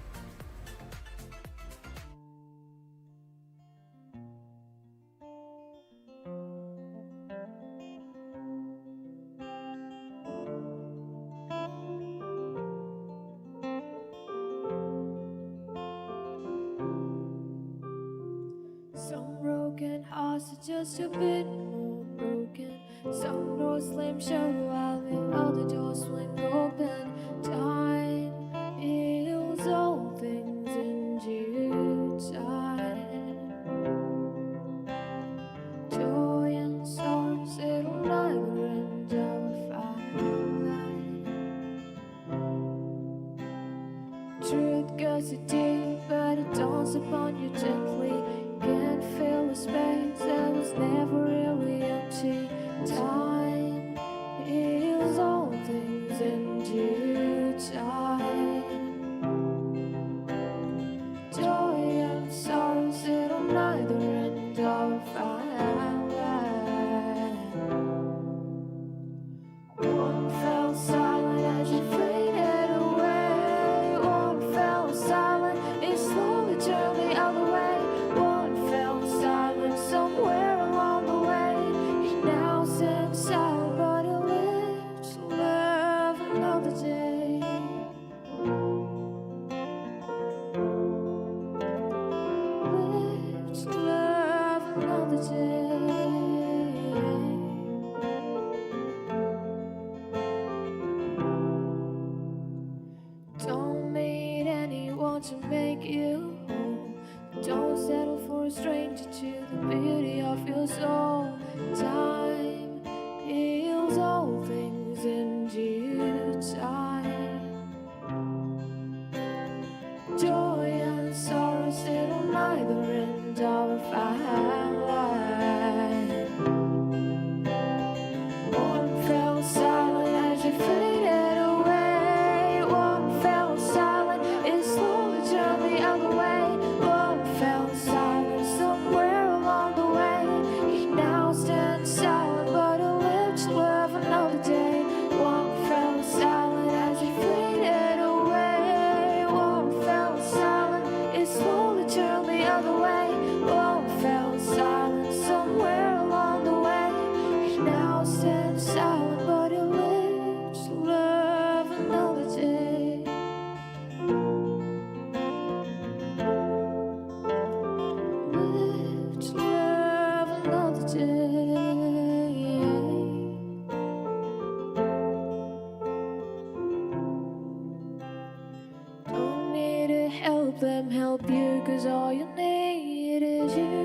Some broken hearts are just a bit more broken. Some doors slam shut while the other doors swing open. Time heals all things in due time. Joy and sorrow settle neither end of a fine line. Truth cuts you deep, but it dawns upon you gently. Can't fill the space that was never really empty. Time heals all things in due time. Joy and sorrow settle neither end of a fine line. One fell silent as you faded away. One fell silent, it slowly turned the other way. One fell silent somewhere along the way. It now sends them help you, 'cause all you need is you.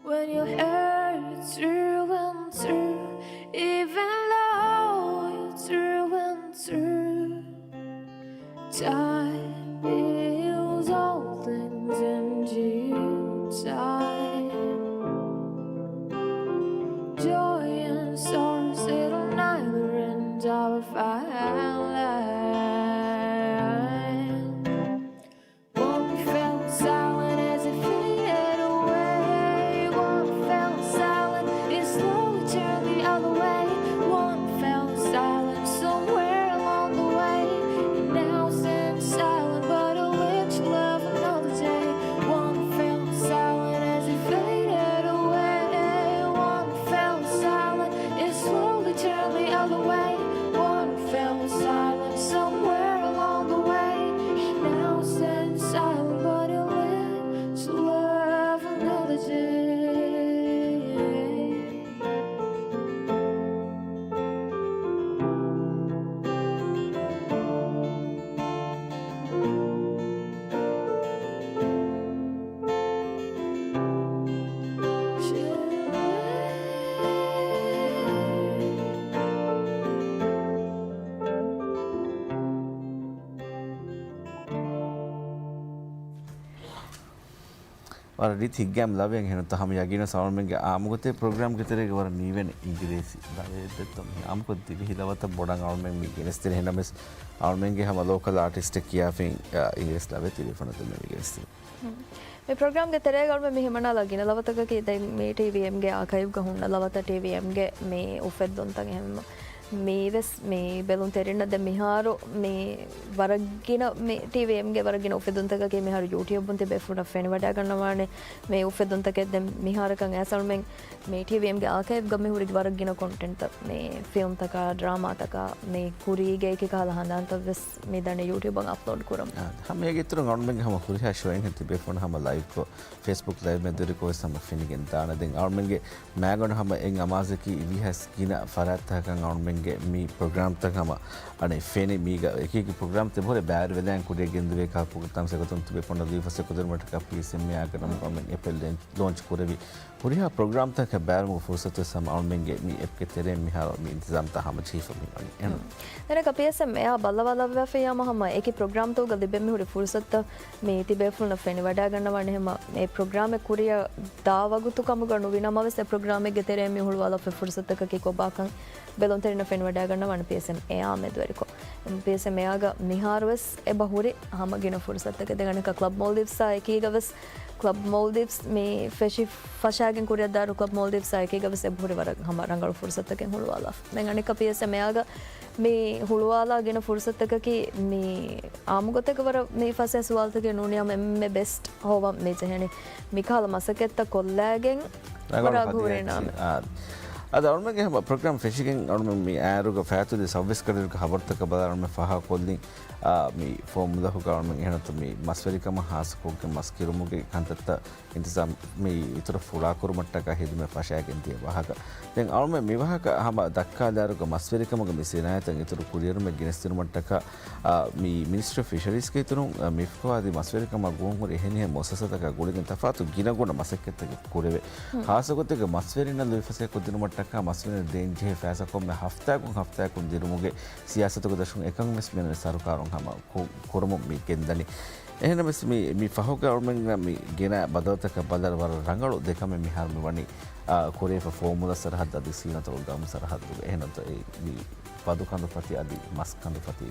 When your heart's through and through, even though it's through and through, time heals all things and you time. Joy and sorrow settle neither and our fine line. One fell silent as it faded away. One fell silent, it slowly turned the other way. One fell silent somewhere along the way. It now stands silent, but it'll live to love another day. One fell silent as it faded away. One fell silent, it slowly turned the other way. One fell silent somewhere along the way. It now stands silent, but it'll live to love another day. ވަރަށް ރީތި ހިތްގައިމު ލަވަތަކެއް. އެހެންތަ ހަމަ ޔަގީންވެސް އަޅުމެންގެ އާއްމުގޮތެއް ޕްރޮގްރާމްގެ ތެރޭގަ ވަރަށް މިވެނި އިނގިރޭސި ލަވަތައް ދެއްތޯ މި އާއްމުކޮށް ދިވެހި ލަވަތައް ބޮޑަށް އަޅުމެން މި ގެނެސްދިނީ. އެހެންނަމަވެސް އަޅުމެންގެ ހަމަ ލޯކަލް އާޓިސްޓެއް ކިޔާފިން، އާ، އިނގިރޭސި ލަވަތައް ތިބޭފުޅުން ދެން މި ގެނެސްދިނީ. މި ޕްރޮގްރާމްގެ ތެރޭގަ އަޅުމެން މި ހިމަނާ ލައިގެން ލަވަތަކަކީ ދެން މި ޓީވީއެމްގެ އާކައިވްގަ ހުންނަ ލަވަތައް، ޓީވީއެމްގެ މި އުފެއްދުންތައް އެހެން މީވެސް މި ބެލުންތެރިންނަށް ދެން މިހާރު މި ވަރަށް ގިނަ މި ޓީވީއެމްގެ ވަރަށް ގިނަ އުފެއްދުންތަކަކީ މިހާރު ޔޫޓިއުބުން ތިބޭފުޅުންނަށް ފެނިވަޑައިގަންނަވާނެ. މި އުފެއްދުންތަކެއް ދެން މިހާރަކަށް އައިސް އަޅުމެން މި ޓީވީއެމްގެ އާކައިވްގަ މި ހުރި ވަރަށް ގިނަ ކޮންޓެންޓްތައް، މި ފިލްމްތަކާ، ޑްރާމާތަކާ، މި ކުރީގެ އެކި ކަހަލަ ހަނދާންތައް ވެސް މި ދަނީ ޔޫޓިއުބަށް އަޕްލޯޑް ކުރަމުން. އާ، ހަމަ އޭގެ އިތުރުން އަޅުމެންގެ ހަމަ ހުރިހާ ޝޯއެއްހެން ތިބޭފުޅުން ހަމަ ލައިވްކޮށް، ފޭސްބުކް ލައިވް މެދުވެރިކޮށް ވެސް ހަމަ ފެނިގެން ދާނެ. ދެން އަޅުމެންގެ މާގަނޑު ހަމަ އެއް އަމާޒަކީ އިވިހަސް ގިނަ ފަރާތްތަކަކަށް އަޅުމެންގެ މި ޕްރޮގްރާމްތައް ހަމަ އަނެއް ފެނި މީގަ އެކިއެކި ޕްރޮގްރާމް ތިބޭފުޅުން ބައިވެރިވެލާން ކުރިއަށް ގެންދެވޭ ކާކު ތަން ސެކޮތުން ތިބޭފުޅުން ލުއިފަސް އެކުދިނުމަށްޓަކާ ޕީސްއެމްއޭއާ ގަނޑު އަޅުމެން އެޕެއް ލޯންޗް ކުރެވި ހުރިހާ ޕްރޮގްރާމްތަކަށް ބައިވެރިވުމުގެ ފުރުސަތު ވެސް ހަމަ އަޅުމެންގެ މި އެޕްގެ ތެރެއިން މިހާރު މި އިންތިޒާމްތައް ހަމަޖެހިފަ މިވަނީ. ދެން ކަޕީއެސްއެމްއޭއާ ބައްލަވާލައްވާފައި ހަމަ އެކި ޕްރޮގްރާމްތަކުގަ ލިބެން މިހުރި ފުރުސަތުތައް މި ތިބޭފުޅުންނަށް ފެނިވަޑައިގަންނަވާނެ. ހަމަ އެ ޕްރޮގްރާމެއް ކުރިއަށް ދާ ވަގުތު ކަމުގަ ނުވި ނަމަވެސް، އެ ޕްރޮގްރާމެއްގެ ތެރެއިން މި ހުޅުވާލާފައި ފުރުސަތުތަކަކީ ކޮބާކަން ބެލުންތެރިންނަށް ފެނިވަޑައިގަންނަވާނެ ޕީއެސްއެމްއޭއާ މެދުވެރިކޮށް. ޕީއެސްއެމްއޭއާގަ މިހާރުވެސް އެބަ ހުރި ހަމަ ގިނަ ފުރުސަތުތަކެއް. ދެން އަނެއްކާ ކްލަބް މޯލްޑިވްސްއާ އެކީގަވެސް، ކްލަބް މޯލްޑިވްސް މި ފެށި ފަށާގެން ކުރިއަށްދާއިރު ކްލަބް މޯލްޑިވްސްއާ އެކީގަވެސް އެބަ ހުރި ވަރަށް ހަމަ ރަނގަޅު ފުރުސަތުތަކެއް ހުޅުވާލާފަ. ދެން އަނެއްކާ ޕީއެސްއެމްއޭއާގަ މި ހުޅުވާލާ ގިނަ ފުރުސަތުތަކަކީ މި އާއްމުގޮތެއްގަ ވަރަށް މި ފަސޭހަ ސުވާލުތަކެއް ނޫނީ ހަމަ އެންމެ ބެސްޓް ހޮވަން މި ޖެހެނީ. މިކަހަލަ މަސައްކަތްތައް ކޮށްލައިގެން ރަނގަޅު ވަރަށް ހަދިޔާ ހުރި ނާމެއް. އާ. އަދި އަޅުމެންގެ ހަމަ ޕްރޮގްރާމް ފެށިގެން އަޅުމެން މި އާއިރުގަ ފައިތުލި ސައުވީސް ގަޑިއިރުގެ ހަބަރުތަކަށް ބަލާ އަޅުމެން ފާހަގަކޮށްލިން، އާ، މި ފޯމުލަކުގަ އަޅުމެން އެހެންނަމަވެސް މި މަސްވެރިކަމަށް ހާއްސަކޮށްގެން މަސް ކިރުމުގެ ކަންތައްތައް އިންތިޒާމް މި އިތުރަށް ފުޅާކުރުމަށްޓަކާ ހިދުމަތް ފަށާގެން ދިޔަ ވާހަކަ. ދެން އަޅުމެން މި ވާހަކަ ހަމަ ދައްކާލާއިރުގަ މަސްވެރިކަމުގެ މި ސިނާއަތަށް އިތުރު ކުރިއެރުމެއް ގެނެސްދިނުމަށްޓަކާ، އާ، މި މިނިސްޓްރީ އޮފް ފިޝަރީޒްގެ އިތުރުން، އާ، މިފްކޯ އަދި މަސްވެރިކަމާ ގުޅުންހުރި އެހެނިހެން މުއައްސަސާތަކާ ގުޅިގެން ތަފާތު ގިނަގުނަ މަސައްކަތްތަކެއް ކުރެވޭ. ހުން. ޚާއްޞަކޮށް މަސްވެރިންނަށް ލުއިފަސޭހަކޮށްދިނުމަށްޓަކާ މަސްވެރިންނަށް ދޭންޖެހޭ ފައިސާ ކޮންމެ ހަފްތާއަކުން ހަފްތާއަކުން ދިނުމުގެ ސިޔާސަތުގެ ދަށުން އެކަން ވެސް މިއަންނަނީ ސަރުކާރުން ހަމަ ކު-، ކުރަމުން މި ގެންދަނީ. އެހެންނަމަވެސް މި، މި ފަހުގަ އަޅުމެންނަށް މި ގެނައި ބަދަލުތަކަށް ބަލާއިރު ވަރަށް ރަނގަޅު ދެކަމެއް މިހާރު މި ވަނީ، އާ، ކުރޭފަ ފޯމުލާ ސަރަހައްދު އަދި ސީނަތޮޅު ގައުމު ސަރަހައްދުގަ. އެހެންނަމަވެސް މި ވަދު ކަނދުފަތި އަދި މަސް ކަނދުފަތި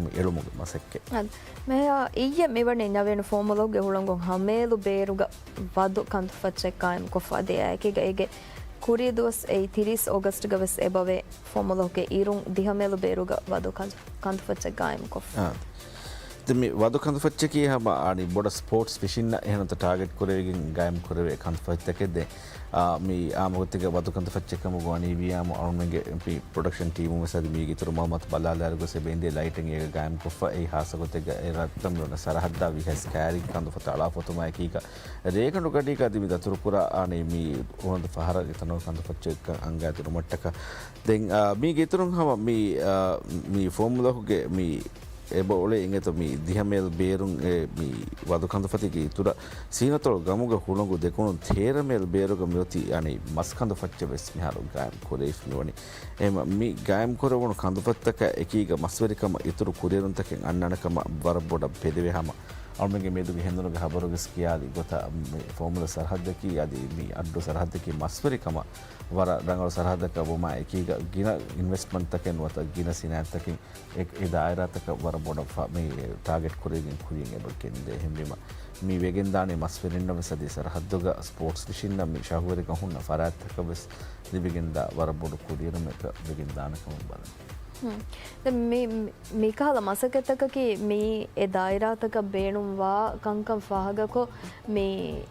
މި އެޅުމުގެ މަސައްކަތް. އަދި މިހާ އިއްޔެ މިވަނީ ނަވީނު ފޯމުލަކުގެ ހުޅަނގުން ހަމައެޅު ބޭރުގަ ވަދު ކަނދުފައްޗެއް ގާއިމްކޮށްފަ އަދި އެއާއެކީގަ އޭގެ ކުރީ ދުވަސް އެއީ ތިރީސް އޮގަސްޓްގަ ވެސް އެބަވޭ. ފޯމުލަކުގެ އިރުން ދިހަމެލު ބޭރުގަ ވަދު ކަނދު-، ކަނދުފައްޗެއް ގާއިމުކޮށްފަ. އާ. ދެން މި ވަދު ކަނދުފައްޗަކީ ހަމަ އަނި ބޮޑަށް ސްޕޯޓްސް ފެށިންނަށް އެހެންތަ ޓާގެޓް ކުރެވިގެން ގާއިމް ކުރެވޭ ކަނދުފަތްތަކެއް. ދެން، އާ، މި އާއްމުގޮތެއްގަ ވަދު ކަނދުފައްޗެއް ކަމުގަ ވަނީ ވިޔާމު އަޅުމެންގެ ޕްރޮޑަކްޝަން ޓީމުން ވެސް އަދި މީގެ އިތުރު މައުލޫމާތު ބަލާލާއިރު ގޮސް އެބަ އިނދޭ ލައިޓެއް އޭގަ ގާއިމްކޮށްފަ. އެއީ ހާއްސަގޮތެއްގަ އެ ރަށްތައް މި އޮންނަ ސަރަހައްދާ ވިހަސް ކާރި ކަނދުފަތަށް އަޅާފަ އޮތުމާ އެކީގަ ރޭގަނޑު ގަޑީގަ އަދި މި ދަތުރުކުރާ އާނީ މި އުނދަގޫ ފަހަރަށް އެތަނުގަ ކަނދުފައްޗެއް އަންގާ ދިނުމަށްޓަކާ. ދެން، އާ، މީގެ އިތުރުން ހަމަ މި، އާ، މި ފޯމުލަކުގެ މި އެބަ އުޅޭ އިނގޭތޯ މި ދިހަ މޭލް ބޭރުން އެ މި ވަދު ކަނދުފަތީގެ އިތުރަށް ސީނަތޮޅު ގަމުގަ ހުޅަނގު ދެކުނު ތޭރަ މޭލް ބޭރުގަ މިއޮތީ އަނެއް މަސް ކަނދުފައްޗެއް ވެސް މިހާރު ގާއިމް ކުރެވިފަ މިވަނީ. އެހެން މި ގާއިމް ކުރެވުނު ކަނދުފަތްތަކާ އެކީގަ މަސްވެރިކަމަށް އިތުރު ކުރިއެރުންތަކެއް އަންނާނެ ކަމަށް ވަރަށް ބޮޑަށް ބެލެވޭ ހަމަ އަޅުމެންގެ މިއަދުގެ ހެނދުނުގެ ހަބަރުގަސް ކިޔާލި ގޮތަށް މި ފުވައްމުލައް ސަރަހައްދަކީ އަދި މި އައްޑޫ ސަރަހައްދަކީ މަސްވެރިކަމަށް ވަރަށް ރަނގަޅު ސަރަހައްދަކަށް ވުމާ އެކީގަ ގިނަ އިންވެސްޓްމަންޓްތަކެއް ނުވަތަ ގިނަ ސިނާއަތްތަކެއް އެ، އެ ދާއިރާތަކަށް ވަރަށް ބޮޑަށް ފަ-، މި ޓާގެޓް ކުރެވިގެން ކުރިޔަށް އެބަ ގެންދޭ. އެހެންވީމަ، މި ވެގެންދާނީ މަސްވެރިންނަށް ވެސް އަދި ސަރަހައްދުގަ ސްޕޯޓްސް ފިޝިންނަށް މި ޝައުގުވެރިކަން ހުންނަ ފަރާތްތަކަށް ވެސް ލިބިގެންދާ ވަރަށް ބޮޑު ކުރިއެރުމެއް ވެގެންދާނެ ކަމަށް ބަލަން. ހުން. ދެން މި، މިކަހަލަ މަސައްކަތްތަކަކީ މި އެ ދާއިރާތަކަށް ބޭނުންވާ ކަންކަން ފާހަގަކޮށް، މި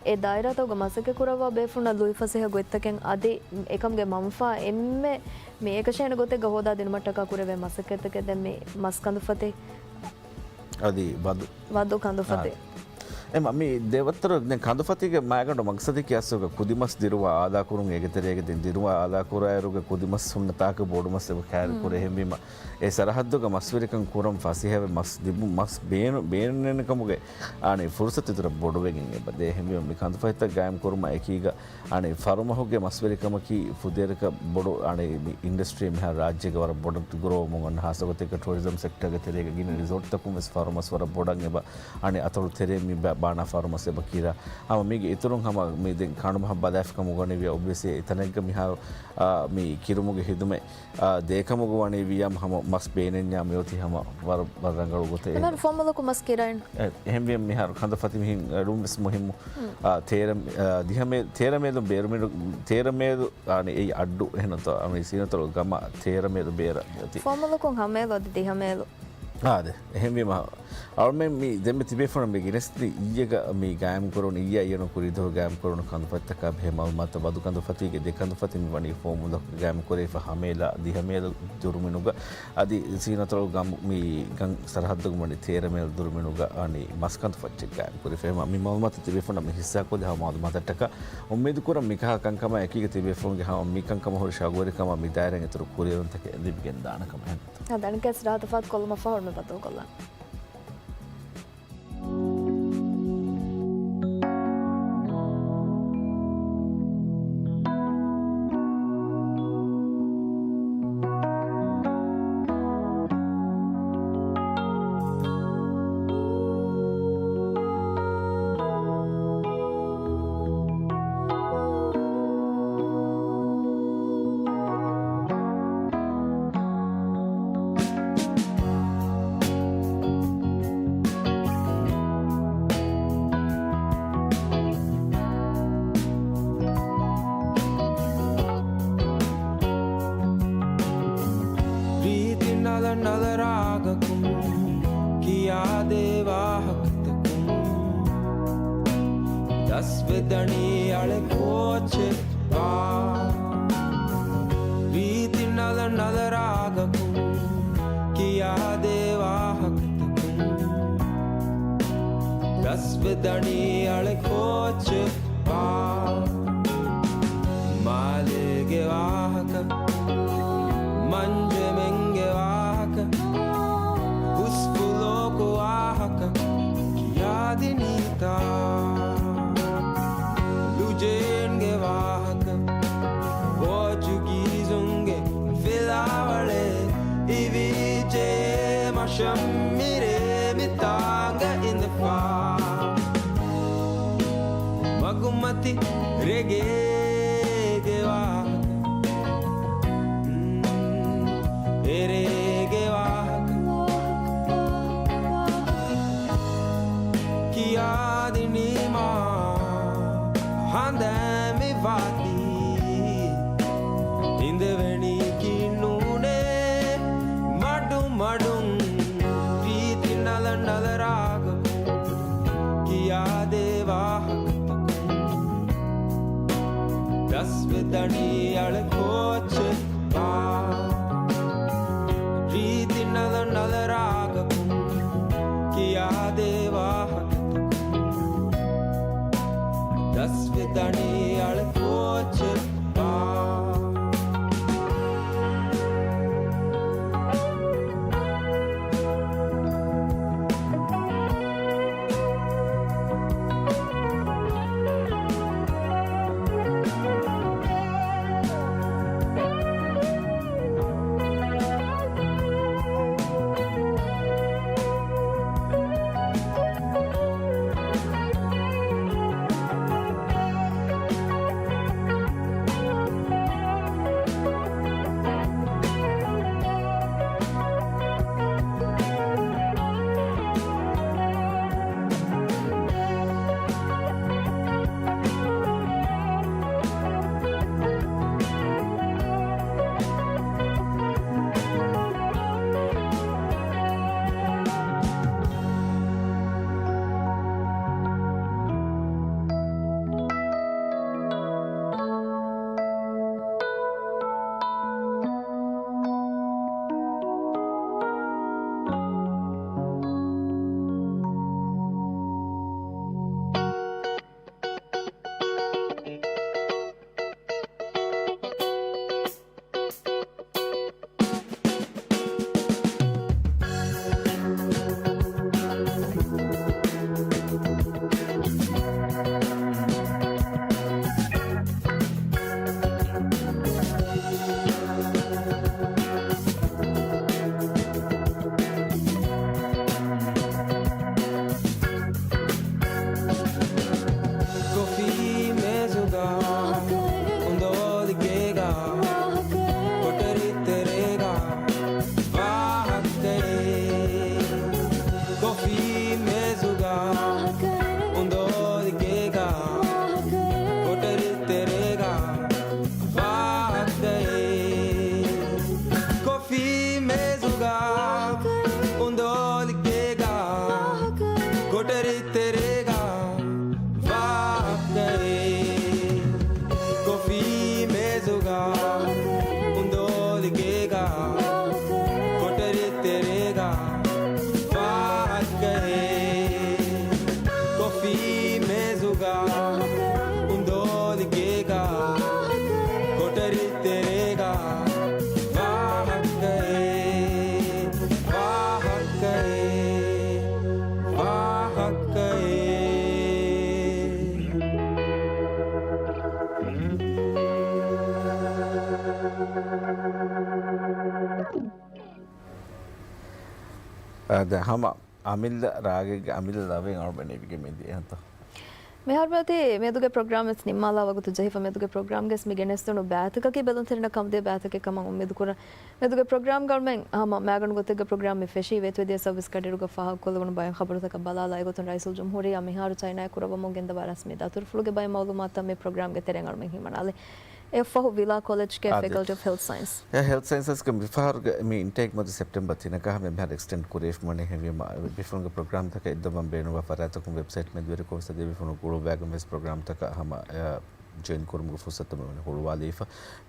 އެ ދާއިރާތަކުގަ މަސައްކަތް ކުރައްވާ ބޭފުޅުންނަށް ލުއިފަސޭހަ ގޮތްތަކެއް އަދި އެކަމުގެ މަންފާ އެންމެ މި އެކަށޭނެ ގޮތެއްގަ ހޯދާ ދިނުމަށްޓަކާ ކުރެވޭ މަސައްކަތްތަކެއް ދެން މި މަސް ކަނދުފަތި. އަދި ވަދު. ވަދު ކަނދުފަތި. އާ. އެމަ، މި ދެވައްތަރު ދެން ކަނދުފަތީގެ މައިގަނޑު މަގްސަދަކީ އަސްލުގަ ކުދިމަސް ދިރުވާ އާލާކުރުން އޭގެ ތެރޭގަ ދެން ދިރުވާ އާލާކުރާއިރުގަ ކުދިމަސް ހުންނަ ތާކު ބޮޑުމަސް އެބަ ކައިރި ކުރޭ. އެހެންވީމަ، އެ ސަރަހައްދުގަ މަސްވެރިކަން ކުރަން ފަސޭހަވެ މަސް ލިބު، މަސް ބޭނު، ބޭނުންނެން ކަމުގެ އާނި ފުރުސަތު އިތުރަށް ބޮޑުވެގެން އެބަ ދޭ. އެހެންވީމަ، މި ކަނދުފަތިތައް ގާއިމް ކުރުމާ އެކީގަ އަނެއް ފަރުމަހުގެ މަސްވެރިކަމަކީ ފުދޭވަރަކަށް ބޮޑު އަނެއް މި އިންޑަސްޓްރީ މިހާރު ރާއްޖޭގަ ވަރަށް ބޮޑަށް ގްރޯ ވަމުން އަންނަ ހާއްސަ ގޮތެއްގަ ޓޫރިޒަމް ސެކްޓަރގެ ތެރޭގަ ގިނަ ރިސޯޓްތަކުން ވެސް ފަރުމަސް ވަރަށް ބޮޑަށް އެބަ އަނެއް އަތޮޅު ތެރޭ މި ބާ-، ބާނާ ފަރުމަސް އެބަ ކިރާ. ހަމަ މީގެ އިތުރުން ހަމަ މި ދެން ކަނޑުމަހަށް ބަލާފިކަމުގަ ވަނީ ވިޔަ އޮބްވިއަސްލީ އެތަނެއްގަ މިހާރު، އާ، މި ކިރުމުގެ ހިދުމަތް އާ، ދޭކަމުގަ ވަނީ ވިޔަމް ހަމަ މަސް ބޭނެންޏާ މިއޮތީ ހަމަ ވަރަށް، ވަރަށް ރަނގަޅު ގޮތެއް. އެހެން ފުވައްމުލަކު މަސް ކިރައިން. އެ، އެހެންވިޔަމް މިހާރު ކަނދުފަތި މިހެން އެޅުން ވެސް މުހިއްމު. އާ، ތޭރަ، އާ، ދިހަ މޭ-، ތޭރަ މޭލު ބޭރު މިނު-، ތޭރަ މޭލު އާނި އެއީ އައްޑު އެހެންތޯ އަމި ސީނަތޮޅު ގަމަ ތޭރަ މޭލު ބޭރަށް އޮތީ. ފުވައްމުލަކުން ހަ މޭލު އަދި ދިހަ މޭލު. އާދެ، އެހެންވީމަ، އަޅުމެން މި ދެންމެ ތިބޭފުޅުން މި ގިނަސްތި އިއްޔެގަ މި ގާއިމް ކުރުނު އިއްޔާ އިޔަނު ކުރީ ދުވަހު ގާއިމް ކުރުނު ކަނދުފަތިތަކާ ބެހޭ މައުލޫމާތު ވަދު ކަނދުފަތީގެ ދެ ކަނދުފަތި މި ވަނީ ފުވައްމުލަކު ގާއިމް ކުރެވިފަ ހަ މޭލާ ދިހަ މޭލު ދުރުމިނުގަ އަދި ސީނަތޮޅު ގަމު މި ގަން ސަރަހައްދުގަ ވަނީ ތޭރަ މޭލު ދުރުމިނުގަ އަނި މަސް ކަނދުފައްޗެއް ގާއިމް ކުރެވިފަ. މި މައުލޫމާތު ތިބޭފުޅުން މި ހިއްސާކޮށްލި ހަމަ މައުލޫމާތަށްޓަކާ އުއްމީދު ކުރަން މިކަހަލަ ކަންކަމާ އެކީގަ ތިބޭފުޅުންގެ ހަމަ މި ކަންކަމަށް ހުރި ޝައުގުވެރިކަމާ މި ދާއިރާއިން އިތުރު ކުރިއެރުންތަކެއް ލިބިގެން ދާނެ ކަމަށް އެހެން. އަދި އަނެއްކާވެސް ރާހަތު ފަހަތު ކޮށްލުމަށް ފަހުރު މި ބައްދަލުކޮށްލަން. ރީތި ނަލަ ނަލަ ރާގަކުން ކިޔާދޭ ވާހަކަތަކުން ދަސްވެދަނީ އަޅެ ކޯޗެއް ވާ. ރީތި ނަލަ ނަލަ ރާގަކުން ކިޔާދޭ ވާހަކަތަކުން ދަސްވެދަނީ އަޅެ ކޯޗެއް ވާ. މާލޭގެ ވާހަކަ، މަންޖެމެންގެ ވާހަކަ، ހުސްފުލޯކު ވާހަކަ ކިޔާދިނީތާ. ލުޖޭންގެ ވާހަކަ، ޕޯޗުގީޒުންގެ ފިލާވަޅެއް އިވިއްޖެ މަށަށް މިރޭ މިތާނގަ އިނދެފާ. މަގުމަތި ރެގޭގެ ވާހަކަ، އެރޭގެ ވާހަކަ ކިޔާދިނީމާ ހަނދާން މި ވާތީ. އިނދެވެނީކީ ނޫނޭ މަޑު މަޑުން ރީތި ނަލަ ނަލަ ރާގަކުން ކިޔާދޭ ވާހަކަތަކުން. ގާ، އުނދޯލިގޭގާ، ކޮޓަރި ތެރޭގާ، ވާހަކައެއް. ކޮފީ މޭޒުގާ، އުނދޯލިގޭގާ، ކޮޓަރި ތެރޭގާ، ވާހަކައެއް، ވާހަކައެއް، ވާހަކައެއް. އާ، ދެ ހަމަ އަމިއްލަ ރާގެއްގެ އަމިއްލަ ލަވެއް އަޅުގަނޑު އެބިގެ މިދިޔަ އެހަންތޯ؟ މިހާރު މިއޮތީ މިއަދުގެ ޕްރޮގްރާމް ވެސް ނިންމާލާ ވަގުތު ޖެހިފަ، މިއަދުގެ ޕްރޮގްރާމްގެ ވެސް މި ގެނެސްދުނު ބައިތަކަކީ ބެލުންތެރިންނަށް ކަމުދިޔަ ބައިތަކެއް ކަމަށް އުއްމީދު ކުރަން. މިއަދުގެ ޕްރޮގްރާމްގަ އަޅުމެން ހަމަ މާގަނޑު ގޮތެއްގަ ޕްރޮގްރާމް މި ފެށީ، ވޭތުވެދިޔަ ސަބްސް ކަޑިއިރުގަ ފާހަގަކޮށްލެވުނު ބައެއް ޚަބަރުތަކަށް ބަލާލާ، އެގޮތުން ރައީސުލްޖުމްހޫރިއްޔާ މިހާރު ޗައިނާއަށް ކުރައްވަމުން ގެންދަވާ ރަސްމީ ދަތުރުފުޅުގެ ބައެއް މައުލޫމާތުތައް މި ޕްރޮގްރާމްގެ ތެރެއިން އަޅުމެން ހިމަނާލި. އެއަށްފަހު ވިލާ ކޮލެޖްގެ އާދެ. ފެކަލްޓީ އޮފް ހެލްތް ސައިންސް. އެ ހެލްތް ސައިންސަސްގެ މިފަހަރުގެ މި އިންޓޭކް މަދު ސެޕްޓެމްބަރ ތިނަކަށް ހަމަ މިހާރު އެކްސްޓެންޑް ކުރެވިފަ ވަނީ. ހެންވީމަ، ބިފުންގެ ޕްރޮގްރާމްތަކަށް އެއްދޮބަން ބޭނުންވާ ފަރާތްތަކުން ވެބްސައިޓް މެދުވެރިކޮށް ވެސް އަދި ބިފުނު ގުޅުއްވާގެން ވެސް ޕްރޮގްރާމްތަކަށް ހަމަ، އެ، ޖޮއިން ކުރުމުގެ ފުރުސަތު މިވަނީ ހުޅުވާލައިފަ.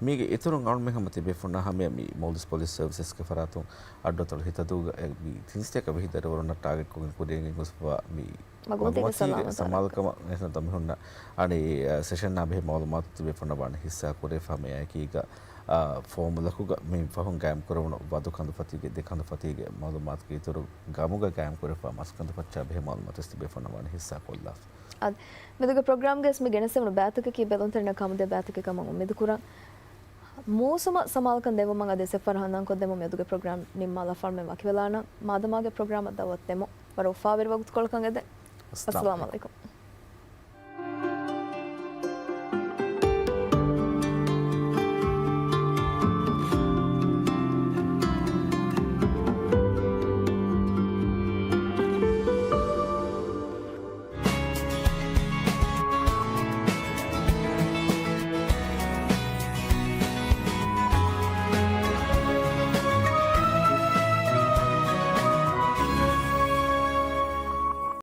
މީގެ އިތުރުން އަޅުމެން ހަމަ ތިބޭފުންނާ ހަމަޔަށް މި މޯލްޑިވްސް ޕޮލިސް ސަރވިސަސްގެ ފަރާތުން އައްޑުއަތޮޅު ހިތަދޫގަ އެ މި ތިން ސަތޭކަ ވިހި ދަރިވަރުންނަށް ޓާގެޓްކޮށްގެން ކުރިޔަށް ގޮސްފަ މި މަގުމަތީގެ މަގުމަތީގެ ސަލާމަތް ސަމާލުކަމަށް އެހެން މިހުންނަ އަނެއް، އަ، ސެޝަންއާ ބެހޭ މައުލޫމާތު ތިބޭފުންނަށް ވާނެ ހިއްސާ ކުރެވިފަ ހަމައެކީގަ، އަ، ފޯމުލަކުގަ މި ފަހުން ގާއިމް ކުރެވުނު ވަދު ކަނދު ފަތީގެ ދެ ކަނދު ފަތީގެ މައުލޫމާތުގެ އިތުރު ގަމުގަ ގާއިމް ކުރެވިފަ މަސް ކަނދު ފައްޗާ ބެހޭ މައުލޫމާތު ވެސް ތިބޭފުންނަށް ވާނެ ހިއްސާ ކޮށްލާފަ. އަދި މެދުގެ ޕްރޮގްރާމްގެ ވެސް މި ގެނެސްދެވުނު ބައިތަކަކީ ބެލުންތެރިންނަށް ކަމުދިޔަ ބައިތަކެއް ކަމަށް އުއްމީދު ކުރަން. މޫސުމަށް ސަމާލުކަން ދެއްވުމަށް އަދި އެއްފަހަރަށް ހަނދާންކޮށްދެމުން މިއަދުގެ ޕްރޮގްރާމް ނިންމާލާ ފަރުމެން ވަކިވެލާނަން. މާދަމާގެ ޕްރޮގްރާމަށް ދައުވަތު ދެމުން. ވަރަށް އުފާވެރި ވަގުތުކޮޅަކަށް އެދެން. އައްސަލާމު އައްސަލާމު އަލައިކުމް.